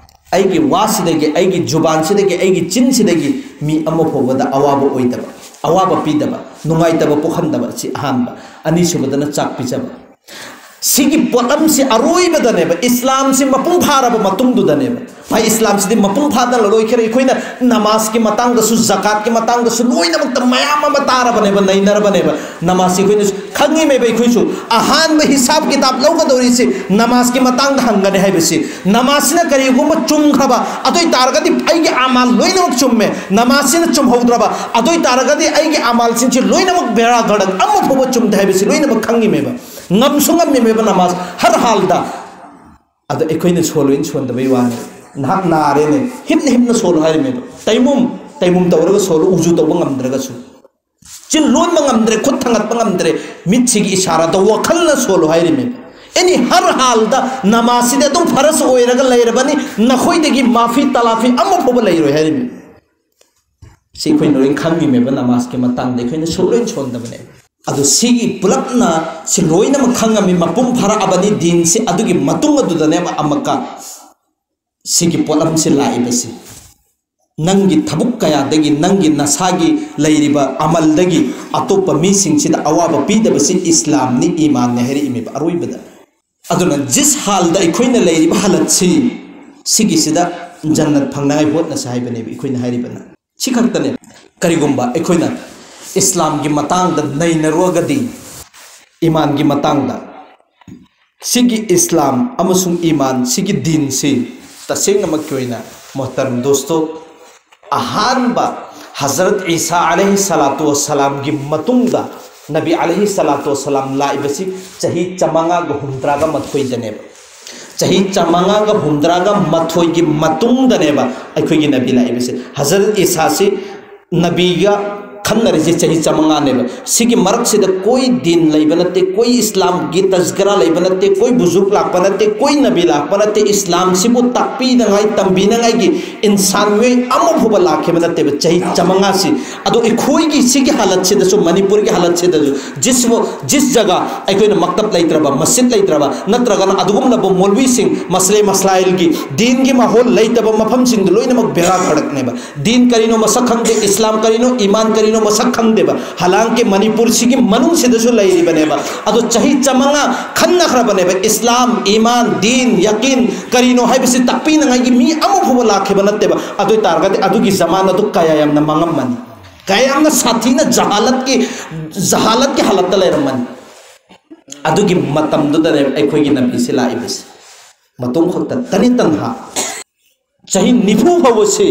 ꯑꯩꯒꯤ ꯋꯥꯁꯤꯗꯒꯤ, ꯑꯩꯒꯤ ꯖꯨꯕꯥꯟꯁꯤꯗꯒꯤ, ꯑꯩꯒꯤ ꯆꯤꯟꯁꯤꯗꯒꯤ ꯃꯤ ꯑꯃ ꯐꯥꯎꯕꯗ ꯑꯋꯥꯕ ꯑꯣꯏꯗꯕ, ꯑꯋꯥꯕ ꯄꯤꯗꯕ, ꯅꯨꯡꯉꯥꯏꯇꯕ ꯄꯣꯛꯍꯟꯗꯕ, ꯁꯤ ꯑꯍꯥꯟꯕ꯫ ꯑꯅꯤꯁꯨꯕꯗꯅ ꯆꯥꯛ ꯄꯤꯖꯕ꯫ ꯁꯤꯒꯤ ꯄꯣꯠꯂꯝꯁꯤ ꯑꯔꯣꯏꯕꯗꯅꯦꯕ, ꯏꯁꯂꯥꯝꯁꯤ ꯃꯄꯨꯡ ꯐꯥꯔꯕ ꯃꯇꯨꯡꯗꯨꯗꯅꯦꯕ꯫ ꯚꯥꯏ, ꯏꯁꯂꯥꯝꯁꯤꯗꯤ ꯃꯄꯨꯡ ꯐꯥꯗꯅ ꯂꯣꯏꯈ꯭ꯔꯦ꯫ ꯑꯩꯈꯣꯏꯅ ꯅꯃꯥꯖꯀꯤ ꯃꯇꯥꯡꯗꯁꯨ, ꯖꯀꯥꯠꯀꯤ ꯃꯇꯥꯡꯗꯁꯨ ꯂꯣꯏꯅꯃꯛꯇ ꯃꯌꯥꯝ ꯑꯃ ꯇꯥꯔꯕꯅꯦꯕ, ꯅꯩꯅꯔꯕꯅꯦꯕ꯫ ꯅꯃꯥꯖꯁꯤ ꯑꯩꯈꯣꯏꯅ ꯈꯪꯉꯤꯃꯦꯕ, ꯑꯩꯈꯣꯏꯁꯨ ꯑꯍꯥꯟꯕ ꯍꯤꯁꯥꯕ ꯀꯤꯇꯥꯕ ꯂꯧꯒꯗꯧꯔꯤꯁꯤ ꯅꯃꯥꯖꯀꯤ ꯃꯇꯥꯡꯗ ꯍꯪꯒꯅꯤ ꯍꯥꯏꯕꯁꯤ꯫ ꯅꯃꯥꯖꯁꯤꯅ ꯀꯔꯤꯒꯨꯝꯕ ꯆꯨꯝꯈ꯭ꯔꯕ, ꯑꯗꯨ ꯑꯣꯏ ꯇꯥꯔꯒꯗꯤ ꯑꯩꯒꯤ ꯑꯃꯥꯜ ꯂꯣꯏꯅꯃꯛ ꯆꯨꯝꯃꯦ꯫ ꯅꯃꯥꯖꯁꯤꯅ ꯆꯨꯝꯍꯧꯗ꯭ꯔꯕ, ꯑꯗꯨ ꯑꯣꯏ ꯇꯥꯔꯒꯗꯤ ꯑꯩꯒꯤ ꯑꯃꯥꯜꯁꯤꯡꯁꯤ ꯂꯣꯏꯅꯃꯛ ꯕꯦꯔꯥ ꯒꯔꯗꯛ ꯑꯃ ꯐꯥꯎꯕ ꯆꯨꯝꯗꯦ ꯍꯥꯏꯕꯁꯤ ꯂꯣꯏꯅꯃꯛ ꯈꯪꯉꯤꯃꯦꯕ꯫ ꯉꯝꯁꯨ ꯉꯝꯃꯤꯃꯦꯕ ꯅꯃꯥꯖ ꯍꯔ ꯍꯥꯜꯗ꯫ ꯑꯗꯣ ꯑꯩꯈꯣꯏꯅ ꯁꯣꯜꯂꯣꯏꯅ ꯁꯣꯟꯗꯕꯩ ꯋꯥꯅꯤ꯫ ꯅꯍꯥꯛ ꯅꯥꯔꯦꯅꯦ, ꯍꯤꯞꯅ ꯍꯤꯞꯅ ꯁꯣꯜꯂꯣ ꯍꯥꯏꯔꯤꯃꯦꯕ꯫ ꯇꯩꯃꯨꯝ, ꯇꯩꯃꯨꯝ ꯇꯧꯔꯒ ꯁꯣꯜꯂꯣ, ꯎꯖꯨ ꯇꯧꯕ ꯉꯝꯗ꯭ꯔꯒꯁꯨ꯫ ꯆꯤꯟ ꯂꯣꯟꯕ ꯉꯝꯗ꯭ꯔꯦ, ꯈꯨꯠ ꯊꯥꯡꯒꯠꯄ ꯉꯝꯗ꯭ꯔꯦ, ꯃꯤꯠꯁꯤꯒꯤ ꯏꯁꯥꯔꯥꯗ ꯋꯥꯈꯜꯅ ꯁꯣꯜꯂꯣ ꯍꯥꯏꯔꯤꯃꯦꯕ꯫ ꯑꯦꯅꯤ ꯍꯔ ꯍꯥꯜꯗ ꯅꯃꯥꯖꯁꯤꯗꯤ ꯑꯗꯨꯝ ꯐꯔꯁ ꯑꯣꯏꯔꯒ ꯂꯩꯔꯕꯅꯤ, ꯅꯈꯣꯏꯗꯒꯤ ꯃꯥꯐꯤ ꯇꯂꯥꯐꯤ ꯑꯃ ꯐꯥꯎꯕ ꯂꯩꯔꯣꯏ ꯍꯥꯏꯔꯤꯃꯦꯕ꯫ ꯁꯤ ꯑꯩꯈꯣꯏꯅ ꯂꯣꯏ ꯈꯪꯉꯤꯃꯦꯕ, ꯅꯃꯥꯖꯀꯤ ꯃꯇꯥꯡꯗ ꯑꯩꯈꯣꯏꯅ ꯁꯣꯜꯂꯣꯏꯅ ꯁꯣꯟꯗꯕꯅꯦ꯫ ꯑꯗꯣ ꯁꯤꯒꯤ ꯄꯨꯂꯞꯅ ꯁꯤ ꯂꯣꯏꯅꯃꯛ ꯈꯪꯉꯝꯃꯤ, ꯃꯄꯨꯡ ꯐꯥꯔꯛꯑꯕꯅꯤ ꯗꯤꯟꯁꯤ꯫ ꯑꯗꯨꯒꯤ ꯃꯇꯨꯡ ꯑꯗꯨꯗꯅꯦꯕ ꯑꯃꯨꯛꯀ ꯁꯤꯒꯤ ꯄꯣꯠꯂꯝꯁꯤ ꯂꯥꯛꯏꯕꯁꯤ꯫ ꯅꯪꯒꯤ ꯊꯕꯛ ꯀꯌꯥꯗꯒꯤ, ꯅꯪꯒꯤ ꯅꯁꯥꯒꯤ ꯂꯩꯔꯤꯕ ꯑꯃꯜꯗꯒꯤ ꯑꯇꯣꯞꯄ ꯃꯤꯁꯤꯡꯁꯤꯗ ꯑꯋꯥꯕ ꯄꯤꯗꯕꯁꯤ ꯏꯁꯂꯥꯝꯅꯤ, ꯏꯃꯥꯟꯅꯤ ꯍꯥꯏꯔꯛꯏꯃꯦꯕ ꯑꯔꯣꯏꯕꯗ꯫ ꯑꯗꯨꯅ ꯖꯤꯁ ꯍꯥꯜꯗ ꯑꯩꯈꯣꯏꯅ ꯂꯩꯔꯤꯕ ꯍꯥꯂꯠꯁꯤ, ꯁꯤꯒꯤꯁꯤꯗ ꯖꯟꯅꯠ ꯐꯪꯅꯉꯥꯏ ꯍꯣꯠꯅꯁꯤ ꯍꯥꯏꯕꯅꯦꯕ ꯑꯩꯈꯣꯏꯅ ꯍꯥꯏꯔꯤꯕꯅ꯫ ꯁꯤ ꯈꯛꯇꯅꯦ꯫ ꯀꯔꯤꯒꯨꯝꯕ ꯑꯩꯈꯣꯏꯅ ꯏꯁꯂꯥꯝꯒꯤ ꯃꯇꯥꯡꯗ ꯅꯩꯅꯔꯨꯔꯒꯗꯤ, ꯏꯃꯥꯟꯒꯤ ꯃꯇꯥꯡꯗ, ꯁꯤꯒꯤ ꯏꯁꯂꯥꯝ ꯑꯃꯁꯨꯡ ꯏꯃꯥꯟ, ꯁꯤꯒꯤ ꯗꯤꯟꯁꯤ ꯇꯁꯦꯡꯅꯃꯛꯀꯤ ꯑꯣꯏꯅ, ꯃꯣꯍꯇꯔꯝ ꯗꯣꯁꯇꯣ, ꯑꯍꯥꯟꯕ ꯍꯖꯔꯠ ꯏꯁꯥ ꯑꯂꯩꯍꯤ ꯁꯂꯥꯇꯨ ꯋꯁꯁꯂꯥꯝꯒꯤ ꯃꯇꯨꯡꯗ, ꯅꯕꯤ ꯑꯂꯩꯍꯤ ꯁꯂꯥꯇꯨ ꯋꯁꯁꯂꯥꯝ ꯂꯥꯛꯏꯕꯁꯤ ꯆꯍꯤ ꯆꯥꯃꯉꯥꯒ ꯍꯨꯝꯗ꯭ꯔꯥꯒ ꯃꯥꯊꯣꯏꯗꯅꯦꯕ꯫ ꯆꯍꯤ ꯆꯥꯃꯉꯥꯒ ꯍꯨꯝꯗ꯭ꯔꯥꯒ ꯃꯥꯊꯣꯏꯒꯤ ꯃꯇꯨꯡꯗꯅꯦꯕ ꯑꯩꯈꯣꯏꯒꯤ ꯅꯕꯤ ꯂꯥꯛꯏꯕꯁꯦ꯫ ꯍꯖꯔꯠ ꯏꯁꯥꯁꯤ ꯅꯕꯤꯒ ꯈꯟꯅꯔꯤꯁꯦ ꯆꯍꯤ ꯆꯥꯃꯉꯥꯅꯦꯕ꯫ ꯁꯤꯒꯤ ꯃꯔꯛꯁꯤꯗ ꯀꯣꯏ ꯗꯤꯟ ꯂꯩꯕ ꯅꯠꯇꯦ, ꯀꯣꯏ ꯏꯁꯂꯥꯝꯒꯤ ꯇꯖꯀꯔꯥ ꯂꯩꯕ ꯅꯠꯇꯦ, ꯀꯣꯏ ꯕꯨꯖꯨꯔꯒ ꯂꯥꯛꯄ ꯅꯠꯇꯦ, ꯀꯣꯏ ꯅꯕꯤ ꯂꯥꯛꯄ ꯅꯠꯇꯦ, ꯏꯁꯂꯥꯝꯁꯤꯕꯨ ꯇꯥꯛꯄꯤꯅꯉꯥꯏ ꯇꯝꯕꯤꯅꯉꯥꯏꯒꯤ ꯏꯟꯁꯥꯟ ꯃꯤꯑꯣꯏ ꯑꯃ ꯐꯥꯎꯕ ꯂꯥꯛꯈꯤꯕ ꯅꯠꯇꯦꯕ ꯆꯍꯤ ꯆꯥꯃꯉꯥꯁꯤ꯫ ꯑꯗꯣ ꯑꯩꯈꯣꯏꯒꯤ ꯁꯤꯒꯤ ꯍꯥꯂꯠꯁꯤꯗꯁꯨ, ꯃꯅꯤꯄꯨꯔꯒꯤ ꯍꯥꯂꯠꯁꯤꯗꯁꯨ, ꯖꯤꯁ ꯖꯒꯥ ꯑꯩꯈꯣꯏꯅ ꯃꯛꯇꯕ ꯂꯩꯇ꯭ꯔꯕ, ꯃꯁꯖꯤꯗ ꯂꯩꯇ꯭ꯔꯕ, ꯅꯠꯇ꯭ꯔꯒꯅ ꯑꯗꯨꯒꯨꯝꯂꯕ ꯃꯧꯂꯋꯤꯁꯤꯡ, ꯃꯁꯂꯦ ꯃꯁꯂꯥꯏꯜꯒꯤ ꯗꯤꯟꯒꯤ ꯃꯥꯍꯣꯜ ꯂꯩꯇꯕ ꯃꯐꯝꯁꯤꯡꯗꯨ ꯂꯣꯏꯅꯃꯛ ꯕꯦꯔꯥ ꯀꯥꯔꯛꯅꯦꯕ꯫ ꯗꯤꯟ ꯀꯔꯤꯅꯣ ꯃꯁꯛ ꯈꯪꯗꯦ, ꯏꯁꯂꯥꯝ ꯀꯔꯤꯅꯣ, ꯏꯃꯥꯟ ꯀꯔꯤꯅꯣ ꯃꯁꯛ ꯈꯪꯗꯦꯕ꯫ ꯍꯂꯥꯡꯀꯤ ꯃꯅꯤꯄꯨꯔꯁꯤꯒꯤ ꯃꯅꯨꯡꯁꯤꯗꯁꯨ ꯂꯩꯔꯤꯕꯅꯦꯕ꯫ ꯑꯗꯣ ꯆꯍꯤ ꯆꯥꯃꯉꯥ ꯈꯟꯅꯈ꯭ꯔꯕꯅꯦꯕ, ꯏꯁꯂꯥꯝ, ꯏꯃꯥꯟ, ꯗꯤꯟ, ꯌꯀꯤꯟ ꯀꯔꯤꯅꯣ ꯍꯥꯏꯕꯁꯤ ꯇꯥꯛꯄꯤꯅꯉꯥꯏꯒꯤ ꯃꯤ ꯑꯃ ꯐꯥꯎꯕ ꯂꯥꯛꯈꯤꯕ ꯅꯠꯇꯦꯕ꯫ ꯑꯗꯨ ꯑꯣꯏ ꯇꯥꯔꯒꯗꯤ ꯑꯗꯨꯒꯤ ꯖꯃꯥꯟ ꯑꯗꯨ ꯀꯌꯥ ꯌꯥꯝꯅ ꯃꯥꯡꯉꯝꯃꯅꯤ, ꯀꯌꯥ ꯌꯥꯝꯅ ꯁꯥꯊꯤꯅ ꯖꯍꯥꯂꯠꯀꯤ, ꯖꯍꯥꯂꯠꯀꯤ ꯍꯥꯂꯠꯇ ꯂꯩꯔꯝꯃꯅꯤ꯫ ꯑꯗꯨꯒꯤ ꯃꯇꯝꯗꯨꯗꯅꯦꯕ ꯑꯩꯈꯣꯏꯒꯤ ꯅꯕꯤꯁꯤ ꯂꯥꯛꯏꯕꯁꯤ꯫ ꯃꯇꯨꯡ ꯈꯛꯇ ꯇꯅꯤ ꯇꯟꯍꯥ ꯆꯍꯤ ꯅꯤꯐꯨ ꯐꯥꯎꯕꯁꯤ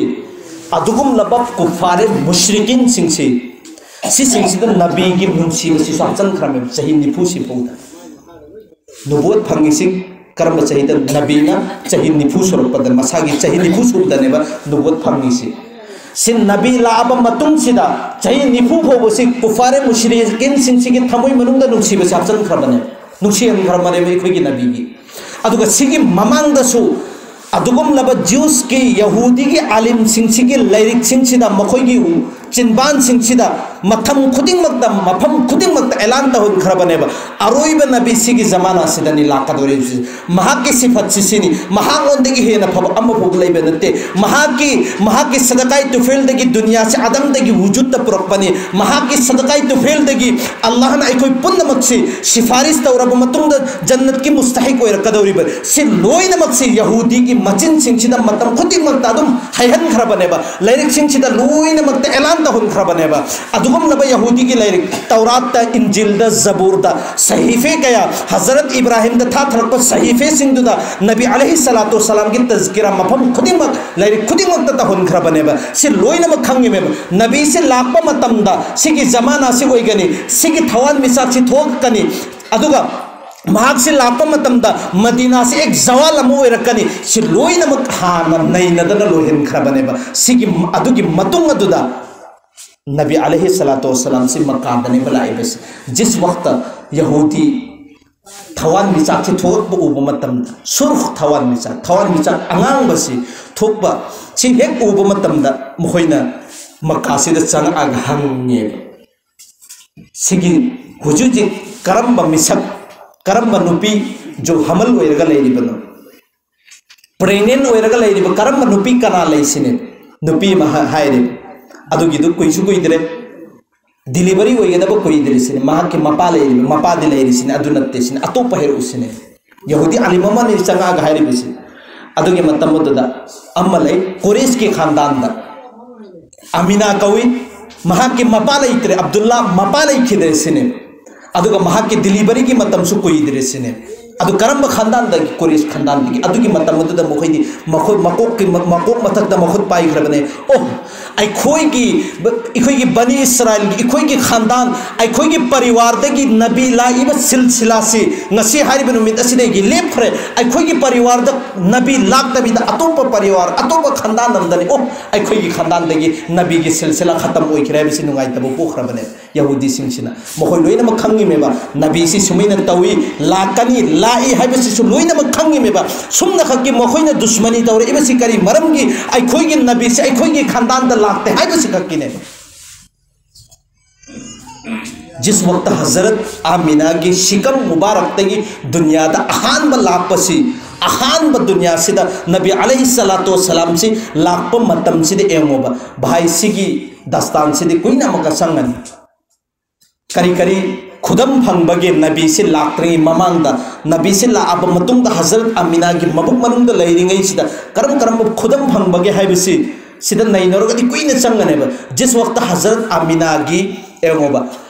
ꯑꯗꯨꯒꯨꯝꯂꯕ ꯀꯨꯐꯥꯔꯦ ꯃꯨꯁ꯭ꯔꯤꯀꯤꯟꯁꯤꯡꯁꯤ, ꯁꯤꯁꯤꯡꯁꯤꯗ ꯅꯕꯤꯒꯤ ꯅꯨꯡꯁꯤꯕꯁꯤꯁꯨ ꯍꯥꯞꯆꯤꯟꯈ꯭ꯔꯝꯃꯦꯕ ꯆꯍꯤ ꯅꯤꯐꯨꯁꯤ ꯐꯥꯎꯗ꯫ ꯅꯨꯕꯨꯋꯠ ꯐꯪꯉꯤꯁꯤ ꯀꯔꯝꯕ ꯆꯍꯤꯗ? ꯅꯕꯤꯅ ꯆꯍꯤ ꯅꯤꯐꯨ ꯁꯨꯔꯛꯄꯗ, ꯃꯁꯥꯒꯤ ꯆꯍꯤ ꯅꯤꯐꯨ ꯁꯨꯕꯗꯅꯦꯕ ꯅꯨꯕꯨꯋꯠ ꯐꯪꯉꯤꯁꯤ꯫ ꯁꯤ ꯅꯕꯤ ꯂꯥꯛꯑꯕ ꯃꯇꯨꯡꯁꯤꯗ ꯆꯍꯤ ꯅꯤꯐꯨ ꯐꯥꯎꯕꯁꯤ ꯀꯨꯐꯥꯔꯦ ꯃꯨꯁ꯭ꯔꯤꯀꯤꯟꯁꯤꯡꯁꯤꯒꯤ ꯊꯃꯣꯏ ꯃꯅꯨꯡꯗ ꯅꯨꯡꯁꯤꯕꯁꯤ ꯍꯥꯞꯆꯤꯟꯈ꯭ꯔꯕꯅꯦ, ꯅꯨꯡꯁꯤꯍꯟꯈ꯭ꯔꯕꯅꯦꯕ ꯑꯩꯈꯣꯏꯒꯤ ꯅꯕꯤꯒꯤ꯫ ꯑꯗꯨꯒ ꯁꯤꯒꯤ ꯃꯃꯥꯡꯗꯁꯨ ꯑꯗꯨꯒꯨꯝꯂꯕ ꯖ꯭ꯌꯨꯁꯀꯤ, ꯌꯍꯨꯗꯤꯒꯤ ꯑꯥꯂꯤꯝꯁꯤꯡꯁꯤꯒꯤ ꯂꯥꯏꯔꯤꯛꯁꯤꯡꯁꯤꯗ, ꯃꯈꯣꯏꯒꯤ ꯆꯤꯟꯕꯥꯟꯁꯤꯡꯁꯤꯗ ꯃꯇꯝ ꯈꯨꯗꯤꯡꯃꯛꯇ, ꯃꯐꯝ ꯈꯨꯗꯤꯡꯃꯛꯇ ꯑꯦꯂꯥꯟ ꯇꯧꯍꯟꯈ꯭ꯔꯕꯅꯦꯕ꯫ ꯑꯔꯣꯏꯕ ꯅꯕꯤ ꯁꯤꯒꯤ ꯖꯃꯥꯅꯥꯁꯤꯗꯅꯤ ꯂꯥꯛꯀꯗꯧꯔꯤꯕꯁꯤ꯫ ꯃꯍꯥꯛꯀꯤ ꯁꯤꯐꯠꯁꯤ ꯁꯤꯅꯤ, ꯃꯍꯥꯛꯉꯣꯟꯗꯒꯤ ꯍꯦꯟꯅ ꯐꯕ ꯑꯃꯐꯥꯎꯕ ꯂꯩꯕ ꯅꯠꯇꯦ꯫ ꯃꯍꯥꯛꯀꯤ, ꯃꯍꯥꯛꯀꯤ ꯁꯗꯀꯥꯏ ꯇꯨꯐꯦꯜꯗꯒꯤ ꯗꯨꯅꯤꯌꯥꯁꯤ ꯑꯗꯝꯗꯒꯤ ꯋꯨꯖꯨꯗꯇ ꯄꯨꯔꯛꯄꯅꯤ꯫ ꯃꯍꯥꯛꯀꯤ ꯁꯗꯀꯥꯏ ꯇꯨꯐꯦꯜꯗꯒꯤ ꯑꯜꯂꯥꯍꯅ ꯑꯩꯈꯣꯏ ꯄꯨꯝꯅꯃꯛꯁꯤ ꯁꯤꯐꯥꯔꯤꯁ ꯇꯧꯔꯕ ꯃꯇꯨꯡꯗ ꯖꯟꯅꯠꯀꯤ ꯃꯨꯁꯇꯍꯤꯛ ꯑꯣꯏꯔꯛꯀꯗꯧꯔꯤꯕ꯫ ꯁꯤ ꯂꯣꯏꯅꯃꯛꯁꯤ ꯌꯍꯨꯗꯤꯒꯤ ꯃꯆꯤꯟꯁꯤꯡꯁꯤꯗ ꯃꯇꯝ ꯈꯨꯗꯤꯡꯃꯛꯇ ꯑꯗꯨꯝ ꯍꯩꯍꯟꯈ꯭ꯔꯕꯅꯦꯕ꯫ ꯂꯥꯏꯔꯤꯛꯁꯤꯡꯁꯤꯗ ꯂꯣꯏꯅꯃꯛꯇ ꯑꯦꯂꯥꯟ ꯇꯧꯍꯟꯈ꯭ꯔꯕꯅꯦꯕ꯫ ꯑꯗꯨꯒꯨꯝꯂꯕ ꯌꯍꯨꯗꯤꯒꯤ ꯂꯥꯏꯔꯤꯛ, ꯇꯧꯔꯥꯠꯇ, ꯏꯟꯖꯤꯜꯗ, ꯖꯕꯨꯔꯗ, ꯁꯍꯤꯐꯦ ꯀꯌꯥ, ꯍꯖꯔꯠ ꯏꯕ꯭ꯔꯥꯍꯤꯝꯗ ꯊꯥꯊꯔꯛꯄ ꯁꯍꯤꯐꯦꯁꯤꯡꯗꯨꯗ ꯅꯕꯤ ꯑꯂꯩꯍꯤ ꯁꯂꯥꯇꯨ ꯋꯁꯂꯥꯝꯒꯤ ꯇꯖꯀꯤꯔꯥ ꯃꯐꯝ ꯈꯨꯗꯤꯡꯃꯛ, ꯂꯥꯏꯔꯤꯛ ꯈꯨꯗꯤꯡꯃꯛꯇ ꯇꯧꯍꯟꯈ꯭ꯔꯕꯅꯦꯕ꯫ ꯁꯤ ꯂꯣꯏꯅꯃꯛ ꯈꯪꯉꯤꯃꯦꯕ꯫ ꯅꯕꯤꯁꯤ ꯂꯥꯛꯄ ꯃꯇꯝꯗ ꯁꯤꯒꯤ ꯖꯃꯥꯅꯥꯁꯤ ꯑꯣꯏꯒꯅꯤ, ꯁꯤꯒꯤ ꯊꯋꯥꯟꯃꯤꯆꯥꯛꯁꯤ ꯊꯣꯛꯀꯅꯤ, ꯑꯗꯨꯒ ꯃꯍꯥꯛꯁꯤ ꯂꯥꯛꯄ ꯃꯇꯝꯗ ꯃꯗꯤꯅꯥꯁꯤ ꯑꯦꯛ ꯖꯋꯥꯜ ꯑꯃ ꯑꯣꯏꯔꯛꯀꯅꯤ꯫ ꯁꯤ ꯂꯣꯏꯅꯃꯛ ꯍꯥꯟꯅ ꯅꯩꯅꯗꯅ ꯂꯣꯏꯍꯟꯈ꯭ꯔꯕꯅꯦꯕ꯫ ꯁꯤꯒꯤ, ꯑꯗꯨꯒꯤ ꯃꯇꯨꯡ ꯑꯗꯨꯗ ꯅꯕꯤ ꯑꯂꯩꯍꯤ ꯁꯂꯥꯇꯨ ꯋꯥꯁꯂꯥꯝꯁꯤ ꯃꯛꯀꯥꯗꯅꯦꯕ ꯂꯥꯛꯏꯕꯁꯤ꯫ ꯖꯤꯁ ꯋꯛꯇ ꯌꯍꯨꯗꯤ ꯊꯋꯥꯟꯃꯤꯆꯥꯛꯁꯤ ꯊꯣꯛꯂꯛꯄ ꯎꯕ ꯃꯇꯝꯗ, ꯁꯨꯔꯈ ꯊꯋꯥꯟꯃꯤꯆꯥꯛ, ꯊꯋꯥꯟꯃꯤꯆꯥꯛ ꯑꯉꯥꯡꯕꯁꯤ ꯊꯣꯛꯄ ꯁꯤ ꯍꯦꯛ ꯎꯕ ꯃꯇꯝꯗ ꯃꯈꯣꯏꯅ ꯃꯛꯀꯥꯁꯤꯗ ꯆꯪꯉꯛꯑꯒ ꯍꯪꯉꯦꯕ, "ꯁꯤꯒꯤ ꯍꯧꯖꯤꯛ ꯍꯧꯖꯤꯛ ꯀꯔꯝꯕ ꯃꯤꯁꯛ, ꯀꯔꯝꯕ ꯅꯨꯄꯤ ꯖꯨ ꯍꯃꯜ ꯑꯣꯏꯔꯒ ꯂꯩꯔꯤꯕꯅꯣ? ꯄ꯭ꯔꯦꯒꯅꯦꯟ ꯑꯣꯏꯔꯒ ꯂꯩꯔꯤꯕ ꯀꯔꯝꯕ ꯅꯨꯄꯤ ꯀꯅꯥ ꯂꯩ?" ꯁꯤꯅꯦ꯫ ꯅꯨꯄꯤ ꯑꯃ ꯍꯥ-, ꯍꯥꯏꯔꯦ꯫ ꯑꯗꯨꯒꯤꯗꯨ ꯀꯨꯏꯁꯨ ꯀꯨꯏꯗ꯭ꯔꯦ, ꯗꯤꯂꯤꯚꯔꯤ ꯑꯣꯏꯒꯗꯕ ꯀꯨꯏꯗ꯭ꯔꯦ ꯁꯤꯅꯦ꯫ ꯃꯍꯥꯛꯀꯤ ꯃꯄꯥ ꯂꯩꯔꯤꯕ, ꯃꯄꯥꯗꯤ ꯂꯩꯔꯤ ꯁꯤꯅꯦ, ꯑꯗꯨ ꯅꯠꯇꯦ ꯁꯤꯅꯦ, ꯑꯇꯣꯞꯄ ꯍꯥꯏꯔꯛꯎ ꯁꯤꯅꯦ꯫ ꯌꯍꯨꯗꯤ ꯑꯥꯂꯤꯝ ꯑꯃꯅꯤ ꯆꯪꯉꯛꯑꯒ ꯍꯥꯏꯔꯤꯕꯁꯤ꯫ ꯑꯗꯨꯒꯤ ꯃꯇꯝ ꯑꯗꯨꯗ ꯑꯃ ꯂꯩ, ꯀꯨꯔꯦꯁꯀꯤ ꯈꯥꯟꯗꯥꯟꯗ ꯑꯃꯤꯅꯥ ꯀꯧꯏ꯫ ꯃꯍꯥꯛꯀꯤ ꯃꯄꯥ ꯂꯩꯇ꯭ꯔꯦ, ꯑꯕꯗꯨꯜꯂꯥ ꯃꯄꯥ ꯂꯩꯈꯤꯗ꯭ꯔꯦ ꯁꯤꯅꯦ꯫ ꯑꯗꯨꯒ ꯃꯍꯥꯛꯀꯤ ꯗꯤꯂꯤꯚꯔꯤꯒꯤ ꯃꯇꯝꯁꯨ ꯀꯨꯏꯗ꯭ꯔꯦ ꯁꯤꯅꯦ꯫ ꯑꯗꯨ ꯀꯔꯝꯕ ꯈꯥꯟꯗꯥꯟꯗꯒꯤ? ꯀꯨꯔꯦꯁ ꯈꯥꯟꯗꯥꯟꯗꯒꯤ꯫ ꯑꯗꯨꯒꯤ ꯃꯇꯝ ꯑꯗꯨꯗ ꯃꯈꯣꯏꯗꯤ ꯃꯈꯣꯏ ꯃꯀꯣꯛꯀꯤ ꯃ-, ꯃꯀꯣꯛ ꯃꯊꯛꯇ ꯃꯈꯨꯠ ꯄꯥꯏꯈ꯭ꯔꯕꯅꯦ꯫ "ꯑꯣ, ꯑꯩꯈꯣꯏꯒꯤ, ꯑꯩꯈꯣꯏꯒꯤ ꯕꯅꯤ ꯏꯁꯔꯥꯏꯜꯒꯤ, ꯑꯩꯈꯣꯏꯒꯤ ꯈꯥꯟꯗꯥꯟ, ꯑꯩꯈꯣꯏꯒꯤ ꯄꯔꯤꯋꯥꯔꯗꯒꯤ ꯅꯕꯤ ꯂꯥꯛꯏꯕ ꯁꯤꯜꯁꯤꯂꯥꯁꯤ ꯉꯁꯤ ꯍꯥꯏꯔꯤꯕ ꯅꯨꯃꯤꯠ ꯑꯁꯤꯗꯒꯤ ꯂꯦꯞꯈ꯭ꯔꯦ꯫ ꯑꯩꯈꯣꯏꯒꯤ ꯄꯔꯤꯋꯥꯔꯗ ꯅꯕꯤ ꯂꯥꯛꯇꯕꯤꯗ ꯑꯇꯣꯞꯄ ꯄꯔꯤꯋꯥꯔ, ꯑꯇꯣꯞꯄ ꯈꯥꯟꯗꯥꯟ ꯑꯃꯗꯅꯤ꯫ ꯑꯣ, ꯑꯩꯈꯣꯏꯒꯤ ꯈꯥꯟꯗꯥꯟꯗꯒꯤ ꯅꯕꯤꯒꯤ ꯁꯤꯜꯁꯤꯂꯥ ꯈꯇꯝ ꯑꯣꯏꯈ꯭ꯔꯦ" ꯍꯥꯏꯕꯁꯤ ꯅꯨꯡꯉꯥꯏꯇꯕ ꯄꯣꯛꯈ꯭ꯔꯕꯅꯦ꯫ ꯌꯍꯨꯗꯤꯁꯤꯡꯁꯤꯅ, ꯃꯈꯣꯏ ꯂꯣꯏꯅꯃꯛ ꯈꯪꯉꯤꯃꯦꯕ, ꯅꯕꯤꯁꯤ ꯁꯨꯃꯥꯏꯅ ꯇꯧꯏ, ꯂꯥꯛꯀꯅꯤ, ꯂꯥꯛꯏ ꯍꯥꯏꯕꯁꯤꯁꯨ ꯂꯣꯏꯅꯃꯛ ꯈꯪꯉꯤꯃꯦꯕ꯫ ꯁꯨꯝꯅ ꯈꯛꯀꯤ ꯃꯈꯣꯏꯅ ꯗꯨꯁꯃꯅꯤ ꯇꯧꯔꯛꯏꯕꯁꯤ ꯀꯔꯤ ꯃꯔꯝꯒꯤ? ꯑꯩꯈꯣꯏꯒꯤ ꯅꯕꯤꯁꯤ ꯑꯩꯈꯣꯏꯒꯤ ꯈꯥꯟꯗꯥꯟꯗ ꯂꯥꯛꯇꯦ ꯍꯥꯏꯕꯁꯤ ꯈꯛꯀꯤꯅꯦꯕ꯫ ꯖꯤꯁ ꯋꯛꯇ ꯍꯖꯔꯠ ꯑꯥꯃꯤꯅꯥꯒꯤ ꯁꯤꯀꯝ ꯃꯨꯕꯥꯔꯛꯇꯒꯤ ꯗꯨꯅꯤꯌꯥꯗ ꯑꯍꯥꯟꯕ ꯂꯥꯛꯄꯁꯤ, ꯑꯍꯥꯟꯕ ꯗꯨꯅꯤꯌꯥꯁꯤꯗ ꯅꯕꯤ ꯑꯂꯩꯍꯤ ꯁꯂꯥꯇꯨ ꯋꯁꯁꯂꯥꯝꯁꯤ ꯂꯥꯛꯄ ꯃꯇꯝꯁꯤꯗ ꯌꯦꯡꯉꯣꯕ ꯚꯥꯏ, ꯁꯤꯒꯤ ꯗꯁꯇꯥꯟꯁꯤꯗꯤ ꯀꯨꯏꯅ ꯑꯃꯨꯛꯀ ꯆꯪꯒꯅꯤ꯫ ꯀꯔꯤ ꯀꯔꯤ ꯈꯨꯗꯝ ꯐꯪꯕꯒꯦ ꯅꯕꯤꯁꯤ ꯂꯥꯛꯇ꯭ꯔꯤꯉꯩ ꯃꯃꯥꯡꯗ? ꯅꯕꯤꯁꯤ ꯂꯥꯛꯑꯕ ꯃꯇꯨꯡꯗ ꯍꯖꯔꯠ ꯑꯃꯤꯅꯥꯒꯤ ꯃꯕꯨꯛ ꯃꯅꯨꯡꯗ ꯂꯩꯔꯤꯉꯩꯁꯤꯗ ꯀꯔꯝ ꯀꯔꯝꯕ ꯈꯨꯗꯝ ꯐꯪꯕꯒꯦ ꯍꯥꯏꯕꯁꯤ ꯁꯤꯗ ꯅꯩꯅꯔꯒꯗꯤ ꯀꯨꯏꯅ ꯆꯪꯒꯅꯦꯕ꯫ ꯖꯤꯁ ꯋꯛꯇ ꯍꯖꯔꯠ ꯑꯃꯤꯅꯥꯒꯤ, ꯌꯦꯡꯉꯣꯕ,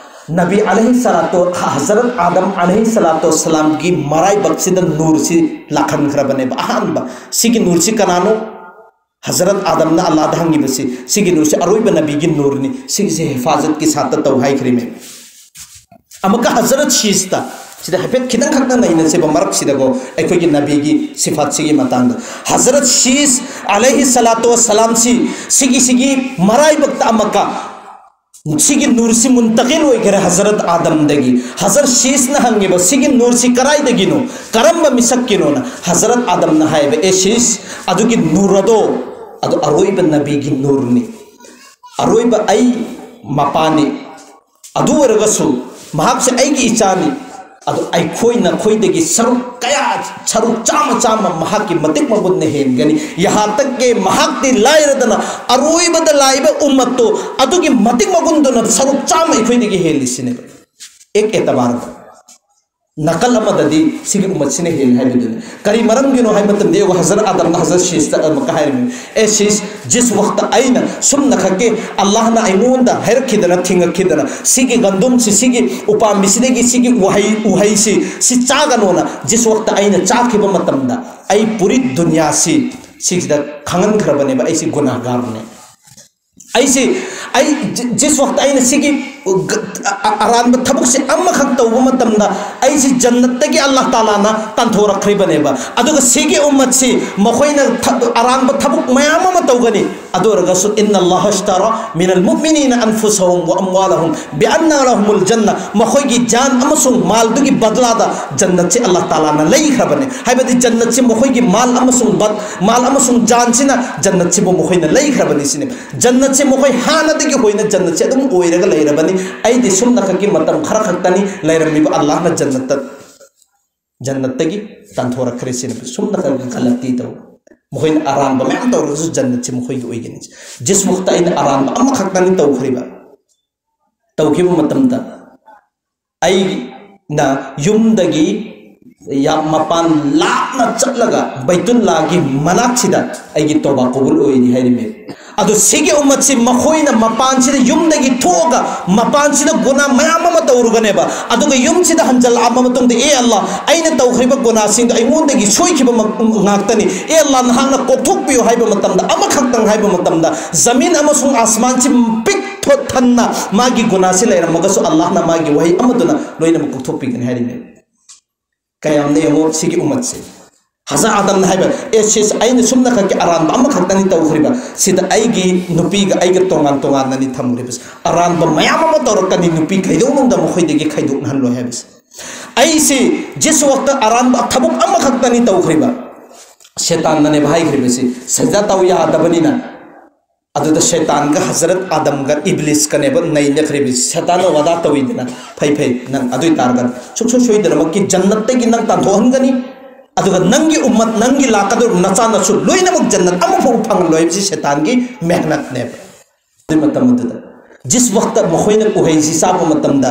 ꯅꯕꯤ ꯑꯂꯩꯍꯤ ꯁꯂꯥꯇꯨ, ꯍꯖꯔꯠ ꯑꯥꯗꯝ ꯑꯂꯩꯍꯤ ꯁꯂꯥꯇꯨ ꯋꯁꯁꯂꯥꯝꯒꯤ ꯃꯔꯥꯏꯕꯛꯁꯤꯗ ꯅꯨꯔꯁꯤ ꯂꯥꯛꯍꯟꯈ꯭ꯔꯕꯅꯦꯕ꯫ ꯑꯍꯥꯟꯕ ꯁꯤꯒꯤ ꯅꯨꯔꯁꯤ ꯀꯅꯥꯅꯣ? ꯍꯖꯔꯠ ꯑꯥꯗꯝꯅ ꯑꯜꯂꯥꯗ ꯍꯪꯉꯤꯕꯁꯤ, ꯁꯤꯒꯤ ꯅꯨꯔꯁꯤ ꯑꯔꯣꯏꯕ ꯅꯕꯤꯒꯤ ꯅꯨꯔꯅꯤ, ꯁꯤꯒꯤꯁꯤ ꯍꯤꯐꯥꯖꯠꯀꯤ ꯁꯥꯠꯇ ꯇꯧ ꯍꯥꯏꯈ꯭ꯔꯤꯃꯦ꯫ ꯑꯃꯨꯛꯀ ꯍꯖꯔꯠ ꯁꯤꯁꯇ, ꯁꯤꯗ ꯍꯥꯏꯐꯦꯠ ꯈꯤꯇꯪ ꯈꯛꯇ ꯅꯩꯅꯁꯦꯕ ꯃꯔꯛꯁꯤꯗꯀꯣ, ꯑꯩꯈꯣꯏꯒꯤ ꯅꯕꯤꯒꯤ ꯁꯤꯐꯥꯠꯁꯤꯒꯤ ꯃꯇꯥꯡꯗ꯫ ꯍꯖꯔꯠ ꯁꯤꯁ ꯑꯂꯩꯍꯤ ꯁꯂꯥꯇꯨ ꯋꯁꯁꯂꯥꯝꯁꯤ ꯁꯤꯒꯤ, ꯁꯤꯒꯤ ꯃꯔꯥꯏꯕꯛꯇ ꯑꯃꯨꯛꯀ ꯁꯤꯒꯤ ꯅꯨꯔꯁꯤ ꯃꯨꯟꯇꯀꯤꯜ ꯑꯣꯏꯈꯔꯦ ꯍꯖꯔꯠ ꯑꯥꯗꯝꯗꯒꯤ꯫ ꯍꯖꯔꯠ ꯁꯤꯁꯅ ꯍꯪꯉꯤꯕ, "ꯁꯤꯒꯤ ꯅꯨꯔꯁꯤ ꯀꯔꯥꯏꯗꯒꯤꯅꯣ, ꯀꯔꯝꯕ ꯃꯤꯁꯛꯀꯤꯅꯣꯅ?" ꯍꯖꯔꯠ ꯑꯥꯗꯝꯅ ꯍꯥꯏꯕ, "ꯑꯦ ꯁꯤꯁ, ꯑꯗꯨꯒꯤ ꯅꯨꯔ ꯑꯗꯣ, ꯑꯗꯨ ꯑꯔꯣꯏꯕ ꯅꯕꯤꯒꯤ ꯅꯨꯔꯅꯤ, ꯑꯔꯣꯏꯕ ꯑꯩ ꯃꯄꯥꯅꯤ꯫ ꯑꯗꯨ ꯑꯣꯏꯔꯒꯁꯨ ꯃꯍꯥꯛꯁꯦ ꯑꯩꯒꯤ ꯏꯆꯥꯅꯤ꯫ ꯑꯗꯣ ꯑꯩꯈꯣꯏ ꯅꯈꯣꯏꯗꯒꯤ ꯁꯔꯨꯛ ꯀꯌꯥ, ꯁꯔꯨꯛ ꯆꯥꯝꯃ ꯆꯥꯝꯃ ꯃꯍꯥꯛꯀꯤ ꯃꯇꯤꯛ ꯃꯒꯨꯟꯅ ꯍꯦꯟꯒꯅꯤ꯫ ꯌꯍꯥꯟ ꯇꯛ ꯀꯦ ꯃꯍꯥꯛꯇꯤ ꯂꯥꯏꯔꯗꯅ ꯑꯔꯣꯏꯕꯗ ꯂꯥꯛꯏꯕ ꯎꯝꯃꯠꯇꯣ ꯑꯗꯨꯒꯤ ꯃꯇꯤꯛ ꯃꯒꯨꯟꯗꯨꯅ ꯁꯔꯨꯛ ꯆꯥꯝꯃ ꯑꯩꯈꯣꯏꯗꯒꯤ ꯍꯦꯜꯂꯤꯁꯤꯅꯦꯕ꯫ ꯑꯦꯛ ꯑꯦꯇꯕꯥꯔꯗ ꯅꯥꯀꯜ ꯑꯃꯗꯗꯤ ꯁꯤꯒꯤ ꯎꯝꯃꯠꯁꯤꯅ ꯍꯦꯜꯂꯤ ꯍꯥꯏꯕꯗꯨꯅꯤ꯫ ꯀꯔꯤ ꯃꯔꯝꯒꯤꯅꯣ ꯍꯥꯏꯕ ꯃꯇꯝꯗ, ꯌꯦꯡꯉꯨ, ꯍꯖꯔꯠ ꯑꯥꯗꯝꯅ ꯍꯖꯔꯠ ꯁꯤꯁꯇ ꯑꯃꯨꯛꯀ ꯍꯥꯏꯔꯤꯕꯅꯤ, "ꯑꯦ ꯁꯤꯁ, ꯖꯤꯁ ꯋꯛꯇ ꯑꯩꯅ ꯁꯨꯝꯅ ꯈꯛꯀꯤ ꯑꯜꯂꯥꯍꯅ ꯑꯩꯉꯣꯟꯗ ꯍꯥꯏꯔꯛꯈꯤꯗꯅ, ꯊꯤꯡꯉꯛꯈꯤꯗꯅ, ꯁꯤꯒꯤ ꯒꯟꯗꯨꯝꯁꯤ, ꯁꯤꯒꯤ ꯎꯄꯥꯝꯕꯤꯁꯤꯗꯒꯤ ꯁꯤꯒꯤ ꯎꯍꯩ, ꯎꯍꯩꯁꯤ ꯁꯤ ꯆꯥꯒꯅꯣꯅ ꯖꯤꯁ ꯋꯛꯇ ꯑꯩꯅ ꯆꯥꯈꯤꯕ ꯃꯇꯝꯗ, ꯑꯩ ꯄꯨꯔꯤ ꯗꯨꯅꯤꯌꯥꯁꯤ ꯁꯤꯁꯤꯗ ꯈꯪꯍꯟꯈ꯭ꯔꯕꯅꯦꯕ, ꯑꯩꯁꯤ ꯒꯨꯅꯥꯍꯒꯥꯔꯅꯦ꯫ ꯑꯩꯁꯤ, ꯑꯩ ꯖꯤ-, ꯖꯤꯁ ꯋꯛꯇ ꯑꯩꯅ ꯁꯤꯒꯤ ꯒ-, ꯑ-, ꯑ-, ꯑꯔꯥꯟꯕ ꯊꯕꯛꯁꯦ ꯑꯃꯈꯛ ꯇꯧꯕ ꯃꯇꯝꯗ ꯑꯩꯁꯤ ꯖꯟꯅꯠꯇꯒꯤ ꯑꯜꯂꯥꯍ ꯇꯥꯂꯥꯅ ꯇꯥꯟꯊꯣꯔꯛꯈ꯭ꯔꯤꯕꯅꯦꯕ꯫ ꯑꯗꯨꯒ ꯁꯤꯒꯤ ꯎꯝꯃꯠꯁꯤ ꯃꯈꯣꯏꯅ ꯊ-, ꯑꯔꯥꯟꯕ ꯊꯕꯛ ꯃꯌꯥꯝ ꯑꯃ ꯇꯧꯒꯅꯤ꯫ ꯑꯗꯨ ꯑꯣꯏꯔꯒꯁꯨ, "ꯏꯟꯅ ꯑꯜꯂꯥꯍ ꯑꯁꯇꯥꯔꯥ ꯃꯤꯅꯜ ꯃꯨꯑꯃꯤꯅꯤꯅ ꯑꯟꯐꯨꯁꯍꯨꯝ ꯋ ꯑꯝꯋꯥꯂꯍꯨꯝ ꯕꯤ ꯑꯟꯅ ꯂꯍꯨꯃꯨꯜ ꯖꯟꯅ", ꯃꯈꯣꯏꯒꯤ ꯖꯥꯟ ꯑꯃꯁꯨꯡ ꯃꯥꯜꯗꯨꯒꯤ ꯕꯗꯂꯥꯗ ꯖꯟꯅꯠꯁꯤ ꯑꯜꯂꯥꯍ ꯇꯥꯂꯥꯅ ꯂꯩꯈ꯭ꯔꯕꯅꯤ꯫ ꯍꯥꯏꯕꯗꯤ ꯖꯟꯅꯠꯁꯤ ꯃꯈꯣꯏꯒꯤ ꯃꯥꯜ ꯑꯃꯁꯨꯡ ꯕꯠ-, ꯃꯥꯜ ꯑꯃꯁꯨꯡ ꯖꯥꯟꯁꯤꯅ ꯖꯟꯅꯠꯁꯤꯕꯨ ꯃꯈꯣꯏꯅ ꯂꯩꯈ꯭ꯔꯕꯅꯤ ꯁꯤꯅꯤ꯫ ꯖꯟꯅꯠꯁꯦ ꯃꯈꯣꯏ ꯍꯥꯟꯅꯗꯒꯤ ꯍꯣꯏꯅ ꯖꯟꯅꯠꯁꯦ ꯑꯗꯨꯝ ꯑꯣꯏꯔꯒ ꯂꯩꯔꯕꯅꯤ꯫ ꯑꯩꯗꯤ ꯁꯨꯝꯅꯈꯛꯀꯤ ꯃꯇꯝ ꯈꯔ ꯈꯛꯇꯅꯤ ꯂꯩꯔꯝꯃꯤꯕ, ꯑꯜꯂꯥꯍꯅ ꯖꯟꯅꯠꯇ, ꯖꯟꯅꯠꯇꯒꯤ ꯇꯥꯟꯊꯣꯔꯛꯈ꯭ꯔꯦ ꯁꯤꯅꯤ꯫ ꯁꯨꯝꯅꯈꯛ ꯒꯂꯇꯤ ꯇꯧ, ꯃꯈꯣꯏꯅ ꯑꯔꯥꯟꯕ ꯃꯌꯥꯝ ꯇꯧꯔꯒꯁꯨ ꯖꯟꯅꯠꯁꯦ ꯃꯈꯣꯏꯒꯤ ꯑꯣꯏꯒꯅꯤ꯫ ꯖꯤꯁ ꯋꯛꯇ ꯑꯩꯅ ꯑꯔꯥꯟꯕ ꯑꯃꯈꯛꯇꯅꯤ ꯇꯧꯈ꯭ꯔꯤꯕ, ꯇꯧꯈꯤꯕ ꯃꯇꯝꯗ ꯑꯩꯅ ꯌꯨꯝꯗꯒꯤ ꯌꯥꯝ ꯃꯄꯥꯟ ꯂꯥꯞꯅ ꯆꯠꯂꯒ ꯕꯩꯇꯨꯜꯂꯥꯒꯤ ꯃꯅꯥꯛꯁꯤꯗ ꯑꯩꯒꯤ ꯇꯣꯕꯥ ꯀꯕꯨꯜ ꯑꯣꯏꯅꯤ ꯍꯥꯏꯔꯤꯃꯦ꯫ ꯑꯗꯣ ꯁꯤꯒꯤ ꯎꯝꯃꯠꯁꯤ ꯃꯈꯣꯏꯅ ꯃꯄꯥꯟꯁꯤꯗ ꯌꯨꯝꯗꯒꯤ ꯊꯣꯛꯑꯒ ꯃꯄꯥꯟꯁꯤꯗ ꯒꯨꯅꯥ ꯃꯌꯥꯝ ꯑꯃ ꯇꯧꯔꯨꯒꯅꯦꯕ꯫ ꯑꯗꯨꯒ ꯌꯨꯝꯁꯤꯗ ꯍꯟꯖꯜꯂꯛꯑꯕ ꯃꯇꯨꯡꯗ, "ꯑꯦ ꯑꯜꯂꯥ, ꯑꯩꯅ ꯇꯧꯈ꯭ꯔꯤꯕ ꯒꯨꯅꯥꯁꯤꯡꯗꯣ ꯑꯩꯉꯣꯟꯗꯒꯤ ꯁꯣꯏꯈꯤꯕ ꯃ-, ꯉꯥꯛꯇꯅꯤ꯫ ꯑꯦ ꯑꯜꯂꯥ, ꯅꯍꯥꯛꯅ ꯀꯣꯛꯊꯣꯛꯄꯤꯌꯨ" ꯍꯥꯏꯕ ꯃꯇꯝꯗ, ꯑꯃꯈꯛꯇꯪ ꯍꯥꯏꯕ ꯃꯇꯝꯗ, ꯖꯃꯤꯟ ꯑꯃꯁꯨꯡ ꯑꯁꯃꯥꯟꯁꯤ ꯄꯤꯛ ꯊꯣꯠ ꯊꯟꯅ ꯃꯥꯒꯤ ꯒꯨꯅꯥꯁꯤ ꯂꯩꯔꯝꯃꯒꯁꯨ, ꯑꯜꯂꯥꯍꯅ ꯃꯥꯒꯤ ꯋꯥꯍꯩ ꯑꯃꯗꯨꯅ ꯂꯣꯏꯅꯃꯛ ꯀꯣꯛꯊꯣꯛꯄꯤꯒꯅꯤ ꯍꯥꯏꯔꯤꯃꯦ꯫ ꯀꯌꯥꯝꯅ ꯌꯦꯡꯉꯣ ꯁꯤꯒꯤ ꯎꯃꯠꯁꯦ꯫ ꯍꯖꯔꯠ ꯑꯥꯗꯝꯅ ꯍꯥꯏꯕ, "ꯑꯦ ꯁꯤꯁ, ꯑꯩꯅ ꯁꯨꯝꯅ ꯈꯛꯀꯤ ꯑꯔꯥꯟꯕ ꯑꯃꯈꯛꯇꯅꯤ ꯇꯧꯈ꯭ꯔꯤꯕ, ꯁꯤꯗ ꯑꯩꯒꯤ ꯅꯨꯄꯤꯒ ꯑꯩꯒ ꯇꯣꯉꯥꯟ ꯇꯣꯉꯥꯟꯅꯅꯤ ꯊꯝꯈ꯭ꯔꯤꯕꯁꯦ, ꯑꯔꯥꯟꯕ ꯃꯌꯥꯝ ꯑꯃ ꯇꯧꯔꯛꯀꯅꯤ, ꯅꯨꯄꯤ ꯀꯩꯗꯧꯅꯨꯡꯗ ꯃꯈꯣꯏꯗꯒꯤ ꯈꯥꯏꯗꯣꯛꯅꯍꯜꯂꯣꯏ" ꯍꯥꯏꯕꯁꯦ꯫ ꯑꯩꯁꯤ ꯖꯤꯁ ꯋꯥꯛꯇ ꯑꯔꯥꯟꯕ ꯊꯕꯛ ꯑꯃꯈꯛꯇꯅꯤ ꯇꯧꯈ꯭ꯔꯤꯕ, ꯁꯦꯇꯥꯟꯅꯅꯦꯕ ꯍꯥꯏꯈ꯭ꯔꯤꯕꯁꯤ, ꯁꯖꯗꯥ ꯇꯧ ꯌꯥꯗꯕꯅꯤꯅ꯫ ꯑꯗꯨꯗ ꯁꯦꯇꯥꯟꯒ ꯍꯖꯔꯠ ꯑꯥꯗꯝꯒ ꯏꯕ꯭ꯂꯤꯁꯀꯅꯦꯕ ꯅꯩꯅꯈ꯭ꯔꯤꯕꯁꯤ꯫ ꯁꯦꯇꯥꯟꯅ ꯋꯥꯗꯥ ꯇꯧꯋꯤꯗꯅ, "ꯐꯩ ꯐꯩ, ꯅꯪ ꯑꯗꯨ ꯑꯣꯏ ꯇꯥꯔꯒꯗꯤ ꯁꯨꯡꯁꯣꯏ ꯁꯣꯏꯗꯅꯃꯛꯀꯤ ꯖꯟꯅꯠꯇꯒꯤ ꯅꯪ ꯇꯥꯟꯊꯣꯛꯍꯟꯒꯅꯤ, ꯑꯗꯨꯒ ꯅꯪꯒꯤ ꯎꯝꯃꯠ, ꯅꯪꯒꯤ ꯂꯥꯛꯀꯗꯧꯔꯤꯕ ꯅꯆꯥ ꯅꯁꯨ ꯂꯣꯏꯅꯃꯛ ꯖꯟꯅꯠ ꯑꯃꯐꯥꯎ ꯐꯪꯍꯜꯂꯣꯏ" ꯍꯥꯏꯕꯁꯤ ꯁꯦꯇꯥꯟꯒꯤ ꯃꯦꯍꯅꯠꯅꯦꯕ꯫ ꯑꯗꯨꯒꯤ ꯃꯇꯝ ꯑꯗꯨꯗ ꯖꯤꯁ ꯋꯥꯛꯇ ꯃꯈꯣꯏꯅ ꯎꯍꯩꯁꯤ ꯆꯥꯕ ꯃꯇꯝꯗ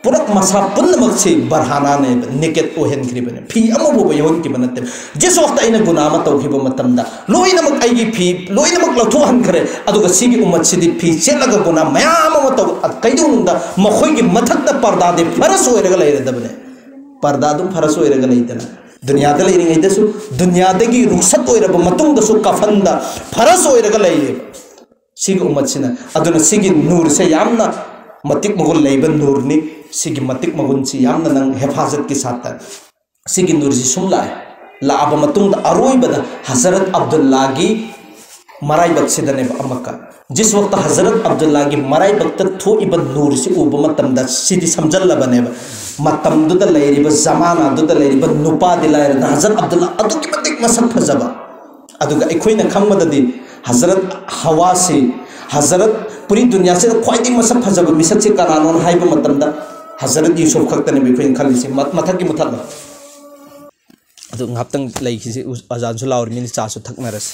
ꯄꯨꯔꯥ ꯃꯁꯥ ꯄꯨꯝꯅꯃꯛꯁꯤ ꯕꯔꯍꯥꯅꯥꯅꯦꯕ, ꯅꯦꯀꯦꯠ ꯑꯣꯏꯍꯟꯈ꯭ꯔꯤꯕꯅꯦ, ꯐꯤ ꯑꯃꯐꯥꯎꯕ ꯌꯧꯍꯟꯈꯤꯕ ꯅꯠꯇꯦ꯫ ꯖꯤꯁ ꯋꯥꯛꯇ ꯑꯩꯅ ꯒꯨꯅꯥ ꯑꯃ ꯇꯧꯈꯤꯕ ꯃꯇꯝꯗ ꯂꯣꯏꯅꯃꯛ ꯑꯩꯒꯤ ꯐꯤ ꯂꯣꯏꯅꯃꯛ ꯂꯧꯊꯣꯛꯍꯟꯈ꯭ꯔꯦ, ꯑꯗꯨꯒ ꯁꯤꯒꯤ ꯎꯝꯃꯠꯁꯤꯗꯤ ꯐꯤ ꯆꯦꯠꯂꯒ ꯒꯨꯅꯥ ꯃꯌꯥꯝ ꯑꯃ ꯇꯧ, ꯀꯩꯗꯧꯅꯨꯡꯗ ꯃꯈꯣꯏꯒꯤ ꯃꯊꯛꯇ ꯄꯔꯗꯥꯗꯤ ꯐꯔꯁ ꯑꯣꯏꯔꯒ ꯂꯩꯔꯗꯕꯅꯦ꯫ ꯄꯔꯗꯥ ꯑꯗꯨꯝ ꯐꯔꯁ ꯑꯣꯏꯔꯒ ꯂꯩꯗꯅ, ꯗꯨꯅꯤꯌꯥꯗ ꯂꯩꯔꯤꯉꯩꯗꯁꯨ, ꯗꯨꯅꯤꯌꯥꯗꯒꯤ ꯔꯨꯛꯁꯠ ꯑꯣꯏꯔꯕ ꯃꯇꯨꯡꯗꯁꯨ ꯀꯐꯟꯗ ꯐꯔꯁ ꯑꯣꯏꯔꯒ ꯂꯩꯌꯦꯕ ꯁꯤꯒꯤ ꯎꯝꯃꯠꯁꯤꯅ꯫ ꯑꯗꯨꯅ ꯁꯤꯒꯤ ꯅꯨꯔꯁꯦ ꯌꯥꯝꯅ ꯃꯇꯤꯛ ꯃꯒꯨꯟ ꯂꯩꯕ ꯅꯨꯔꯅꯤ꯫ ꯁꯤꯒꯤ ꯃꯇꯤꯛ ꯃꯒꯨꯟꯁꯤ ꯌꯥꯝꯅ ꯅꯪ ꯍꯦꯐꯥꯖꯠꯀꯤ ꯁꯥꯠꯇ ꯁꯤꯒꯤ ꯅꯨꯔꯁꯤ ꯁꯨꯝ ꯂꯥꯛꯑꯦ꯫ ꯂꯥꯛꯑꯕ ꯃꯇꯨꯡꯗ ꯑꯔꯣꯏꯕꯗ ꯍꯖꯔꯠ ꯑꯕꯗꯨꯜꯂꯥꯒꯤ ꯃꯔꯥꯏꯕꯛꯁꯤꯗꯅꯦꯕ ꯑꯃꯛꯀ꯫ ꯖꯤꯁ ꯋꯥꯛꯇ ꯍꯖꯔꯠ ꯑꯕꯗꯨꯜꯂꯥꯒꯤ ꯃꯔꯥꯏꯕꯛꯇ ꯊꯣꯛꯏꯕ ꯅꯨꯔꯁꯤ ꯎꯕ ꯃꯇꯝꯗ ꯁꯤꯗꯤ ꯁꯝꯖꯜꯂꯕꯅꯦꯕ꯫ ꯃꯇꯝꯗꯨꯗ ꯂꯩꯔꯤꯕ, ꯖꯃꯥꯅꯥꯗꯨꯗ ꯂꯩꯔꯤꯕ ꯅꯨꯄꯥꯗꯤ ꯂꯥꯏꯔꯗꯅ ꯍꯖꯔꯠ ꯑꯕꯗꯨꯜꯂꯥ ꯑꯗꯨꯛꯀꯤ ꯃꯇꯤꯛ ꯃꯁꯛ ꯐꯖꯕ꯫ ꯑꯗꯨꯒ ꯑꯩꯈꯣꯏꯅ ꯈꯪꯕꯗꯗꯤ ꯍꯖꯔꯠ ꯍꯋꯥꯁꯤ, ꯍꯖꯔꯠ ꯄꯨꯔꯤ ꯗꯨꯅꯤꯌꯥꯁꯤꯗ ꯈ꯭ꯋꯥꯏꯗꯒꯤ ꯃꯁꯛ ꯐꯖꯕ ꯃꯤꯁꯛꯁꯤ ꯀꯅꯥꯅꯣꯅ ꯍꯥꯏꯕ ꯃꯇꯝꯗ ꯍꯖꯔꯠ ꯌꯨꯁꯨꯐ ꯈꯛꯇꯅꯦꯕ ꯑꯩꯈꯣꯏꯅ ꯈꯜꯂꯤꯁꯤ꯫ ꯃ-, ꯃꯊꯛꯀꯤ ꯃꯨꯊꯠꯂꯣ꯫ ꯑꯗꯨ ꯉꯥꯏꯍꯥꯛꯇꯪ ꯂꯩꯈꯤꯁꯤ, ꯎ-, ꯑꯖꯥꯟꯁꯨ ꯂꯥꯎꯔꯤ, ꯃꯤꯅ ꯆꯥꯁꯨ ꯊꯛꯅꯔꯁꯤ꯫